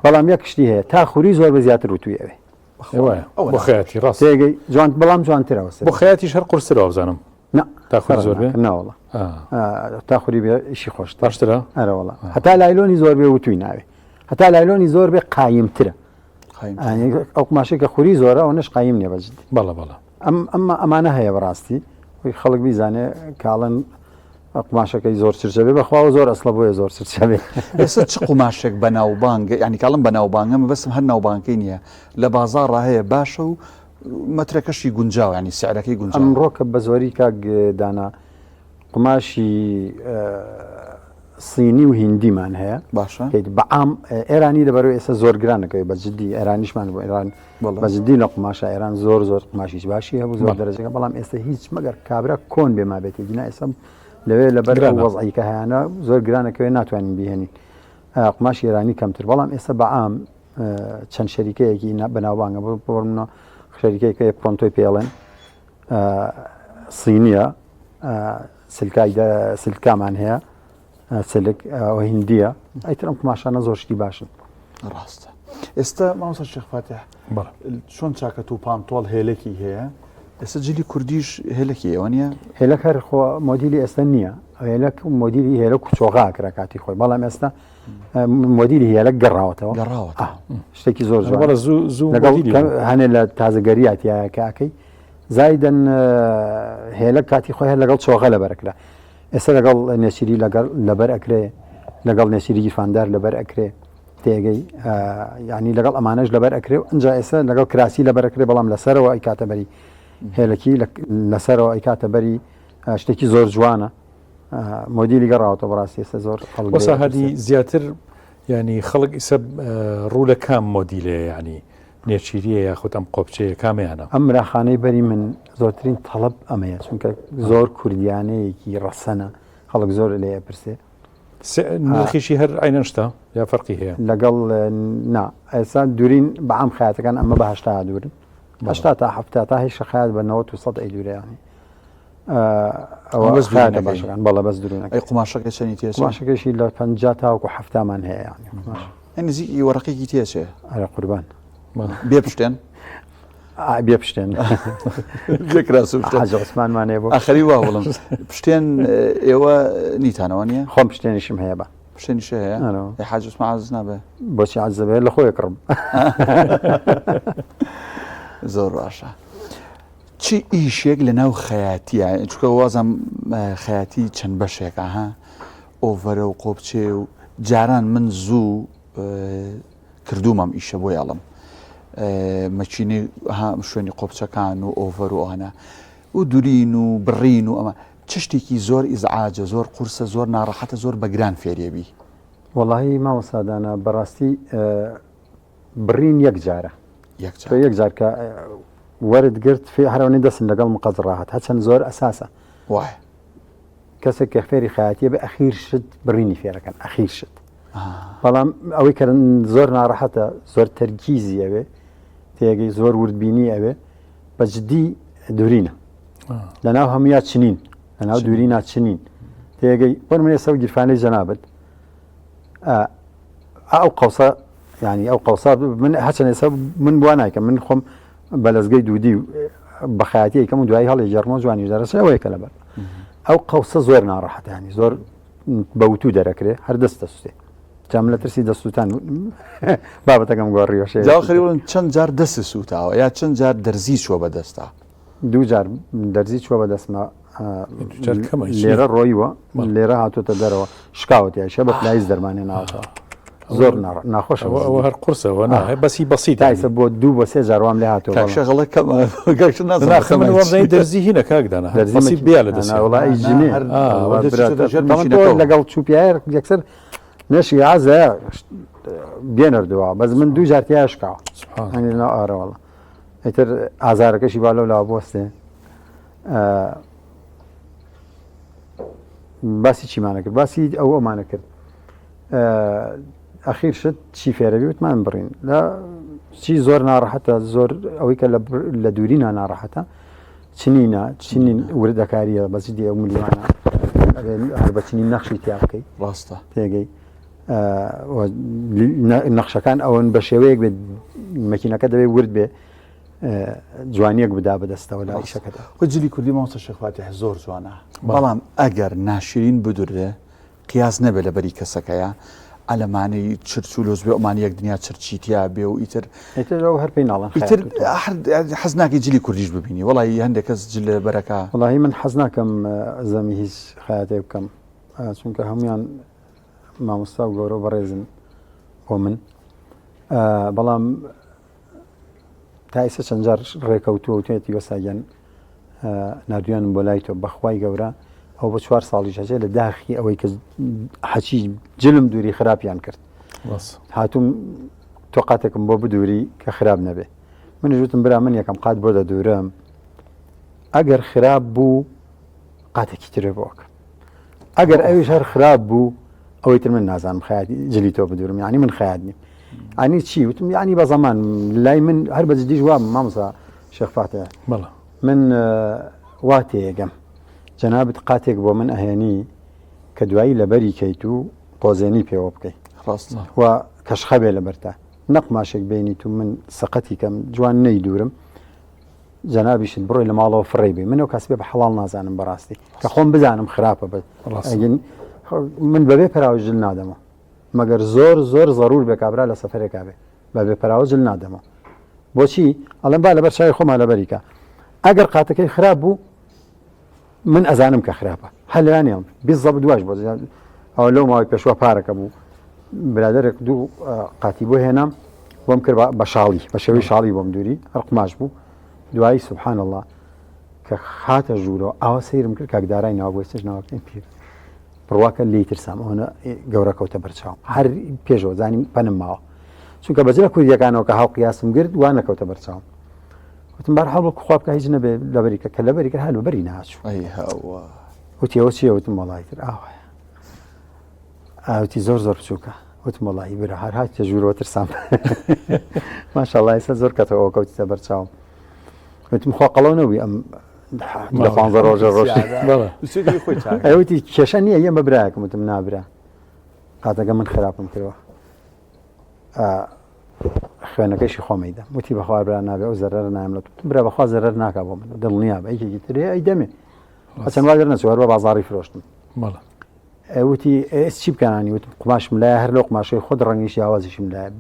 بەڵام یەک شتی هەیە تا خوری زۆر بە زیاتر وتوی ئەوێ بۆ خەیاتی ڕاست تێگەی جوان بەڵام جوانترەوە بۆ خەیاتیش هەر قورسرەوە بزانم نا تا خوری زۆر بێ ناوەڵا تا خوری بێ ئیشی خۆش باشترە ئەرەوەڵا هەتا لایلۆنی زۆر بێ وتوی ناوێ هەتا لایلۆنی زۆر بێ قایمترە ئەو قماشێک کە خوری زۆرە ئەو نش قایم نییە بەجدی بەڵە بەڵە ئەم ئەمە ئەمانە هەیە بەڕاستی خەڵک بیزانێ کاڵن قوماشەکەی زۆر چرچە بێ بەخواوە زۆر ئەسڵە بۆیە زۆر چرچە بێ. ئێستا چ قوماشێک بەناوبانگە یانی کاڵم بەناوبانگە مەبەستم هەر ناوبانگەکەی نییە لە بازاڕا هەیە باشە و مەترەکەشی گونجاوە ینی سعرەکەی گونجاوە. ئەمڕۆ کە بە زۆری کاک دانا قوماشی صینی و هیندیمان هەیە باشە بەعام ئێرانی لەبەرەوە ئێستا زۆر گرانەکەی بە جدی ئێرانیشمان بۆ ئێران بە جدی لە قوماشە ئێران زۆر زۆر قوماشیش باشی هەبوو زۆر دەرەجەکە بەڵام ئێستا هیچ مەگەر کابرا کۆن بێ مابێتی گینا ئێستا لەوێ لەبەر وەزعی کە هەیانە زۆر گرانەکەوێ ناتوانین بهێنین قوماش ئێرانی کەمتر بەڵام ئێستا بەعام چەند شەریکەیەکی بەناوبانگە بۆ بۆ شەریکەیەکە پرۆنتۆی پێڵێن سینیە سلکای سلکامان هەیە سلک ئەوە هندیە ئەیتر ئەم قوماشانە زۆر شتی باشن. ڕاستە ئێستا مامۆستا شێخ فاتح چۆن چاکەت و پانتۆڵ هێلەکی هەیە ئێستا جلی کوردیش هێلەکی ئەوە نییە هێلەک هەر خۆ مۆدیلی ئێستا نییە هێلەک مۆدیلی هێلەک و چۆغا کرا کاتی خۆی بەڵام ئێستا مۆدیلی هێلەک گەڕاوەتەوە گەڕاوەتەوە شتێکی زۆر جوان زوو زوو لەگەڵ هەنێ لە تازەگەریاتیایەکەکەی زایدن هێلەک کاتی خۆی هەر لەگەڵ چۆغە لەبەرەکرا ئێستا لەگەڵ نێچیری لەگەڵ لەبەر ئەکرێ لەگەڵ نێچیری گیرفاندار لەبەر ئەکرێ تێگەی ینی لەگەڵ ئەمانەش لەبەر ئەکرێ و ئەجا ئێستا لەگەڵ کراسی لەبەر ئەکرێ بەڵام لەسەرەوە ئەیکاتە بەری هێلەکی لەسەرەوە ئەیکاتە بەری شتێکی زۆر جوانە مۆدیلی گەڕاوەتە بەڕاستی ئێستا زۆر وەسا هەدی زیاتر ینی خەڵک ئیسە ڕوو لە کام مۆدیلەیە ینی نێچیریە یاخود ئەم قۆپچەیە کامیانە؟ ئەم مراخانەی بەری من زۆرترین تەڵەب ئەمەیە چونکە زۆر کوردیانەیەکی ڕەسەنە خەڵک زۆر لێ ئەپرسێ. نرخیشی هەر عەینەن شتە یا فەرقی هەیە؟ لەگەڵ نا ئێستا دوورین بە عام خەیاتەکان ئەمە بە 80 دوورن 80 تا 70 تا هیچ خەیات بە 90 و 100 ئەی دوورە یانی ئەوە بەس خەیاتە دوورینەکەی. باشەکان بەڵێ بەس دوورینەکەی ئەی قوماشەکە چەنی تێچێ؟ قوماشەکەشی لە 50 تاوەکو 70مان هەیە یانی قوماش. نزیکی وەرەقێکی تێچێ. ئەرە قوربان. بێ پشتێن؟ بێ پشتێن. بێ کراس و پشتێن. حاجی عوسمانمان هەیە بۆ. ئاخری وا بڵم پشتێن ئێوە نیتانەوە نییە؟ خۆم پشتێنیشم هەیە بە. پشتێنیش هەیە؟ ئەی حاجی عوسمان عازز نابێ؟ بۆچی عازز بێ لە خۆی کڕم. زۆر باشە. چی ئیشێک لە ناو خەیاتیە چونکە وازم خەیاتی چەند بەشێکە ها ئۆڤەرە و قۆپچێ و جاران من زوو کردوومە ئەم ئیشە بۆی ئەڵم مەکینەی شوێنی قۆپچەکان و ئۆڤەر و ئەوانە و دورین و بڕین و ئەمە چ شتێکی زۆر ئیزعاجە زۆر قورسە زۆر ناڕەحەتە زۆر بەگران فێریەبی وەڵاهی مامۆستا دانا بەڕاستی بڕین یەک جارە تۆ یەک جار کە وەرت گرت فێ هەرەوەنی دەستن لەگەڵ مقەز ڕاهات هەچەند زۆر ئەساسە وایە کەسێک کە فێری خەیاتیە بە ئەخیر شت بڕینی فێرەکەن ئەخیر شت بەڵام ئەوەی کە زۆر ناڕەحەتە زۆر تەرکیزی ئەوێ تێگەی زۆر وردبینی ئەوێ بە جدی دوورینە لەناو هەمویا چنین لەناو دوورینا چنین تێگەی بۆ منێ سەو گیرفانەی جەنابەت ئەو قەوسە ینی ئەو قەوسا من هەچەند ئێستا من بوا نایکەم من خۆم بە لەزگەی دوودی و بە خەیاتی یەکەم و دوایی هەڵی گێڕمەوە جوانیش دەرەچێ ئەوەیە کە لەبەر ئەو قەوسە زۆر ناڕەحەتانی زۆر بە وتوو دەرەکرێ هەر دەست دەسوتێ جام لە ترسی دەسووتان بابەتەکەم گۆڕیوە شێ جا خەری بڵێن چەند جار دەست سووتاوە یا چەند جار دەرزی چووە بەدەستا دوو جار دەرزی چووە بەدەستمە لێرە ڕۆیوە لێرە هاتوتە دەرەوە شکاوە تیایشە بە پلایز دەرمانێ ناوەتەوە زۆر ناخۆشەوە ئەوە هەر قورسەوە بەسی بەسی تایسە بۆ دوو بۆ سێ جاروام لێ هاتووە شەغڵە کەمە دەرزی هینە کاکدانە دەرزی بیا لە دەست وڵی جنێ لەگەڵ چوپیایە یەکسەر. مێشکی عازە بێنەردووە بەس من دوو جار تیا شکاوە هەنی لەناو ئارەوەڵە ئیتر ئازارەکەشی با لەو لاوە بۆستێ باسی چیمانە کرد باسی ئەو ئەمانە کرد ئەخیر شت چی فێرەبی وتمان بڕین لە چی زۆر ناڕەحەتە زۆر ئەوەی کە لە دووری ناڕەحەتە چنینە چنین وردەکاریە بەس دی ئەو ملیوانە هەر بە چنین نەخشی تیا بکەی ڕاستە تێگەی نەخشەکان ئەوەن بە شێوەیەک بێت مەکینەکە دەبێت ورد بێ جوانیەک بدا بەدەستەوە لە ئیشەکەدا خۆ جلی کوردی مامۆستا شێخ فاتیح زۆر جوانە بەڵام ئەگەر ناشرین بدورێ قیاس نەبێ لە بەری کەسەکەیا عەلەمانەی چرچ و لۆز بێ ئەمانە یەک دنیا چرچی تیا بێ و ئیتر ئیتر ئەو هەر پێی ناڵێن ئیتر حەز ناکەی جلی کوردیش ببینی وەڵی هەندێک کەس جل لە بەرەکە وەڵی من حەز ناکەم زەمی هیچ خەیاتێک بکەم چونکە هەمویان مامۆستا و گەورە و بەڕێزن بۆ من بەڵام تا ئیسە چەند جار ڕێکەوتووە و توێتی وەساگیان نردویانم بۆ لای تۆ بەخوای گەورە ئەو بە چوار ساڵیش هەچێ لە داخی ئەوەی کە حەچی جلم دووری خراپیان کرد هاتوم تۆ قاتێکم بۆ بدووری کە خراپ نەبێ منیش وتم برا من یەکەم قات بۆ دەدورم ئەگەر خراپ بوو قاتێکی ترێ بۆکە ئەگەر ئەویش هەر خراپ بوو ئەوەی تر من نازانم خەیاتی جلی تۆ بدورم یعنی من خەیات نیم عنی چی وتم یعنی بە زەمان لای من هەر بە جدیش وا مامۆستا شێخ فاتح بەڵێ من وا تێگەم جەنابت قاتێک بۆ من ئەهێنی کە دوایی لەبەری کەیت و قۆزێنی پێوە بکەی ڕاستە و کەشخە بێ لەبەرتا نەقماشێک بینیت و من سەقەتی کەم جوان نەیدورم جەنابیشت بڕۆی لە ماڵەوە فڕێی بێ من ئەو کاسبێ بە حەڵاڵ نازانم بەڕاستی کە خۆم بزانم خراپە بە من بەبێ پەراوە جل نادەمەوە مەگەر زۆر زۆر زەرور بێ کابرا لە سەفەرێکا بێ بەبێ پەراوە جل نادەمەوە بۆچی ئەڵێم با لەبەر چاوی خۆما لەبەریکە ئەگەر قاتەکەی خراپ بوو من ئەزانم کە خراپە هەر لەوانیان بیزەبت واش بۆ ئەوە لەو ماوەی پێشوە پارەکە بوو برادێک دوو قاتی بۆ هێنام بۆم کرد بە شاڵی بە شێوەی شاڵی بۆم دووری هەر قوماش بوو دوایی سبحان الله کە هاتە ژوورەوە ئاوا سەیرم کرد کاکدارای ناوە بۆ ئێستاش ناوەکەی پیر بڕواکە لێی ترسام ئەوەنە گەورە کەوتە بەرچاوم هەر پێشەوە زانیم پەنم ماوە چونکە بەجلە کوردیەکانەوە کە هاو قیاسم گرت وا نەکەوتە بەرچاوم وتم بار حاڵ وەکو خوا بکە هیچ نەبێ لەبەری کە کە لەبەری کرد هەر بەری ناچوو ئەی هەوا وتی ئەوە چییە وتم وەڵای تر ئاوایە ئاوتی زۆر زۆر بچووکە وتم وەڵی برا هەر هاتیە ژوورەوە ترسام ماشاءالله ئێستا زۆر کەتەوە کەوتیتە بەرچاوم وتم خوا قەڵەو نەبووی ئەم لە پانزە ڕۆژە ڕۆژی ئەوتی کێشە نییە یەم بە برایەکم وتم نابرا قاتەکە من خراپم کردوە خوێنەکەشی خۆمی دەم وتی بەخوا برا نابێ ئەو زەرەر نایم لە برا بەخوا زەرەر ناکا بۆ من دڵنیا بە یەکێکی ترێ ئەی دەمێ هەچەند وا دەرنەچوو هەر بە بازاڕی فرۆشتم وتی ئێس چی بکەنانی وتم قوماشم لایە هەر لەو قوماشەی خۆت ڕەنگیش یاوازیشم لایە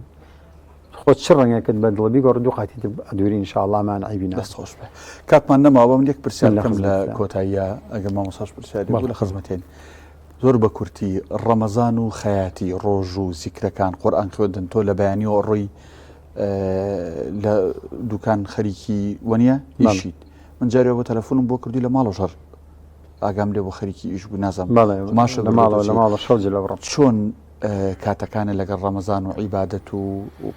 خۆت چ ڕەنگێکت بە دڵ بیگۆڕ دوو قاتی تر ئەدووری ئینشاءاللە مان عەیبی نا دەست خۆش بێ کاتمان نەماوە من یەک پرسیار بکەم لە کۆتاییە ئەگەر مامۆستاش پرسیاری بوو لە خزمەتێن زۆر بە کورتی ڕەمەزان و خەیاتی ڕۆژ و زیکرەکان قورئان خوێندن تۆ لە بەیانیەوە ڕۆی لە دوکان خەریکی وەنیە ئیشیت من جارێ بۆ تەلەفۆنم بۆ کردی لە ماڵەوە هەر ئاگام لێ بۆ خەریکی ئیش بوو نازانم بەڵێ ماشە لە ماڵەوە لە ماڵە شەو جلە بڕم چۆن کاتەکانە لەگەڵ ڕەمەزان و عیبادەت و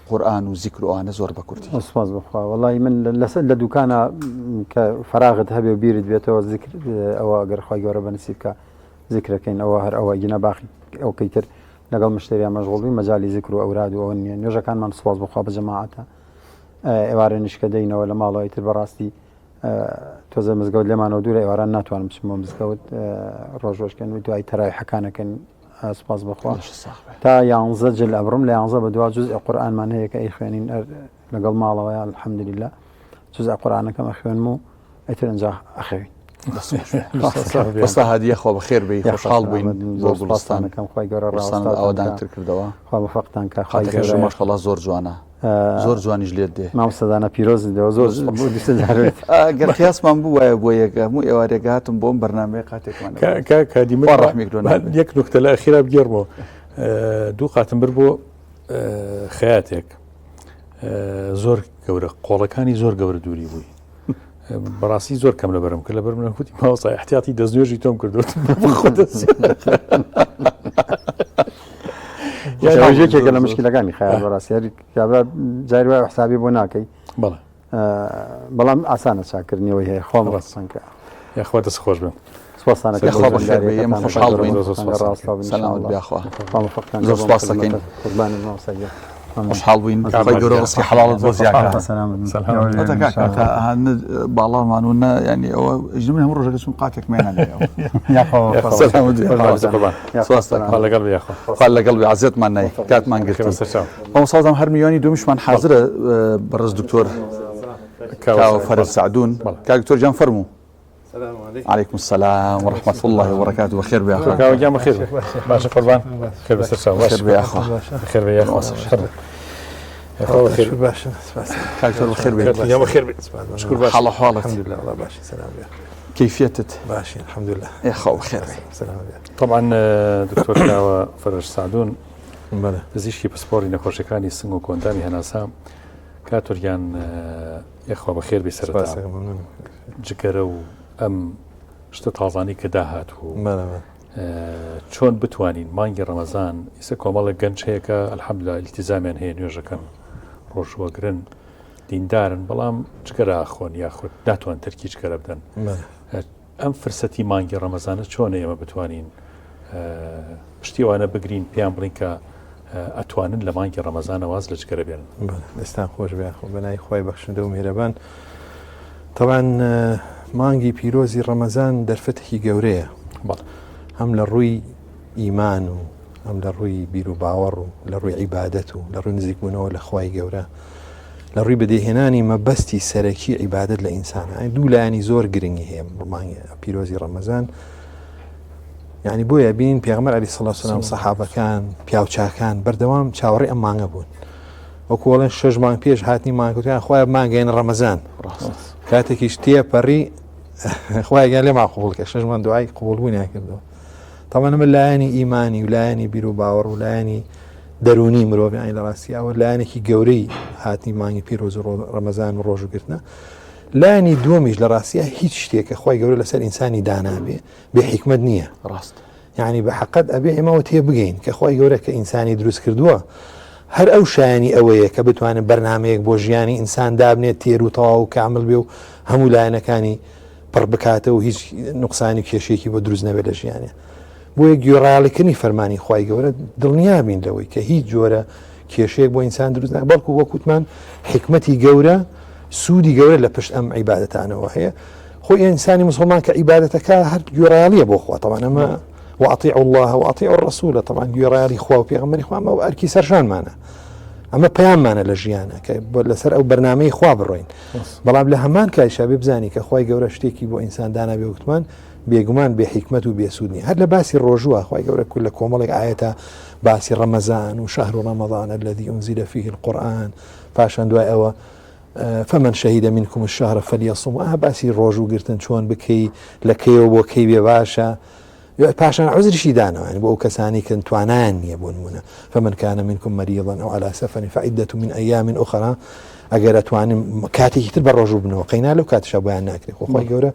قورئان و زیکر و ئەوانە زۆر بە کورتی. سوپاس بۆ خوا وەڵی من لەسەر لە دوکانە کە فەراغت هەبێ و بیرت بێتەوە زیکر ئەوە گەر خوای گەورە بە نسیب کە زیکرەکەین ئەوە هەر ئەوە گینە باقی ئەوکەی تر لەگەڵ مشتریان مەشغوڵ بین مەجالی زیکر و ئەوراد و ئەوە نییە نوێژەکانمان سوپاس بۆ خوا بە جەماعەتە ئێوارە نیشکە دەینەوە لە ماڵەوەی تر بەڕاستی تۆزە مزگەوت لێمانەوە دوورە ئێواران ناتوانم بچمەوە مزگەوت ڕۆژ ڕۆژکەن و دوای تەراویحەکانەکەن سپاس بەخوا تا یانزە جل ئەبڕم لە یانزە بە دوا جزء قورئانمان هەیە کە ئەیخوێنین لەگەڵ ماڵەوەیان الحمدلله جزء قورئانەکەم ئەخوێنم و ئیتر ئەنجا ئەخەوین وەستا هادیە خوا بەخێر بێی خۆشحاڵ بووین زۆر سوپاستانەکەم خوای گەورە ڕاستان ئاوەدانتر کردەوە خوا موفقتان کە خوای گەورە ماشاءالله زۆر جوانە زۆر جوانیش لێت دێ مامۆستا دانا پیرۆزت بێ زۆر گەر قیاسمان بووایە بۆ یەک هەموو ئێوارێک هاتم بۆم بەرنامەیە قاتێکمان کاک هادی من ڕەحمی لۆ نابێ. یەک نوکتە لە ئەخیرا بگێڕمەوە دوو قاتم بر بۆ خەیاتێک زۆر گەورە قۆڵەکانی زۆر گەورە دووری بووی بەڕاستی زۆر کەم لەبەرم کرد لەبەر من وتی مامۆستا احتیاطی دەستنوێژی تۆم کردووە. یەکێکە لە مشکلەکانی خەیات بەڕاستی هەر کابرا جاری وایە حسابی بۆ ناکەی بەڵێ بەڵام ئاسانە چاکردنەوەی هەیە خۆم ڕاستەکە یاخوا دەست خۆش بێ سپاسانەکە یاخوا بەخێر بێی ئێمە خۆشحاڵ بووین سەلامەت بێ یاخوا زۆر سپاس دەکەین خۆشحاڵ بووین خوای گەورە ڕزقی حەڵاڵت بۆ زیاد کات ئەوەتە کاکە تا ئەها نە باڵامان و نە یانی ئەوە ژنم هەموو ڕۆژەکە چوون قاتێکم هێنا لێیەوە سەلامەت بێ سپاس دەکەم خوا لەگەڵ بێ یاخوا خوا لەگەڵ بێ عەزیەتمان نای کاتمان گرتی مامۆستا وازم هەر میوانی دووەمیشمان حازرە بەڕێز دکتۆر کاوە فەرەج سەعدون کاک دکتۆر گیان فەرموو علیکم السلام و رحمة الله وبرکاته بەخێر بێ ئاخا کاوە گیان بەخێر بێ باشە قوربان خێر بەسەر چاو بەخێر بێ ئاخا بەخێر بێ یاخوا یاخوا بەخێر بێ باشە سپاس کاک دکتۆر بەخێر بێ گیان بەخێر بێ شکر باش حاڵ حاڵت الحمد لله والله باشی سلام بێ کەیفیەتت باشی الحمد لله یاخوا بەخێر بێ سلام بێ طبعا دکتۆر کاوە فەرەج سەعدون بەڵێ پزیشکی پسپۆڕی نەخۆشیەکانی سنگ و کۆئەندامی هەناسە کاتۆر گیان یاخوا بەخێر بێ سەرەتا سپاس ممنونم جگەرە و ئەم شتە تازانەی کە داهاتوو چۆن بتوانین مانگی ڕەمەزان ئیسە کۆمەڵێک گەنج هەیە کە الحمدلله التزامیان هەیە نوێژەکەن ڕۆژوەگرن دیندارن بەڵام جگەرە ئاخۆن یاخود ناتوان تەرکی جگەرە بدەن ئەم فرسەتی مانگی ڕەمەزانە چۆن ئێمە بتوانین پشتیوانە بگرین پێیان بڵین کە ئەتوانن لە مانگی ڕەمەزانە واز لە جگەرە بێنن. دەستان خۆش بێ خۆ بەناوی خوای بەخشندە و میهرەبان. تەبعەن مانگی پیرۆزی ڕەمەزان دەرفەتێکی گەورەیە هەم لە ڕووی ئیمان و هەم لە ڕووی بیر و باوەڕ و لە ڕووی عیبادەت و لە ڕووی نزیکبوونەوە لە خوای گەورە لە ڕووی بەدیهێنانی مەبەستی سەرەکی عیبادەت لە ئینسانە دوو لایەنی زۆر گرنگی هەیە مانگی پیرۆزی ڕەمەزان یعنی بۆیە بین پێغمەر علی سڵ سلام سەحابەکان پیاوچاکان بەردەوام چاوەڕێ ئەم مانگە بوون وەکوڵێن شش مانگ پێش هاتنی مانگوتیان خخوای مانگەین ڕەمەزان کاتێکیش تێپەڕی خوایگەیان لێمان قوبڵ کە شش مانگ دوای قوبڵبوونیان کردەوە تاوانە من لایەنی ئیمانی و لایەنی بیر و باوەڕ و لایەنی دەرونی مرۆڤ یانی لە ڕاستی ئەوە لایەنێکی گەورەی هاتنی مانگی پیرۆز و ڕەمەزان و ڕۆژوگرتنە لایەنی دووەمیش لە ڕاستیا هیچ شتێکە خی گەورە لەسەر ئینسانی دانابێ بێ حیکمت نییە ڕاست یعنی بە حقت ئەبێ ئێمەوە تێ بگەین کە خی گەورە کە ئینسانی دروست کردووە هەر ئەو شایانی ئەوەیە کە بتوانێت بەرنمەیەک بۆ ژیانی ئینسان دابنێت تێر و تەواو و کامل بێ و هەموو لایەنەکانی پڕ بکاتەوە و هیچ نوقسانی کێشێکی بۆ دروست نەبێت لە ژیانێ بۆیە گوێڕایەڵیکردنی فەرمانی خوای گەورە دڵنیابین لەوەی کە هیچ جۆرە کێشەیەک بۆ ئینسان دروست ناکات بەڵکو وەک وتمان حیکمەتی گەورە سوودی گەورە لە پشت ئەم عیبادەتانەوە هەیە خۆی ئینسانی مسلمان کە عیبادەتەکە هەر گوێڕایەڵیە بۆ خوا تەوان ئەمە وأطيعوا الله وأطيعوا الرسول طبعا گوێڕایەڵی خوا و پێغەمبەری خوا ئەمە ئەرکی سەرشانمانە ئەمە پەیاممانە لە ژیانە کە لەسەر ئەو بەرنمەی خوا بڕۆین بەڵام لە هەمان کایشا بێ بزانی کە خوای گەورە شتێکی بۆ ئینسان دانا بێ وتمان بێگومان بێ حیکمەت و بێ سوود نیە. هەر لە باسی ڕۆژووە خوای گەورە کول لە کۆمەڵێک ئایەتا باسی ڕەمەزان و شهر رمضان الذي انزل فيه القرآن پاشان دوای ئەوە فمن شهد منكم الشهر فليصم ئا باسی ڕۆژوو گرتن چۆن بکەی لە کەیەوە بۆ کەی بێ باشە پاشان عذرشی دانەوە یعنی بۆ ئەو کەسانی کە توانایان نییە بۆ نمونە فمن كان منكم مريضا او على سفر فعدة من ايام اخرى ئەگەر ئەتوانم کاتێکی تر بە ڕۆژوو بنەوە قەینا لەو کاتیشا بۆیان ناکرێت خۆ خۆی گەورە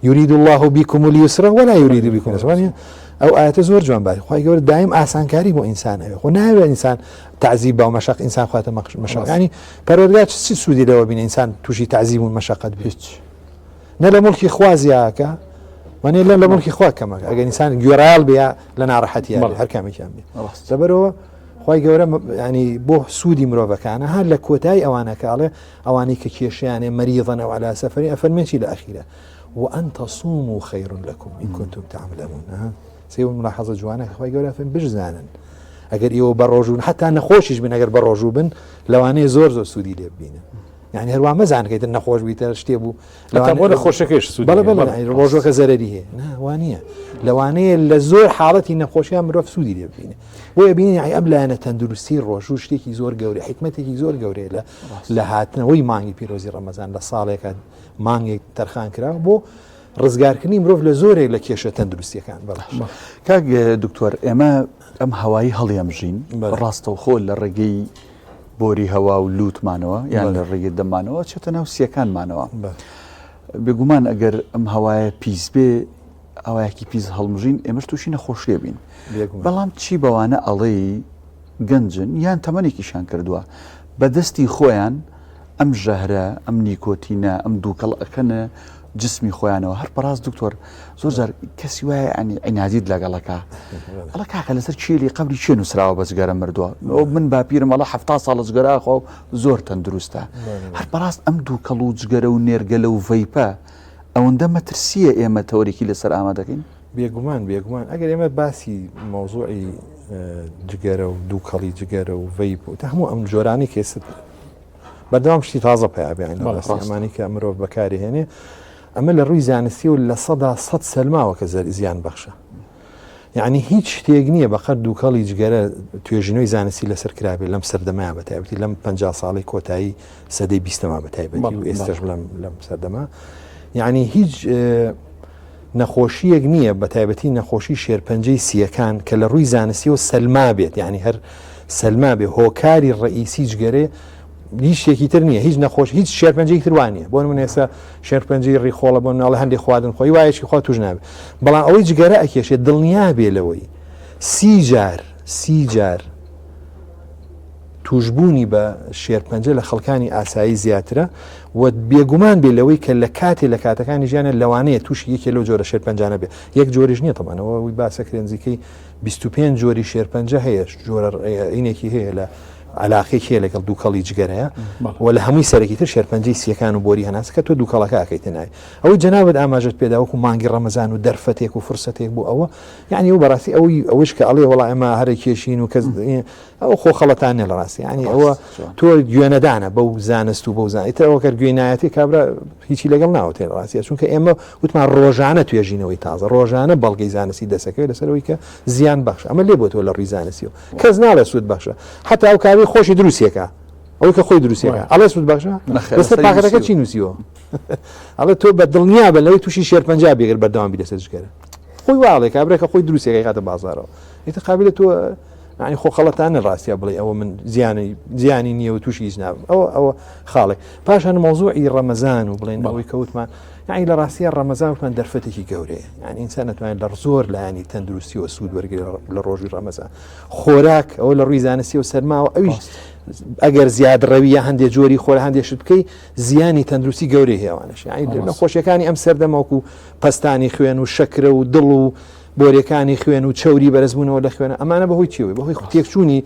یرید اللە بکم اليسر ولا یرید بکم العسر وانیە ئەو ئاەتە زۆر جوان باری خوای گەورە دایم ئاسانکاری بۆ ئینسان ئەوێ خۆ ناوێ ئینسان تعزیب با و مەشق ئینسان خواتە مەشق ینی پەروەردگار چ سوودی لەوە بینە ئینسان تووشی تعزیب و مەشقت هیچ نە لە مڵکی خوا زیاکە وانێ لە لە مڵکی خوا کەمەکە ئەگەر ئینسان گوێڕایەڵ بێ لە ناڕەحەتیان هەر کامێکیان بێ لەبەرەوە خی گەورە ینی بۆ سوودی مرۆڤەکانە هەر لە کۆتایی ئەوانەکەڵێ ئەوانەی کە کێشەیان هەیە مریضا او علی سفر ئەفەرمێ چی لە ئەخیرا وان تصوموا خیر لکم ان کنتم تعلمون سێ ملاحظە جوانە کە خوای گەورە فەرمی بشزانن ئەگەر ئێوە بە ڕۆژوون حتا نەخۆشیش بن ئەگەر بە ڕۆژوو بن لەوانەیە زۆر زۆر سوودی لێ ببینن یعنی هەروە مەزان کە ئیتر نەخۆش بیتە شتێ بوو لەوانەیە بۆ نەخۆشەکەش سوودی بەڵێ بەڵێ یعنی ڕۆژوەکە زەرەری هەیە نا وانییە لەوانەیە لە زۆر حاڵەتی نەخۆشیان مرۆڤ سوودی لێ ببینێ بۆیە بینین یعنی ئەم لایەنە تەندروستی ڕۆژوو شتێکی زۆر گەورە حیکمەتێکی زۆر گەورەیە لە لە هاتنەوەی مانگی پیرۆزی ڕەمەزان لە ساڵێکە مانگێک تەرخان کرا بۆ ڕزگارکردنی مرۆڤ لە زۆرێک لە کێشە تەندروستیەکان بەڵێ کاک دکتۆر ئێمە ئەم هەوایی هەڵیەمژین ڕاستەوخۆ لە ڕێگەی بۆری هەوا و لوتمانەوە یان لە ڕێگەی دەمانەوە چێتە ناو سیەکانمانەوە بێگومان ئەگەر ئەم هەوایە پیس بێ ئاوایەکی پیس هەڵمژین ئێمەش تووشی نەخۆشیە بین بەڵام چی بەوانە ئەڵێی؟ گەنجن یان تەمەنێکیشان کردووە بە دەستی خۆیان ئەم ژەهرە، ئەم نیکۆتینە، ئەم دووکەڵ ئەکەنە جسمی خۆیانەوە. هەر بەڕاست دکتۆر زۆر جار کەسی وایە ینی عینادیت لەگەڵەکە ئەڵە کاکە لەسەر کێلی قەبری چێ نووسراوە بە جگەرە مردووە ئەو من باپیرم ئەڵە ه ساڵە جگەرە خۆ زۆر تەندروستە هەر بەڕاست ئەم دووکەڵ و جگەرە و نێرگەلە و ڤەیپە ئەوەندە مەترسیە ئێمە تەوەرێکی لەسەر ئامادەکەین بێگومان بێگومان ئەگەر ئێمە باسی مەوزوعی جگەرە و دووکەڵی جگەرە و ڤەیپ و تا هەموو ئەم جۆرانی کە ئێستا بەردەوام شتی تازە پیا بێن ئەمانی کە مرۆڤ بەکاری هێنێ ئەمە لە ڕووی زانستی و 100% سەلماوە کە زیان بەخشە یعنی هیچ شتێک نییە بەقەر دووکەڵی جگەرە توێژینەوەی زانستی لەسەر کرابێت لەم سەردەمەیان بە تایبەتی لەم 50 ساڵی کۆتایی سەدەی بیستەما بە تایبەتی و ئێستش لەم لەم سەردەما یعنی هیچ نەخۆشییەک نییە بە تایبەتی نەخۆشی شێرپەنجەی سییەکان کە لە ڕووی زانستیەوە سەلما بێت یعنی هەر سەلما بێ هۆکاری ڕئیسی جگەرێ هیچ شتێکی تر نییە هیچ نەخۆش هیچ شێرپەنجەی تر وانە بۆ من ئێستا شێرپەنجەی ڕیخۆڵە بۆ ناڵە هەندێک خواردن خۆی وایەکی خوا توش نابێت بەڵام ئەوەی جگەرە ئەکێشێت دڵنیا بێ لەوەی سی جار سی جار تووشبوونی بە شێرپەنجە لە خەڵکانی ئاسایی زیاترە و بێگومان بێ لەوەی کە لە کاتێ لە کاتەکانی ژیانە لەوانەیە تووشی یەکێ لەو جۆرە شێرپەنجانە بێ یەک جۆریش نییە تەبانەوە وی باسەکرێن نزیکەی 25 جۆری شێرپەنجە هەیە جۆرە ئینێکی هەیە لە علاقێک هەیە لەگەڵ دووکەڵی جگەرەیە و لە هەمووی سەرەکی تر شێرپەنجەی سیەکان و بۆری هەناسە کە تۆ دووکەڵەکە ئەکەیتە ناوی ئەوەی جەنابت ئاماژەت پێدا وەکو مانگی ڕەمەزان و دەرفەتێک و فرسەتێک بۆ ئەوە یعنی ئەو بەڕاستی ئەوی ئەوش کە ئەڵێ وەڵا ئێمە هەرە کێشین و کەس ئەو خۆ خەڵەتانە لە ڕاستی ینی ئەوە تۆ گوێنەدانە بەو زانست و بەو زانیتر ئەوە کەر گوێی نایەتی کابرا هیچی لەگەڵ ناوتێن ڕاستە چونکە ئێمە وتمان ڕۆژانە توێژینەوەی تازە ڕۆژانە بەڵگەی زانستی دەسەکەوێت لەسەرەوەی کە زیان بەخش ئەمە لێ بۆتەوە لە ڕووی زانستی و کەس ناڵێ سوود بەخشە حتا ئەو کاوی خۆشی دروستێکە ئەوەی کە خۆی دروستێکە ئەڵێ سوود بەخشە لەسەر پاکەتەکە چی نووسیوە ئەڵێ تۆ بە دڵنیا بە لەوەی تووشی شێرپەنجا بێگەر بەردەوام بی لەسەر جگەرە خۆی واڵێ کابرا کە خۆی دروستێکەی خاتە بازارەوە ئیتر قابلە تۆ یعنی خۆ خەڵەتانە ڕاستە بڵێ ئەوە من زیانی زیانی نییە و تووشی هیچ نابم ئەوە ئەوە خاڵێک پاشان مۆزوعی ڕەمەزان و بڵێن ئەوەی کەوتمان یعنی لە ڕاستیە ڕەمەزان وتمان دەرفەتێکی گەورەیە یعنی ئینسان نەتوانێت لە زۆر لایەنی تەندروستیەوە سوود وەرگێ لە ڕۆژی ڕەمەزان خۆراک ئەوە لە ڕووی زانستیەوە سەرماوە ئەویش ئەگەر زیاد ڕەویە هەندێک جۆری خۆر هەندێک شت بکەی زیانی تەندروستی گەورەی هێوانش یعنی نەخۆشیەکانی ئەم سەردەمەوەکو پەستانی خوێن و شەکرە و دڵ و بۆریەکانی خوێن و چەوری بەرزبوونەوە لە خوێنە ئەمانە بەهۆی چیەوەی بەهۆی تێکچوونی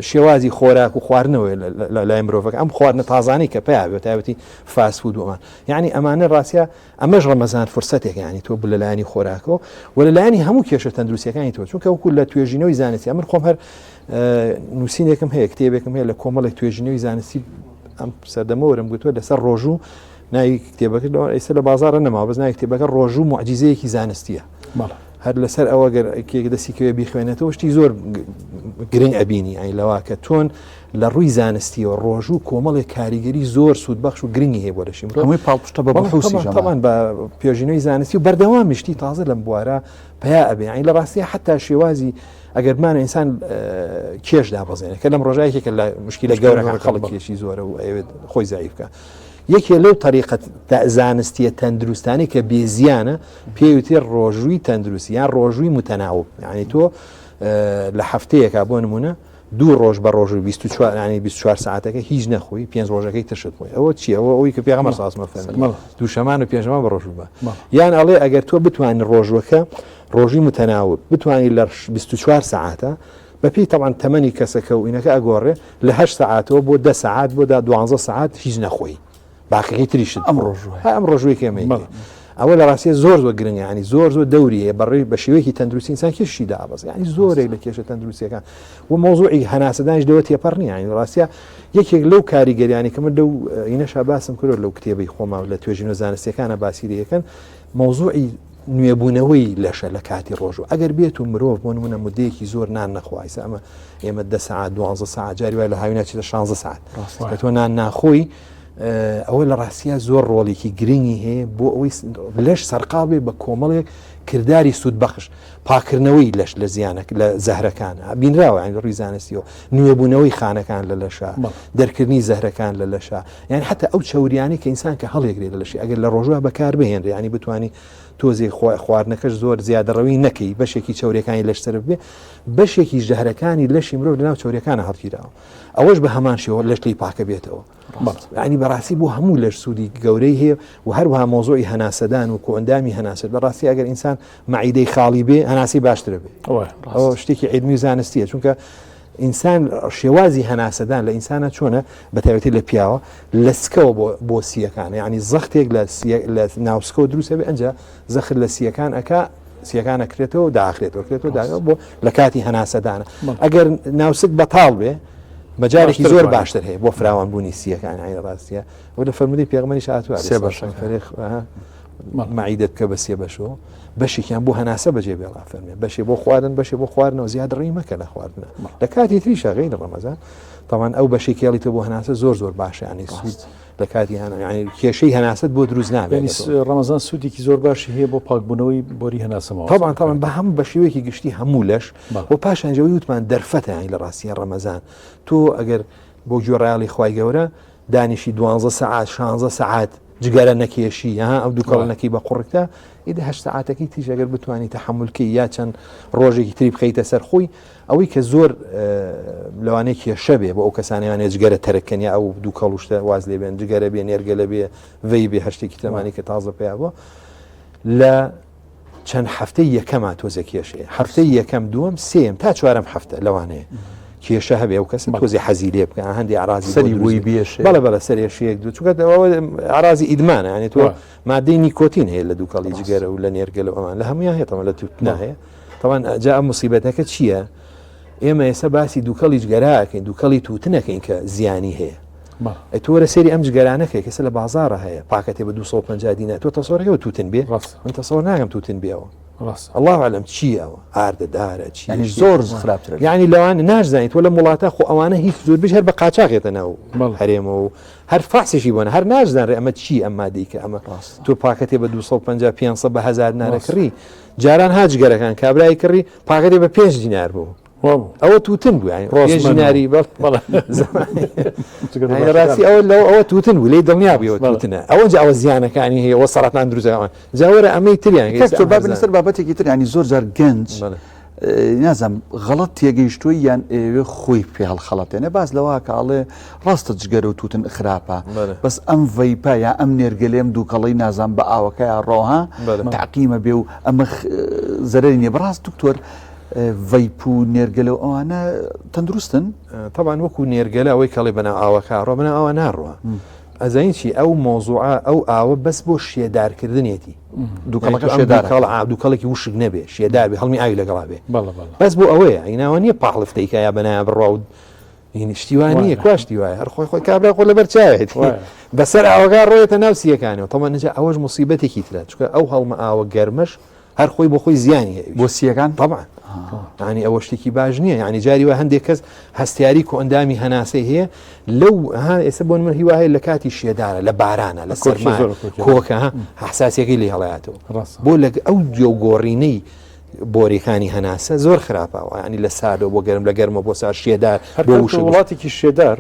شێوازی خۆراک و خواردنەوەی لە لای مرۆڤەکە ئەم خواردنە تازانەی کە پیا بێت تایبەتی fast food ومان یعنی ئەمانە ڕاستە ئەمەش ڕەمەزان فرسەتێک ینی تۆ لە لایەنی خۆراکەوە و لە لایەنی هەموو کێشە تەندروستیەکانی تۆ چونکە وەکو لە توێژینەوەی زانستی ئەمن خۆم هەر نووسینێکم هەیە کتێبێکم هەیە لە کۆمەڵێک توێژینەوەی زانستی ئەم سەردەمە وەرم گوتووە لەسەر ڕۆژوو ناوی کتێبەکە لەوە ئێستا لە بازاڕە نەماوە بەس ناوی کتێبەکە ڕۆژوو موعجیزەیەکی زانستیە هەر لەسەر ئەوە گەر کێک دەستی کەوێ بیخوێنێتەوە شتی زۆر گرنگ ئەبینی ئەی لەوا کە تۆن لە ڕووی زانستیەوە ڕۆژوو کۆمەڵێک کاریگەری زۆر سوودبەخش و گرنگی هەیە بۆ لەشی مرۆڤ هەمووی پاڵپشتە بە بحوسی ژەمان. تەبعەن بە پێژینەوەی زانستی و بەردەوام شتی تازە لەم بوارە پیا ئەبێ یانی لە ڕاستیە حتا شێوازی ئەگەر بمانە ئینسان کێش دابەزێنێت کە لەم ڕۆژە یەکێکە لە مشکلە گەورەکان خەڵک کێشی زۆرە و ئەیەوێت خۆی زەعیف بکە یەکێ لەو تەریقە زانستیە تەندروستانی کە بێزیانە پێوتێ ڕۆژووی تەندروستی یان ڕۆژووی متەناوب یعنی تۆ لە هەفتەیەکە بۆ نمونە دوو ڕۆژ بە ڕۆژووی 24 ینی 24 ساعتەکە هیچ نەخۆی پێنج ڕۆژەکەی ترشت خۆی ئەوە چیە ئەوە ئەوی کە پێغەمبەر صلی الله علیه و دووشەمان و پێنجشەمان بە ڕۆژوو بە یان ئەڵێ ئەگەر تۆ بتوانانی ڕۆژوەکە ڕۆژی متەناوب بتوانانی لە 24 ساعتە بەپێی تەبعەن تەمەنی کەسەکە و ئینەکە ئەگۆڕێ لە هەشت سەعاتەوە بۆ دە سەعات بۆ دا دوانزە سەعات هیچ نەخۆی باقیەکەی تریشت ئەم ڕۆژووە ها ئەم ڕۆژووی کە ئێمە ئەوە لە ڕاستیە زۆر زۆر گرنگە ینی زۆر زۆر دەوری هەیە بەڕێ بە شێوەیەکی تەندروستی ئینسان کێشی دابەزێ ینی زۆرێک لە کێشە تەندروستیەکان و مۆزوعی هەناسەدانیش لەوە تێپەڕ نییە ینی ڕاستە یەکێک لەو کاریگەریانی کە من لەو ئینەشا باسم کردو لەو کتێبەی خۆما لە توێژینەوە زانستیەکانە باسی لێ یەکەن مەوزوعی نوێبوونەوەی لەشە لە کاتی ڕۆژوو ئەگەر بێت و مرۆڤ بۆ نمونە مدەیەکی زۆر نان نەخوا ئیسا ئەمە ئێمە دە سەعات دوانزە سەعات جاری وای لە هاوینا چیتە شانزە سەعات کە تۆ نان ناخۆی. ئەوە لە ڕاستیا زۆر ڕۆڵێکی گرنگی هەیە بۆ ئەوەی لەش سەرقاڵ بێ بە کۆمەڵێک کرداری سوودبەخش پاکردنەوەی لەش لە زیانە لە زەهرەکان بینراوە یانی ڕووی زانستیەوە نوێبوونەوەی خانەکان لە لەشە دەرکردنی زەهرەکان لە لەشە یان حتا ئەو چوریانی کە ئینسان کە هەڵێگرێت لە لەشی ئەگەر لە ڕۆژوە بەکار بهێنرێ ینی بتانی تۆزێک خواردنەکەش زۆر زیادەڕەوی نەکەی بەشێکی چوریەکانی لەش سەرف بێ بەشێکی ژەهرەکانی لەشی مرۆڤ لەناو چوریەکانە هەڵگیراوە ئەوەش بە هەمان شێوە لەش لی پاکە بێتەوە ینی بەڕاستی بۆ هەموو لەش سوودی گەورەی هەیە و هەروەها مۆزۆی هەناسەدان و کۆئەندامی هەناسە لە ڕاستی ئەگەر ئینسان مەعیدەی خاڵی بێ هەناسی باشترە بێ ئەوە شتێکی عیلمی و زانستیە چونکە ئینسان شێوازی هەناسەدان لە ئینسانە چۆنە بە تایبەتی لە پیاوە لە سکەوە بۆ بۆ سیەکان یعنی زەختێک لە لە ناوسکەوە دروستە بێ ئەنجا زەخت لە سیەکان ئەکا سیەکان ئەکرێتەوە داخرێتەوە کرێتەوە داخرێتەوە بۆ لە کاتی هەناسەدانە ئەگەر ناوسک بەتاڵ بێ مەجارێکی زۆر باشتر هەیە بۆ فراوانبوونی سیەکان عین ڕاستیە و لە فەرمودەی پێغەمبەریش هاتووە سێ بەشە فەرێخ مەعیدەت بکە بە سێ بەشەوە بەشێکیان بۆ هەناسە بەجێ بێڵا فەرمێ بەشێ بۆ خواردن بەشێ بۆ خواردنەوە زیاد ڕێی مەکە لە خواردنە لە کاتی تریشا غەیری ڕەمەزان تاوان ئەو بەشێک کێڵی تۆ بۆ هەناسە زۆر زۆر باشە ینی سوود لە کاتی هەنا یعنی کێشەی هەناسەت بۆ دروست نابێت ڕەمەزان سوودێکی زۆر باشی هەیە بۆ پاکبوونەوەی بۆری هەناسەمەوە طبعا طبعا بە هەم بە شێوەیەکی گشتی هەموو لەش و پاشان جەوی وتمان دەرفەتە یعنی لە ڕاستیە ڕەمەزان تۆ ئەگەر بۆ گوێڕایەڵی خوای گەورە دانیشی دوانزە سەعات شانزە سەعات جگەرە نەکێشی ها ئەو دووکەڵ نەکەی بە قوڕکتا ئیدە هەشت سەعاتەکەی تیش ئەگەر بتانی تەحملکەی یا چەند ڕۆژێکی تری بخەیتە سەر خۆی ئەوەی کە زۆر لەوانەیە کێشە بێ بۆ ئەو کەسانیانێ جگەرە تەرکەن یا ئەو دووکەڵ شتە واز لێ بێن جگەرە بێ نێرگەلە بێ ڤەی بێ هەر شتێکی ترمانی کە تازە پیا بووە لە چەند هەفتەی یەکەما تۆزێ کێشەیە هەفتەی یەکەم دووەم سێم تا چوارەم هەفتە لەوانەیە کێشە هەبێ ئەو کەسە تۆزی حەزی لێ بکە هەندی ئارازی سەری بۆی بێشێ بەڵێ بەڵێ سەرێشەیەک دوو چونکە ئەوە ئارازی ئیدمانە یعنی تۆ مادەی نیکۆتین هەیە لە دووکەڵی جگەرە و لە نێرگەلە و ئەمان لە هەمویان هەیە تەمان لە توتنا هەیە تەوان جا ئەم مصیبەتەکە چییە؟ ئێمە ئێستا باسی دووکەڵی جگەراکەین دووکەڵی تووتنەکەین کە زیانی هەیە ئەی تۆ وەرە سەیری ئەم جگەرانە کەی کەسە لە بازاڕە هەیە پاکەتێ بە 250 دینار تۆ تەسەوەرەکەی تووتن بێ من تەسەوەر ناکەم تووتن بێەوە الله أعلم چی ئەوە ئاردە دارە چی یعنی زۆر خراپترە یعنی لەوان ناشزانیت تۆ لە وڵاتە خۆ ئەوانە هیچ زۆر بش هەر بە قاچاغێتە ناو هەرێمەوە و هەر فاسێکی بۆنە هەر ناشزانرێ ئەمە چی ئەم مادەی کە ئەمە تۆ پاکەتێ بە 250 500 بە 1000 دینارە کڕی جاران ها جگەرەکان کابرای کڕی پاکەتێ بە 5 دینار بوو ئەوە تووتن بوو یانی پێنج دیناری بەڵێ ڕاستی ئەوە لەو ئەوە تووتن بوو لێی دڵنیا بوویەوە تووتنە ئەوە جا ئەوە زیانەکانی هەیە وە سەرەتان دروست ئەوان جا وەرە ئەمەی تریان کاک تۆ با بێینە سەر بابەتێکی تر یانی زۆر جار گەنج نازانم غەڵەت تێگەیشتووی یان ئەیەوێ خۆی پێ هەڵخەڵەتێنێ باس لەوە کە ئەڵێ ڕاستە جگەرە و تووتن خراپە بەس ئەم vape ە یا ئەم نێرگەلێم دووکەڵی نازان بە ئاوەکە یا ڕۆها تاقیمە بێ و ئەمە زەرەری نییە بەڕاست دکتۆر vape و نێرگەلە و ئەوانە تەندروستن؟ تەبان وەکو نێرگەلە ئەوەی کەڵێ بەناو ئاوەکە ڕۆ بەناو ئاوە ناڕوە ئەزانی چی ئەو مۆزوعە ئەو ئاوە بەس بۆ شێدارکردنێتی دووکەڵەکە شێدار دووکەڵێکی وشک نەبێ شێدار بێ هەڵمی ئاوی لەگەڵا بێ بەس بۆ ئەوەیە ئیناوە نییە پاڵفتەیکە یا بەنایە بڕوا و شتی وا نییە کوا شتی وایە هەر خۆی خۆی کابرا خۆ لەبەر چاوێتی بەسەر ئاوەکە ڕۆیەتە ناو سیەکانەوە تەمان نجا ئەوەش مصیبەتێکی ترە چونکە ئەو هەڵمە ئاوە گەرمەش هەر خۆی بۆ خۆی زیانی هەیە بۆ سیەکان طبعا ینی ئەوە شتێکی باش نییە ینی جاری وە هەندێک کەس هەستیاری کۆئەندامی هەناسەی هەیە لەو ها ئێستا بۆ من هیوا هەیە لە کاتی شێدارە لە بارانە لە سەرما کۆکە حساسیەکەی لێ هەڵاتەوە بۆ لە ئەو گۆڕینەی بۆریەکانی هەناسە زۆر خراپە ینی لە ساردەوە بۆ گەرم لە گەرمە بۆ سار شێدار بۆ وڵاتێکی شێدار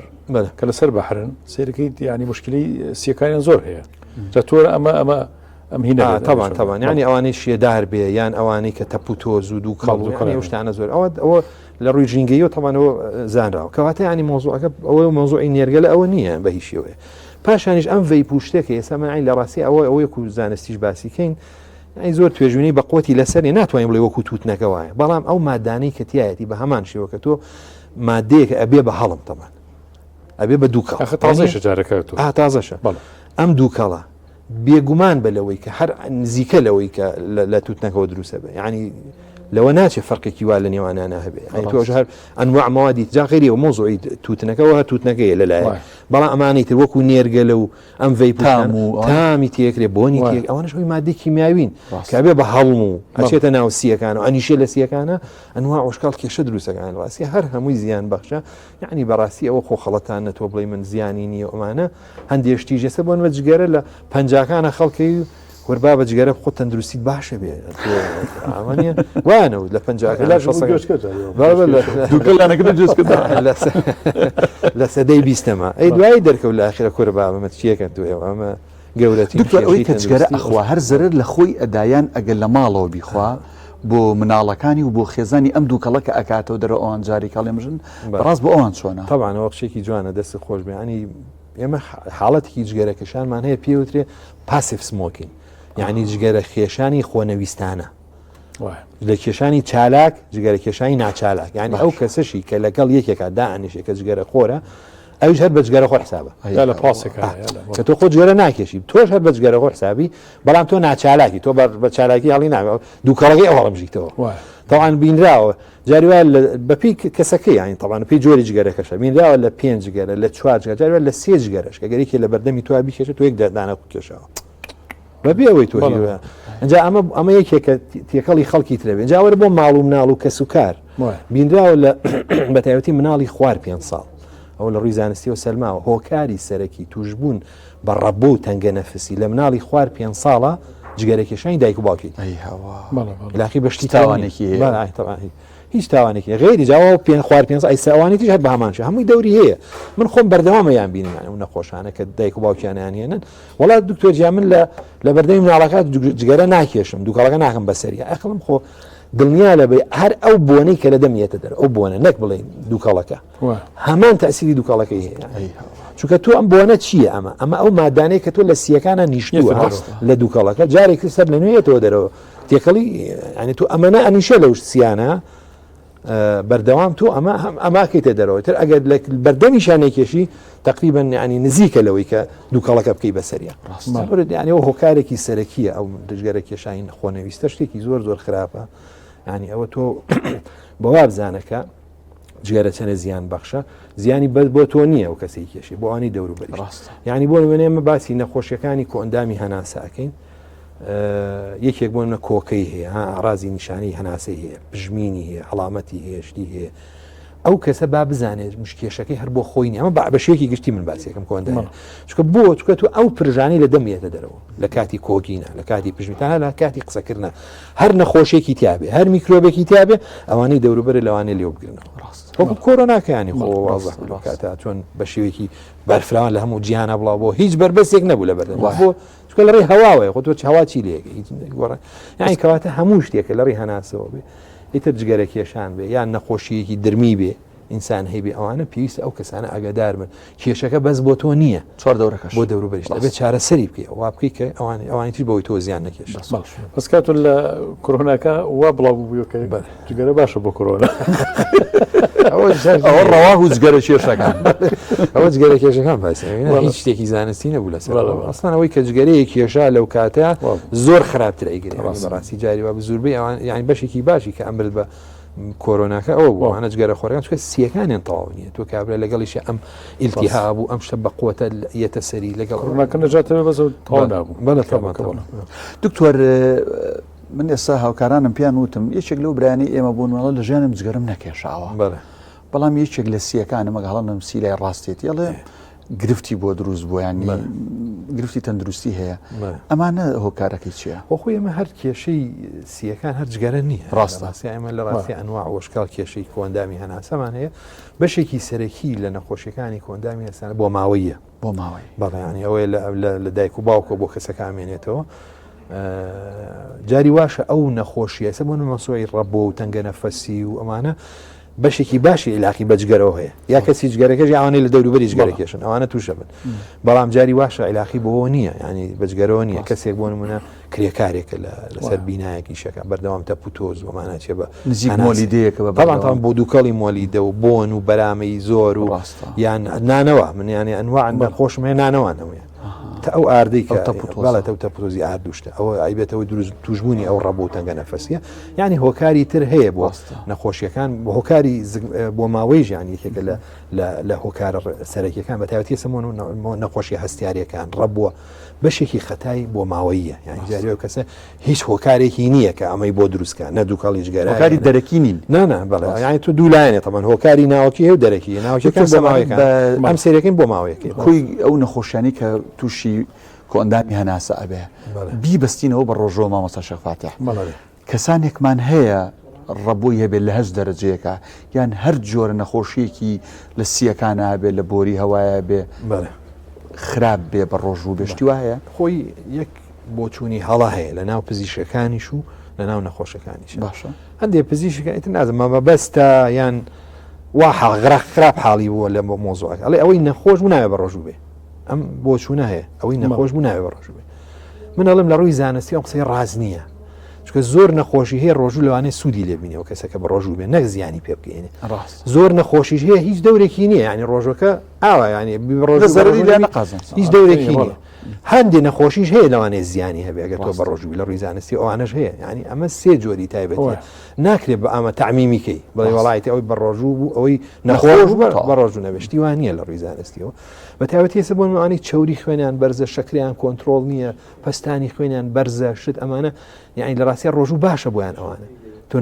کە لەسەر بەحرن سێرەکەی ینی مشکلی سیەکانیان زۆر هەیە جا تۆ ئەمە ئەمە ئەم هینە تەبان تەبان ینی ئەوانەی شێدار بێ یان ئەوانەی کە تەپ و تۆز و دوو کاڵ و شتانە زۆر ئەوە ئەوە لە ڕووی ژینگەیەوە تەمانەوە زانراوە کەواتە ینی مۆزوعەکە ئەوە مۆزوعی نێرگەلە ئەوە نییە بە هیچ شێوەیە پاشانیش ئەم vape و شتێکە ئێستا من لە ڕاستی ئەوە ئەوەیە و زانستیش باسیکەین ئەی زۆر توێژینەوەی بەقوەتی لەسەر نیە ناتوانین بڵێ وەکو تووتنەکە وایە بەڵام ئەو مادانەی کە تایەتی بە هەمان شێوە کە تۆ مادەیەکە ئەبێ بە هەڵم تەمان ئەبێ بە دووکەڵ ئەخە تازەشە جارەکە تۆ ئا تازەشە بەڵێ ئەم دووکەڵە بێگومان بە لەوەی کە هەر نزیکە لەوەی کە لە تووتنەکەەوە دروستە بێ یعنی لەوە ناچێ فەرقێکی وا لە نێوانیانا هەبێ یانی تۆش هەر ئەنواع مەوادی جا غەیری و مەوزوعی تووتنەکەەوە هەر تووتنەکەیە لەلایە بەڵام ئەمانەی تر وەکو نێرگەلە و ئەم ڤەیپ تام و تامی تێکرێ بۆنی تێک ئەوانش هۆی مادەی کیمیاوین کە بێ بە هەڵم و ئەچێتە ناو سیەکان و ئەنیشێ لە سیەکانە ئەنوا ئۆشکاڵ کێشە دروستەکان ڕاستی هەر هەمووی زیان بەخشە یعنی بەڕاستی ئەوە خۆ خەڵەتان نەتۆ بڵێ من زیانی نییە ئەمانە هەندێک شتیش ئێستا بۆن بە جگەرە لە پەنجاکانە خەڵکی کور بابە جگەرە بخۆ تەندروستیت باشە بێ ئەمە نییە وایانە وت لە پەنجاکان لە سەدەی بیستەمە ئەی دوایی دەرکەوت لە ئاخرە کورە بابە مە چیەکەن تو ئێوە ئەمە گەورەتی دکتۆر ئەوەی کە جگەرە ئەخوا هەر زەرەر لە خۆی ئەدایان ئەگەر لە ماڵەوە بیخوا بۆ مناڵەکانی و بۆ خێزانی ئەم دووکەڵە کە ئەکاتەوە دەرەوە ئەوان جارێک هەڵێمژن بەڕاست بۆ ئەوان چۆنە طبعا ئەوە قسەیەکی جوانە دەستت خۆش بێ ینی ئێمە حاڵەتێکی جگەرەکێشانمان هەیە پێی وترێ passive smoking یعنی جگەرە کێشانی خۆنەویستانە لە کێشانی چالاک جگەرە کێشانی ناچالاک یعنی ئەو کەسەشی کە لەگەڵ یەکێکا دائەنیشێ کە جگەرە خۆرە ئەویش هەر بە جگەرە خۆر حسابە لە پاسێکا کە تۆ خۆ جگەرە ناکێشی تۆش هەر بە جگەرە خۆر حسابی بەڵام تۆ ناچالاکی تۆ بە چالاکی هەڵی ناوێت دووکەڵەکەی ئەو هەڵمژیتەوە تاوان بینراوە جاری وایە لە بەپێی کەسەکەی یانی تەبان پێی جۆری جگەرەکەشە بینراوە لە پێنج جگەرە لە چوار جگەرە جاری وایە لە سێ جگەرەش کە گەرێکی لە بەردەمی تۆ بیکێشە تۆ یەک دانە بکێشەوە بەبێ ئەوەی تۆ ئەجا ئەمە ئەمە یەکێکە تێکەڵی خەڵکی ترە بێ جاوەرە بۆ ماڵ و مناڵ و کەس و کار بینراوە لە بەتایبەتی مناڵی خوار پێ ساڵ ئەو لە ڕووی زانستیەوە سەلماوە هۆکاری سەرەکی توشبوون بە ڕەبۆ و تەنگە نەفسی لە مناڵی خوار پێ ساڵە جگەرەکێشانی دایک و باوکی لاقی بەشتی تاوانێکی هەیە هیچ تاوانێکی غیری جاوە پێ خوار پێ ئەیسا ئەوانی تیش هەر بە هەمان شێ هەمووی دەوری هەیە من خۆم بەردەوامە یان بینیمان ئەو نەخۆشانە کە دایک و باوکیانیان هێنن وڵات دکتۆر جیا من لە لە بەردەمی مناڵەکە جگەرە ناکێشم دووکەڵەکە ناکەم بەسەریە ئەخڵم خۆ دڵنیا لە بێ هەر ئەو بۆنەی کە لە دەم یەتە دەر ئەو بۆنە نەک بڵێ دووکەڵەکە هەمان تەسیری دووکەڵەکەی هەیە چونکە تۆ ئەم بۆنە چییە ئەمە ئەمە ئەو مادانەی کە تۆ لە سیەکانە نیشتووە لە دووکەڵەکە جارێکی سەر لە نوێیەتەوە دەرەوە تێکەڵی ینی تۆ ئەمەە ئەنیشە لەو سیانە بەردەوام تۆ ئەمە هەم ئەماکەیتە دەرەوە تر ئەگەر لە بەردەمیشان نەکێشی تقریبا ینی نزیکە لەوەی کە دووکەڵەکە بکەی بەسەریە ڕاست ینی ئەو هۆکارێکی سەرەکیە ئەو دژگەرە کێشین خۆنەویستە شتێکی زۆر زۆر خراپە ینی ئەوە تۆ بەوا بزانەکە جگەرە چەنە زیان بەخشە زیانی بەس بۆ تۆ نییە و کەسی کێشی بۆ ئەوانی دەوروبەری ڕاستە یعنی بۆ نمونە ئێمە باسی نەخۆشیەکانی کۆئەندامی هەناسە ئەکەین یەکێک بۆ نە کۆکەی هەیە ها ئارازی نیشانەی هەناسەی هەیە پژمینی هەیە عڵامەتی هەیە شتی هەیە ئەو کەسە با بزانێت مشکێشەکەی هەر بۆ خۆی نیە ئەمە بە شێکی گشتی من باسیەکەم کۆندای چونکە بۆ چونکە تو ئەو پرژانی لە دەمیێتە دەرەوە لە کاتی کۆگینە لە کاتی پژمیتانە لە کاتی قسەکردە هەر نەخۆشیێکی تیاابێ هەر میکرۆبێکی تیاابێ ئەوانەی دەوروبەر لەوانەیە لێو بگرنەوە ڕاست وەکو کۆرۆناکەیانی خۆ کاتا چۆن بە شێوەیەکی بەرفراوان لە هەموو جیهانە بڵاو بۆ هیچ بەربەستێک نەبوو لە بەردەم بۆ چونکە لە ڕێی هەواوەیە خۆ تۆ هەوا چی لێگە هیچ گۆڕە یعنی کەواتە هەموو شتێکە لە ڕێی هەناسەوە بێ ئیتر جگەرە کێشان بێ یان نەخۆشیەکی درمی بێ ئینسان هەیبێ ئەوانە پێویستە ئەو کەسانە ئاگادار بن کێشەکە بەس بۆ تۆ نییە چوار دەورەکەش بۆ دەوروبەریش دەبێت چارەسەری بکەی وا بکەی کە ئەوان ئەوانی تر بەوەی تۆ زیان نەکێشن بەس کاتۆ لە کۆرۆناکە وا بڵاو بوویەوە کە جگەرە باشە بۆ کۆرۆنا ئەوە ڕەوا و جگەرە کێشەکان ئەوە جگەرە کێشەکان باسی هیچ شتێکی زانستی نەبوو لەسەر ئەسڵەن ئەوەی کە جگەرەیە کێشا لەو کاتە زۆر خراپتر ئەیگرێ بەڕاستی جاری وا بزوربەی ئەوان یانی بەشێکی باشی کە ئەمرد بە کۆرۆناکە ئەوە بوو ئەوانە جگەرە خۆرەکان چونکە سیەکانیان تەواو نییە تۆ کابرا لەگەڵیشی ئەم ئیلتیهاب و ئەم شتە بە قوتە یەتە سەری لەگەڵ کۆرۆناکە نەجاتەوە بەس تەواو نابوو بەڵێ تەواو تەواو. دکتۆر من ئێستا هاوکارانم پێیان وتم یەکێک لەو برایانەی ئێمە بوون وەڵا لە ژیانم جگەرم نەکێشاوە بەڵێ بەڵام یەکێک لە سیەکانم ئەگە هەڵە نەبم سی لای ڕاستێتی ئەڵێ گرفتی بۆ دروست بووە یانی گرفتی تەندروستی هەیە ئەمانە هۆکارەکەی چییە؟ خۆ خۆی ئێمە هەر کێشەی سیەکان هەر جگەرە نییە ڕاستە ڕاستی ئێمە لە ڕاستی ئەنواع وەشکال کێشەی کۆئەندامی هەناسەمان هەیە بەشێکی سەرەکی لە نەخۆشیەکانی کۆئەندامی هەناسە بۆ ماوەیە بۆ ماوەی بەڵێ یانی ئەوەیە لە دایک و باوکەوە بۆ کەسەکە ئامێنێتەوە جاری واشە ئەو نەخۆشیە ئێستا بۆ نمەسۆی ڕەبۆ و تەنگە نەفەسی و ئەمانە بەشێکی باشی عیلاقی بە جگەرەوە هەیە یا کەسی جگەرەکەش ئەوانەی لە دەوروبەری جگەرە کێشن ئەوانە تووشە بن بەڵام جاری واشە عیلاقی بۆ نییە ینی بە جگەرەوە نییە کەسێک بۆ نمونە کرێکارێکە لەسەر بینایەکی شەکە بەردەوام تەپ و تۆز ومانە چێ بە نزیک مۆلیدەیەکە بە بەڵام تاوان بۆ دووکەڵی مۆلیدە و بۆن و بەرامەی زۆر و یان نانەوە من ینی ئەنواع نەخۆشم هەیە نانەوان هەموویان. ئەو ئاردەی کە ئەو تەپ و تۆزە. بەڵێ ئەو تەپ و تۆزی ئارد و شتە ئەوە ئەیبێتەوە دروست توشبوونی ئەو ڕەبۆ و تەنگە نەفەسیە یعنی هۆکاری تر هەیە بۆ ڕاستە. نەخۆشیەکان بۆ هۆکاری بۆ ماوەی ژیان یەکێکە لە لە لە هۆکارە سەرەکیەکان بە تایبەتی ئێستا نەخۆشی هەستیاریەکان ڕەبووە بەشێکی خەتای بۆ ماوەیە یعنی جاری ئەو کەسە هیچ هۆکارێکی نییە کە ئەمەی بۆ دروستکە نە دووکەڵی جگەرە هۆکاری دەرەکی نین نا نا بەڵێ یعنی تو دوو لایەنە تەمان هۆکاری ناوەکی هەیە و دەرەکی ناوەکیەکان بۆ ماوەیەکان ئەم سەیرەکەین بۆ ماوەیەکەی کۆی ئەو نەخۆشیانی کە تووشی کۆئەندامی هەناسە ئەبێ بیبەستینەوە بە ڕۆژەوە مامۆستا شێخ فاتح کەسانێکمان هەیە ڕەبۆی هەبێت لە هەست دەرەجەیەکە یان هەر جۆرە نەخۆشیەکی لە سیەکانە هەبێت لە بۆری هەوایە بێ خراپ بێ بە ڕۆژوو بێشتی وایە خۆی یەک بۆچوونی هەڵە هەیە لە ناو پزیشکەکانیش و لە ناو نەخۆشەکانیش باشە هەندێک پزیشکە ئیتر نازم مەبەستە یان وا حاڵ خراپ حاڵی بووە لە مۆزوعەکە ئەڵێ ئەوەی نەخۆش بوو ناوێ بە ڕۆژوو بێ ئەم بۆچوونە هەیە ئەوەی نەخۆش بوو ناوێ بە ڕۆژوو بێ من ئەڵێم لە ڕووی زانستی ئەم قسەی ڕاست نییە چونکە زۆر نەخۆشی هەیە ڕۆژوو لەوانەیە سوودی لێ بینێ و کەسەکە بە ڕۆژوو بێ نەک زیانی پێ بگەێنێ ڕاست زۆر نەخۆشیش هەیە هیچ دەورێکی نییە یعنی ڕۆژەکە ئاوا یعنی ڕۆژ زەرەری لێ نەقازن هیچ دەورێکی نییە هەندێ نەخۆشیش هەیە لەوانەیە زیانی هەبێ ئەگەر تۆ بە ڕۆژووی لە ڕووی زانستی ئەوانەش هەیە یعنی ئەمە سێ جۆری تایبەتیە ناکرێت بە ئەمە تەعمیمی کەی بڵێ وەڵایەتی ئەوەی بە ڕۆژوو بوو ئەوەی نەخۆش بوو بە ڕۆژوو نەبێ شتی وا نییە لە ڕووی زانستیەوە بە تایبەتی ئێستا بۆ ئەوانەی چەوری خوێنیان بەرزە شەکریان کۆنترۆڵ نییە پەستانی خوێنیان بەرزە شت ئەمانە یعنی لە ڕاستیا ڕۆژوو باشە بۆیان ئەوانە تۆ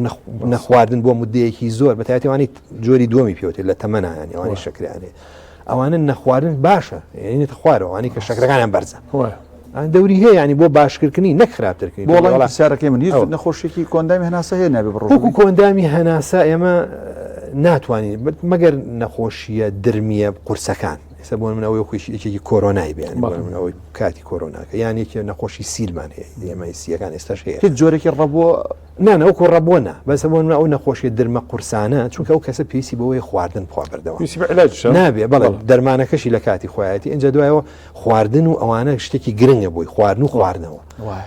نەخواردن بۆ مدەیەکی زۆر بە تایبەتی ئەوانەی جۆری دووەمی پێوتێت لە تەمەنە یعنی ئەوانەی شەکریان هەیە ئەوانە نەخواردن باشە یعنی خوارەوە ئەوانەی کە شەکرەکانیان بەرزە دەوری هەیە ینی بۆ باشکردنی نەک خراپترکردنی بۆ وەڵامی پرسیارەکەی من هیچ نەخۆشیێکی کۆندامی هەناسە هەیە نابێ بڕۆ وەکو کۆندامی هەناسە ئێمە ناتوانین مەگەر نەخۆشیە درمیە قورسەکان ئێستا بۆ من ئەوەی خۆشی یەکێکی کۆرۆنای بیان بۆ من ئەوەی کاتی کۆرۆناکە یان یەکێ نەخۆشی سیلمان هەیە ئێمە سیەکان ئێستاش هەیە هیچ جۆرێکی ڕەبۆ نا نا وەکو ڕەبۆ نا بەس بۆ من ئەو نەخۆشیە درمە قورسانە چونکە ئەو کەسە پێویستی بەوەی خواردن بخوا بەردەوام پێویستی بە علاجشە نابێ بەڵێ دەرمانەکەشی لە کاتی خۆیەتی ئینجا دوایەوە خواردن و ئەوانە شتێکی گرنگە بۆی خواردن و خواردنەوە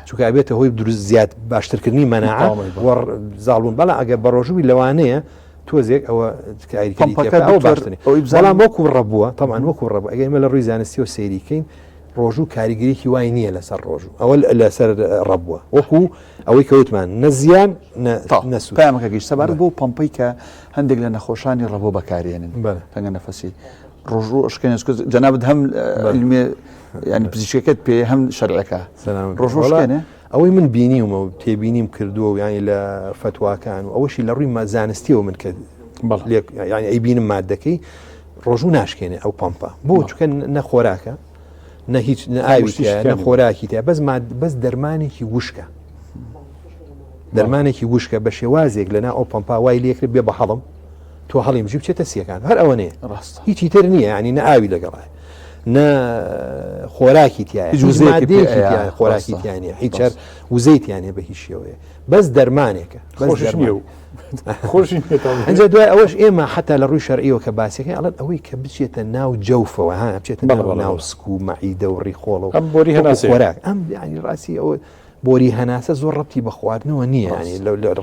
چونکە ئەبێتە هۆی دروست زیاد باشترکردنی مەناعە و زاڵبوون بەڵام ئەگەر بەڕۆژووی لەوانەیە تۆزێک ئەوە پەمپەکە ئەو دکتۆر باشترین ئەوەی بزانم بەڵام وەکو ڕەبووە تەبعەن وەکو ڕەبوو ئەگەر ئێمە لە ڕووی زانستیەوە سەیریکەین ڕۆژوو کاریگەریی وای نییە لەسەر ڕۆژوو ئەوە لەسەر ڕەبووە وەکو ئەوەی کەوتمان نە زیان نە سوود. پەیامەکە گەیشت سەبارەت بەو پەمپەی کە هەندێک لە نەخۆشانی ڕەبۆ بەکارێنن تەنگە نەفەسی ڕۆژوو ئەشکێنێت چونکە جەنابت هەم علمێ یعنی پزیشکەکەت پێ هەم شەرعەکە ڕۆژوو ئەشکێنێ ئەوەی من بینیومە و تێبینیم کردووە و یانی لە فەتواکان و ئەوەشی لە ڕووی زانستیەوە من کە یانی ئەیبینم مادەکەی ڕۆژوو ناشکێنێ ئەو پەمپە بۆ چونکە نە خۆراکە نە هیچ نە ئاوی تیایە نە خۆراکی تیا بەس بەس دەرمانێکی وشکە دەرمانێکی وشکە بە شێوازێک لەنا ئەو پەمپا وای لێکرد بێ بە هەڵم تۆ هەڵی مژی بچێتە سیەکان هەر ئەوە نیە ڕاست هیچی تر نییە ینی نە ئاوی لەگەڵای نە خۆراکی تایە هیچ وزەیەکی پێ ئەیا. خۆراکی ڕاستە. تیانە هیچ هەر وزەی تیانە بە هیچ شێوەیە بەس دەرمانێکە بەس خۆشیش نییە و خۆشی نییە تا ئەنجا دوای ئەوەش ئێمە حتا لە ڕووی شەرعیەوە کە باسەکەی ئەڵێن ئەوەی کە بچێتە ناو جەوفەوە ها بچێتە بەڵێ، ناو بەڵێ، ناو بەڵێ. سک و مەعیدە و ڕیخۆڵە و ئەم بۆری وەکو هەناسەیە. خۆراک ئەم یعنی ڕاستی ئەوە بۆری هەناسە زۆر ڕەبتی بە خواردنەوە نییە یعنی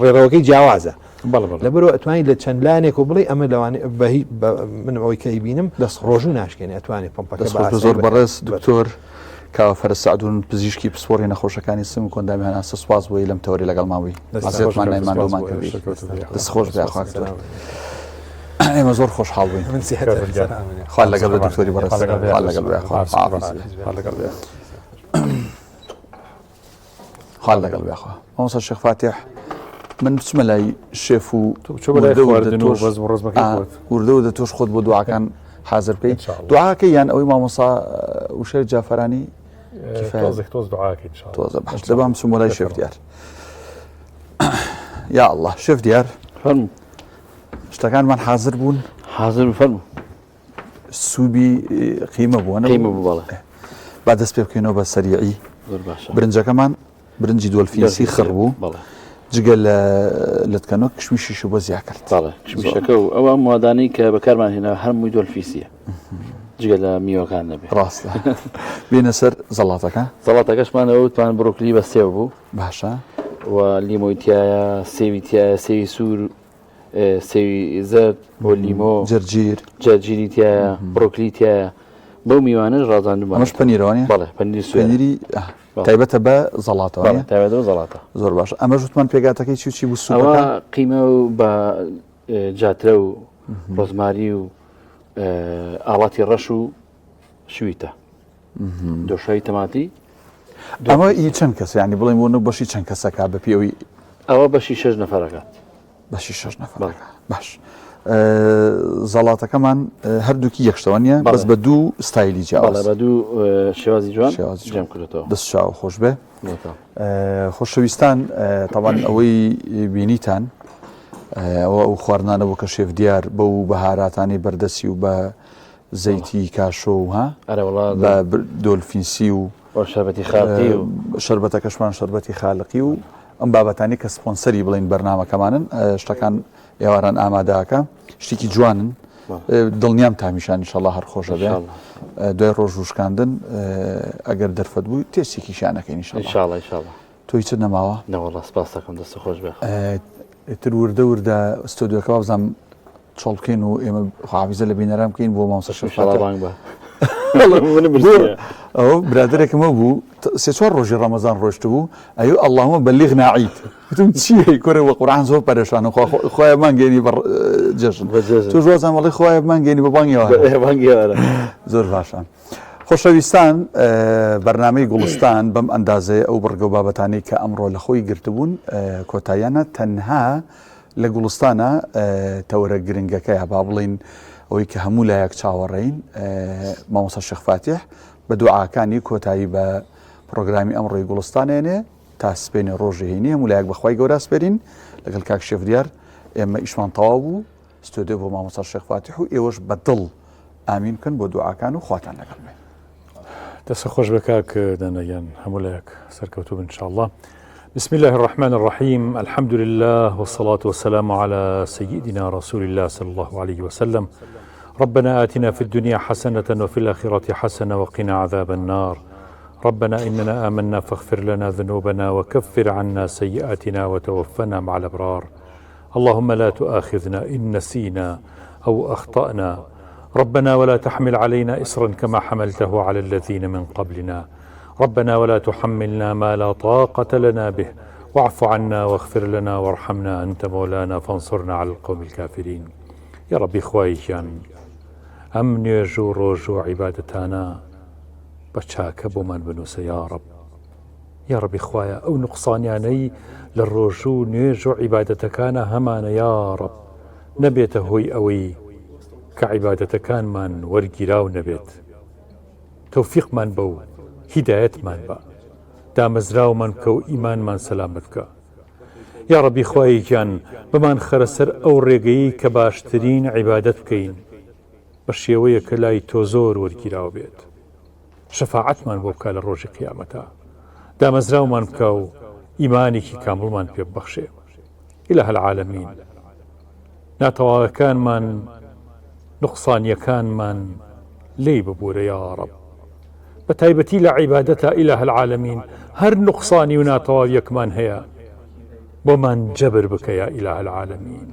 ڕێڕەوەکەی جیاوازە بەڵێ بەڵێ. لەبەرئەوە ئەتوانی لە چەند لایەنێک و بڵێ ئەمە لەوانەیە بە هی- بە من ئەوەی کە ئەیبینم دەست خۆش. ڕۆژوو ناشکێنێ ئەتوانێ پەمپەکە دەست بە خۆش بێ ئاسایی زۆر بەکار بەڕێز بەرێ. دکتۆر کاوە فەرەج سەعدون پزیشکی پسپۆڕی نەخۆشەکانی سم و کۆندامی هەناسە سوپاس بۆی لەم تەوەرەی لەگەڵمان بووی دەست ئازیەتمان خۆش نای بێ، ماندوومان سوپاس بۆ کردی سەرکەوتن بێ. دەست خۆش بێ یاخوا دکتۆر ئێمە زۆر خۆشحاڵ بووین من سیحەت خوا لەگەڵ بێ دکتۆری بەڕێز خوا لەگەڵ بێ. خوا لەگەڵ بێ یاخوا. خوا حافظ بێ. خوا لەگەڵ بێ. خوا لەگەڵ بێ خوا مامۆستا شێخ فاتیح من بچمە لای شێف و تۆ بچۆ بەلای وردە وردە خواردن و تۆش بەزم و ڕەزمەکەی ئا، خۆت. وردە وردە تۆش خۆت بۆ دوعاکان حاضر بکەیت إن شاء الله. دوعاکەی یان ئەوەی مامۆستا وشێر جافەرانی کفایە. تۆزێک تۆز دوعاکەی إن شاء الله. تۆزە باش دەبام بچم بۆ لای شێف دیار یا الله شێف دیار فەرموو شتەکانمان حاضر بوون حاضر بوو، فەرموو سوبی قیمە بووە نەبوو؟ قیمە بوو بەڵێ. با دەست پێ بکەینەوە بە سەریعی زۆر باشە برنجەکەمان برنجی دۆلفینسی خڕ بوو بەڵێ جگە لە لەتکەنۆک کشمیشیشی بۆ زیا کرد بەڵێ کشمیشەکە و ئەوە موادانەی کە بەکارمان هێنا هەمووی دۆلفیسیە جگە لە میوەکان نەبێ ڕاستە بێنە سەر زەڵاتەکە زەڵاتەکەشمانەوە وتمان بڕۆکلی بە سێو بوو باشە و لیمۆی تایە سێوی تایە سێوی سوور سێوی زەرد بۆ لیمۆ جەرجیر جەرجیری تایە بڕۆکلی تایە. بەو میوانەش ڕازاندومانەتەوە. ئەمەش پەنیرە وانیە؟ بەڵێ پەنیری سوێرە. پەنیری تایبەتە بە زەڵاتەوە بەڵێ تایبەتە بە زەڵاتە. زۆر باشە ئەمەش وتمان پێکهاتەکەی چی و چی بوو سوپەکە؟ ئەوە قیمە و بە جاترە و ڕۆزماری و ئاڵاتی ڕەش و شویتە دۆشاوی تەماتی. ئەمە ئی چەند کەسە یانی بڵێن بۆ بەشی چەند کەسەکە بە پێی ئەوە بەشی شەش نەفەرەکات. بەشی شەش نەفەر باش زەڵاتەکەمان هەردووکی یەکشتەوە نییە بەس بە دوو ستایلی جیاواز بە دوو شێوازی جوان شێوازی جەم کردێتەوە دەست چاو خۆش بێ خۆشەویستان تاوان ئەوەی بینیتان ئەوە ئەو خواردنانە بوو کە شێف دیار بەو بەهاراتانی بەردەسی و بە زەیتی کاشۆ و ها بە دۆلفینسی و شەربەتی خالقی و شەربەتەکەشمان شەربەتی خالقی و ئەم بابەتانی کە سپۆنسەری بڵین بەرنمەکەمانن شتەکان ئێواران ئامادەکە شتێکی جوانن دڵنیام تامیشان انشاءاللە هەر خۆشە بێ دوای ڕۆژ وشکاندن ئەگەر دەرفەت بوو تێسێکیشیانەکەین انشاءاللە انشاءاللە تۆ هیچت نەماوە؟ نەوەڵا سپاس دەکەم دەست خۆش بێ. ئیتر وردە وردە ستۆدیۆکە وابزانم چۆڵ بکەین و ئێمە خواحافیزە لە بینەران بکەین بۆ مامۆستا شێخ ئینشاڵڵا فاتح. بانگ بە. ئەو برادەرێکم هەبوو سێ چوار ڕۆژی ڕەمەزان ڕۆشتبوو ئەیو اللهم بلغنا عید وتم چی هەی کورە وە قورئان زۆر پەرێشانم خوا خوایە بمانگەیەنی بە جەژن بە جەژن. تۆش وازانم ئەڵێی خوایە بمانگەیەنی بە بانگی ئێوارە بانگی ئێوارە. زۆر باشە. خۆشەویستان بەرنامەی گوڵستان بەم ئەندازەیە ئەو بڕگە و بابەتانەی کە ئەمڕۆ لە خۆی گرتبوون کۆتاییانە تەنها لە گوڵستانە تەوەرە گرنگەکەیە با بڵین ئەوەی کە هەموو لایەک چاوەڕێین مامۆستا شێخ فاتیح بە دوعاکانی کۆتایی بە پرۆگرامی ئەمڕۆی گوڵستانێنێ تا سپێنێ ڕۆژی هەینی هەموو لایەک بەخوای گەورە سپێرین لەگەڵ کاک شێف دیار ئێمە ئیشمان تەواو بوو ستۆدیۆ بۆ مامۆستا شێخ فاتیح و ئێوەش بە دڵ ئامین بکەن بۆ دوعاکان و خواتان لەگەڵ بێ. دەست خۆش بێ کاک دانا گیان هەموو لایەک سەرکەوتوو بن ان شاء الله. بسم الله الرحمن الرحيم الحمد لله والصلاة والسلام على سيدنا رسول الله صلى الله عليه وسلم ربنا آتنا في الدنيا حسنة وفي الآخرة حسنة وقنا عذاب النار ربنا إننا آمنا فاغفر لنا ذنوبنا وكفر عنا سيئاتنا وتوفنا مع الأبرار اللهم لا تؤاخذنا إن نسينا أو أخطأنا ربنا ولا تحمل علينا إصرا كما حملته على الذين من قبلنا ربنا ولا تحملنا ما لا طاقة لنا به واعف عنا واغفر لنا وارحمنا أنت مولانا فانصرنا على القوم الكافرين یا ڕەبی خوای گیان ئەم نوێژ و ڕۆژ و عیبادەتانە بە چاکە بۆمان بنووسە یا ڕەب یاڕەبی خوایە ئەو نوقسانیانەی لە ڕۆژوو و نوێژ و عیبادەتەکانا هەمانە یاڕەب نەبێتە هۆی ئەوەی کە عیبادەتەکانمان وەرگیراو نەبێت تەوفیقمان بە و هیدایەتمان بە دامەزراومان بکە و ئیمانمان سەلامەت بکە یاڕەبی خوایە گیان بمان خەرە سەر ئەو ڕێگەیەی کە باشترین عیبادەت بکەین بە شێوەیەک کە لای تۆ زۆر وەرگیراو بێت. شەفاعەتمان بۆ بکا لە ڕۆژی قیامەتا دامەزراومان بکا و ئیمانێکی کامڵمان پێ ببەخشێ اله العالمین ناتەواوەکانمان نوقسانیەکانمان لێی ببورە یا ڕەب بە تایبەتی لە عیبادەتا اله العالمین هەر نوقسانی و ناتەواویەکمان هەیە بۆمان جەبر بکە یا اله العالمین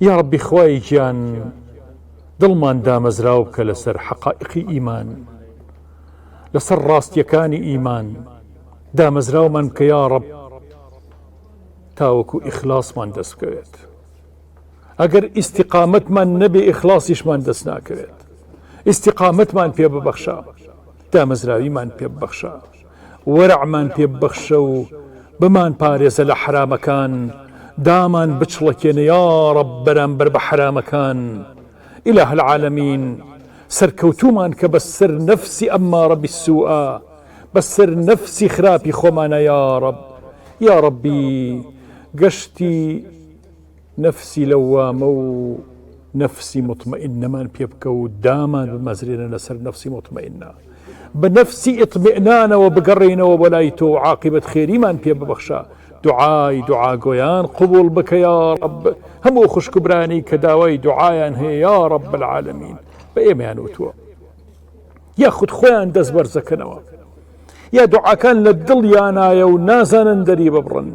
یا ڕەبی خوای گیان دڵمان دامەزراو بکە لەسەر حەقائیقی ئیمان لەسەر ڕاستیەکانی ئیمان دامەزراومان بکە یا ڕەب تاوەکو ئیخلاسمان دەست بکەوێت ئەگەر ئیسیقامەتمان نەبێ ئیخلاسیشمان دەست ناکەوێت ئیسیقامەتمان پێ ببەخشە دامەزراویمان پێ ببەخشە وەرعمان پێ ببەخشە و بمان پارێزە لە حرامەکان دامان بچڵەکێنە یاڕەب بەرامبەر بە حرامەکان اله العالمین سەرکەوتومان کە بەسەر نەفسی ئەممارە بالسوء بەسەر نەفسی خراپی خۆمانە یاڕەب یاڕەبی گەشتی نەفسی لەوامە و نەفسی موتمەئینەمان پێ بکە و دامان بمەزرێنە لەسەر نەفسی موتمەئینە بە نەفسی ئیطمئنانەوە بگەڕێینەوە بۆ لای تۆ و عاقبەت خێریمان پێ ببەخشە دوعای دوعاگۆیان قبوڵ بکە یا رب هەموو خوشک و برانی کە داوای دوعایان هەیە یا رب العالمین بە ئێمەیان وتووە یاخود خۆیان دەست بەرزەکەنەوە یا دوعاکان لە دڵیانایە و نازانن دەری ببڕن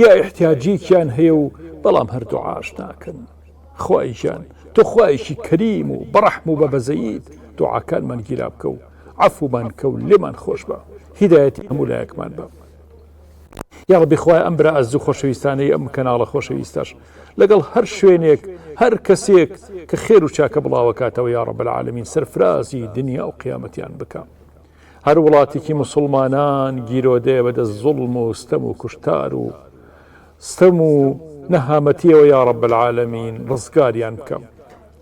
یا ئیحتیاجێکیان هەیە و بەڵام هەر دوعاش ناکەن خوای گیان. تۆ خوایەکی کەریم و بەڕەحم و بەبەزەییت، دوعاکانمان گیرا بکە و عەفومان بکە و لێمان خۆش بە، هیدایەتی هەموو لایەکمان بە. یاڕەبی خوایە ئەم برا ئەزیز و خۆشەویستانەی ئەم کەناڵە خۆشەویستەش لەگەڵ هەر شوێنێک هەر کەسێک کە خێر و چاکە بڵاوەکاتەوە یا رب العالمین سەرفرازی دنیا و قیامەتیان بکە. هەر وڵاتێکی مسلمانان گیرۆدەیە بەدەست زوڵم و ستەم و کوشتار و ستەم و نەهامەتیەوە یا رب العالمین ڕزگاریان بکە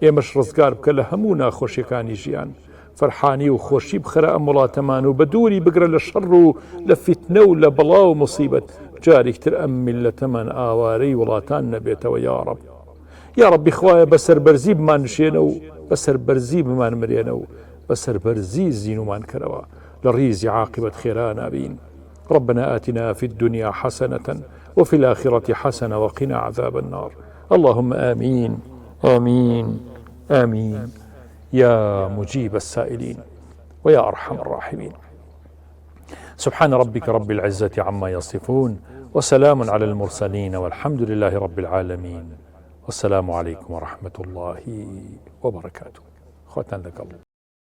ئێمەش ڕزگار بکە لە هەموو ناخۆشیەکانی ژیان فەرحانی و خۆشی بخەرە ئەم وڵاتەمان و بە دووری بگرە لە شەڕ و لە فیتنە و لە بەڵا و مصیبەت جارێکتر ئەم میلەتەمان ئاوارەی وڵاتان نەبێتەوە یا رب یا ربی خوایە بە سەربەرزی بمانشێنە و بە سەربەرزی بمان مرێنە و بە سەربەرزی زینومان کەرەوە لە ڕیزی عاقبەت خێرا نابین. ربنا آتنا في الدنيا حسنة وفي الآخرة حسنة وقنا عذاب النار اللهم آمين آمين آمين يا مجيب السائلين ويا أرحم الراحمين سبحان ربك رب العزة عما يصفون وسلام على المرسلين والحمد لله رب العالمين والسلام عليكم ورحمة الله وبركاته خوتان لك الله.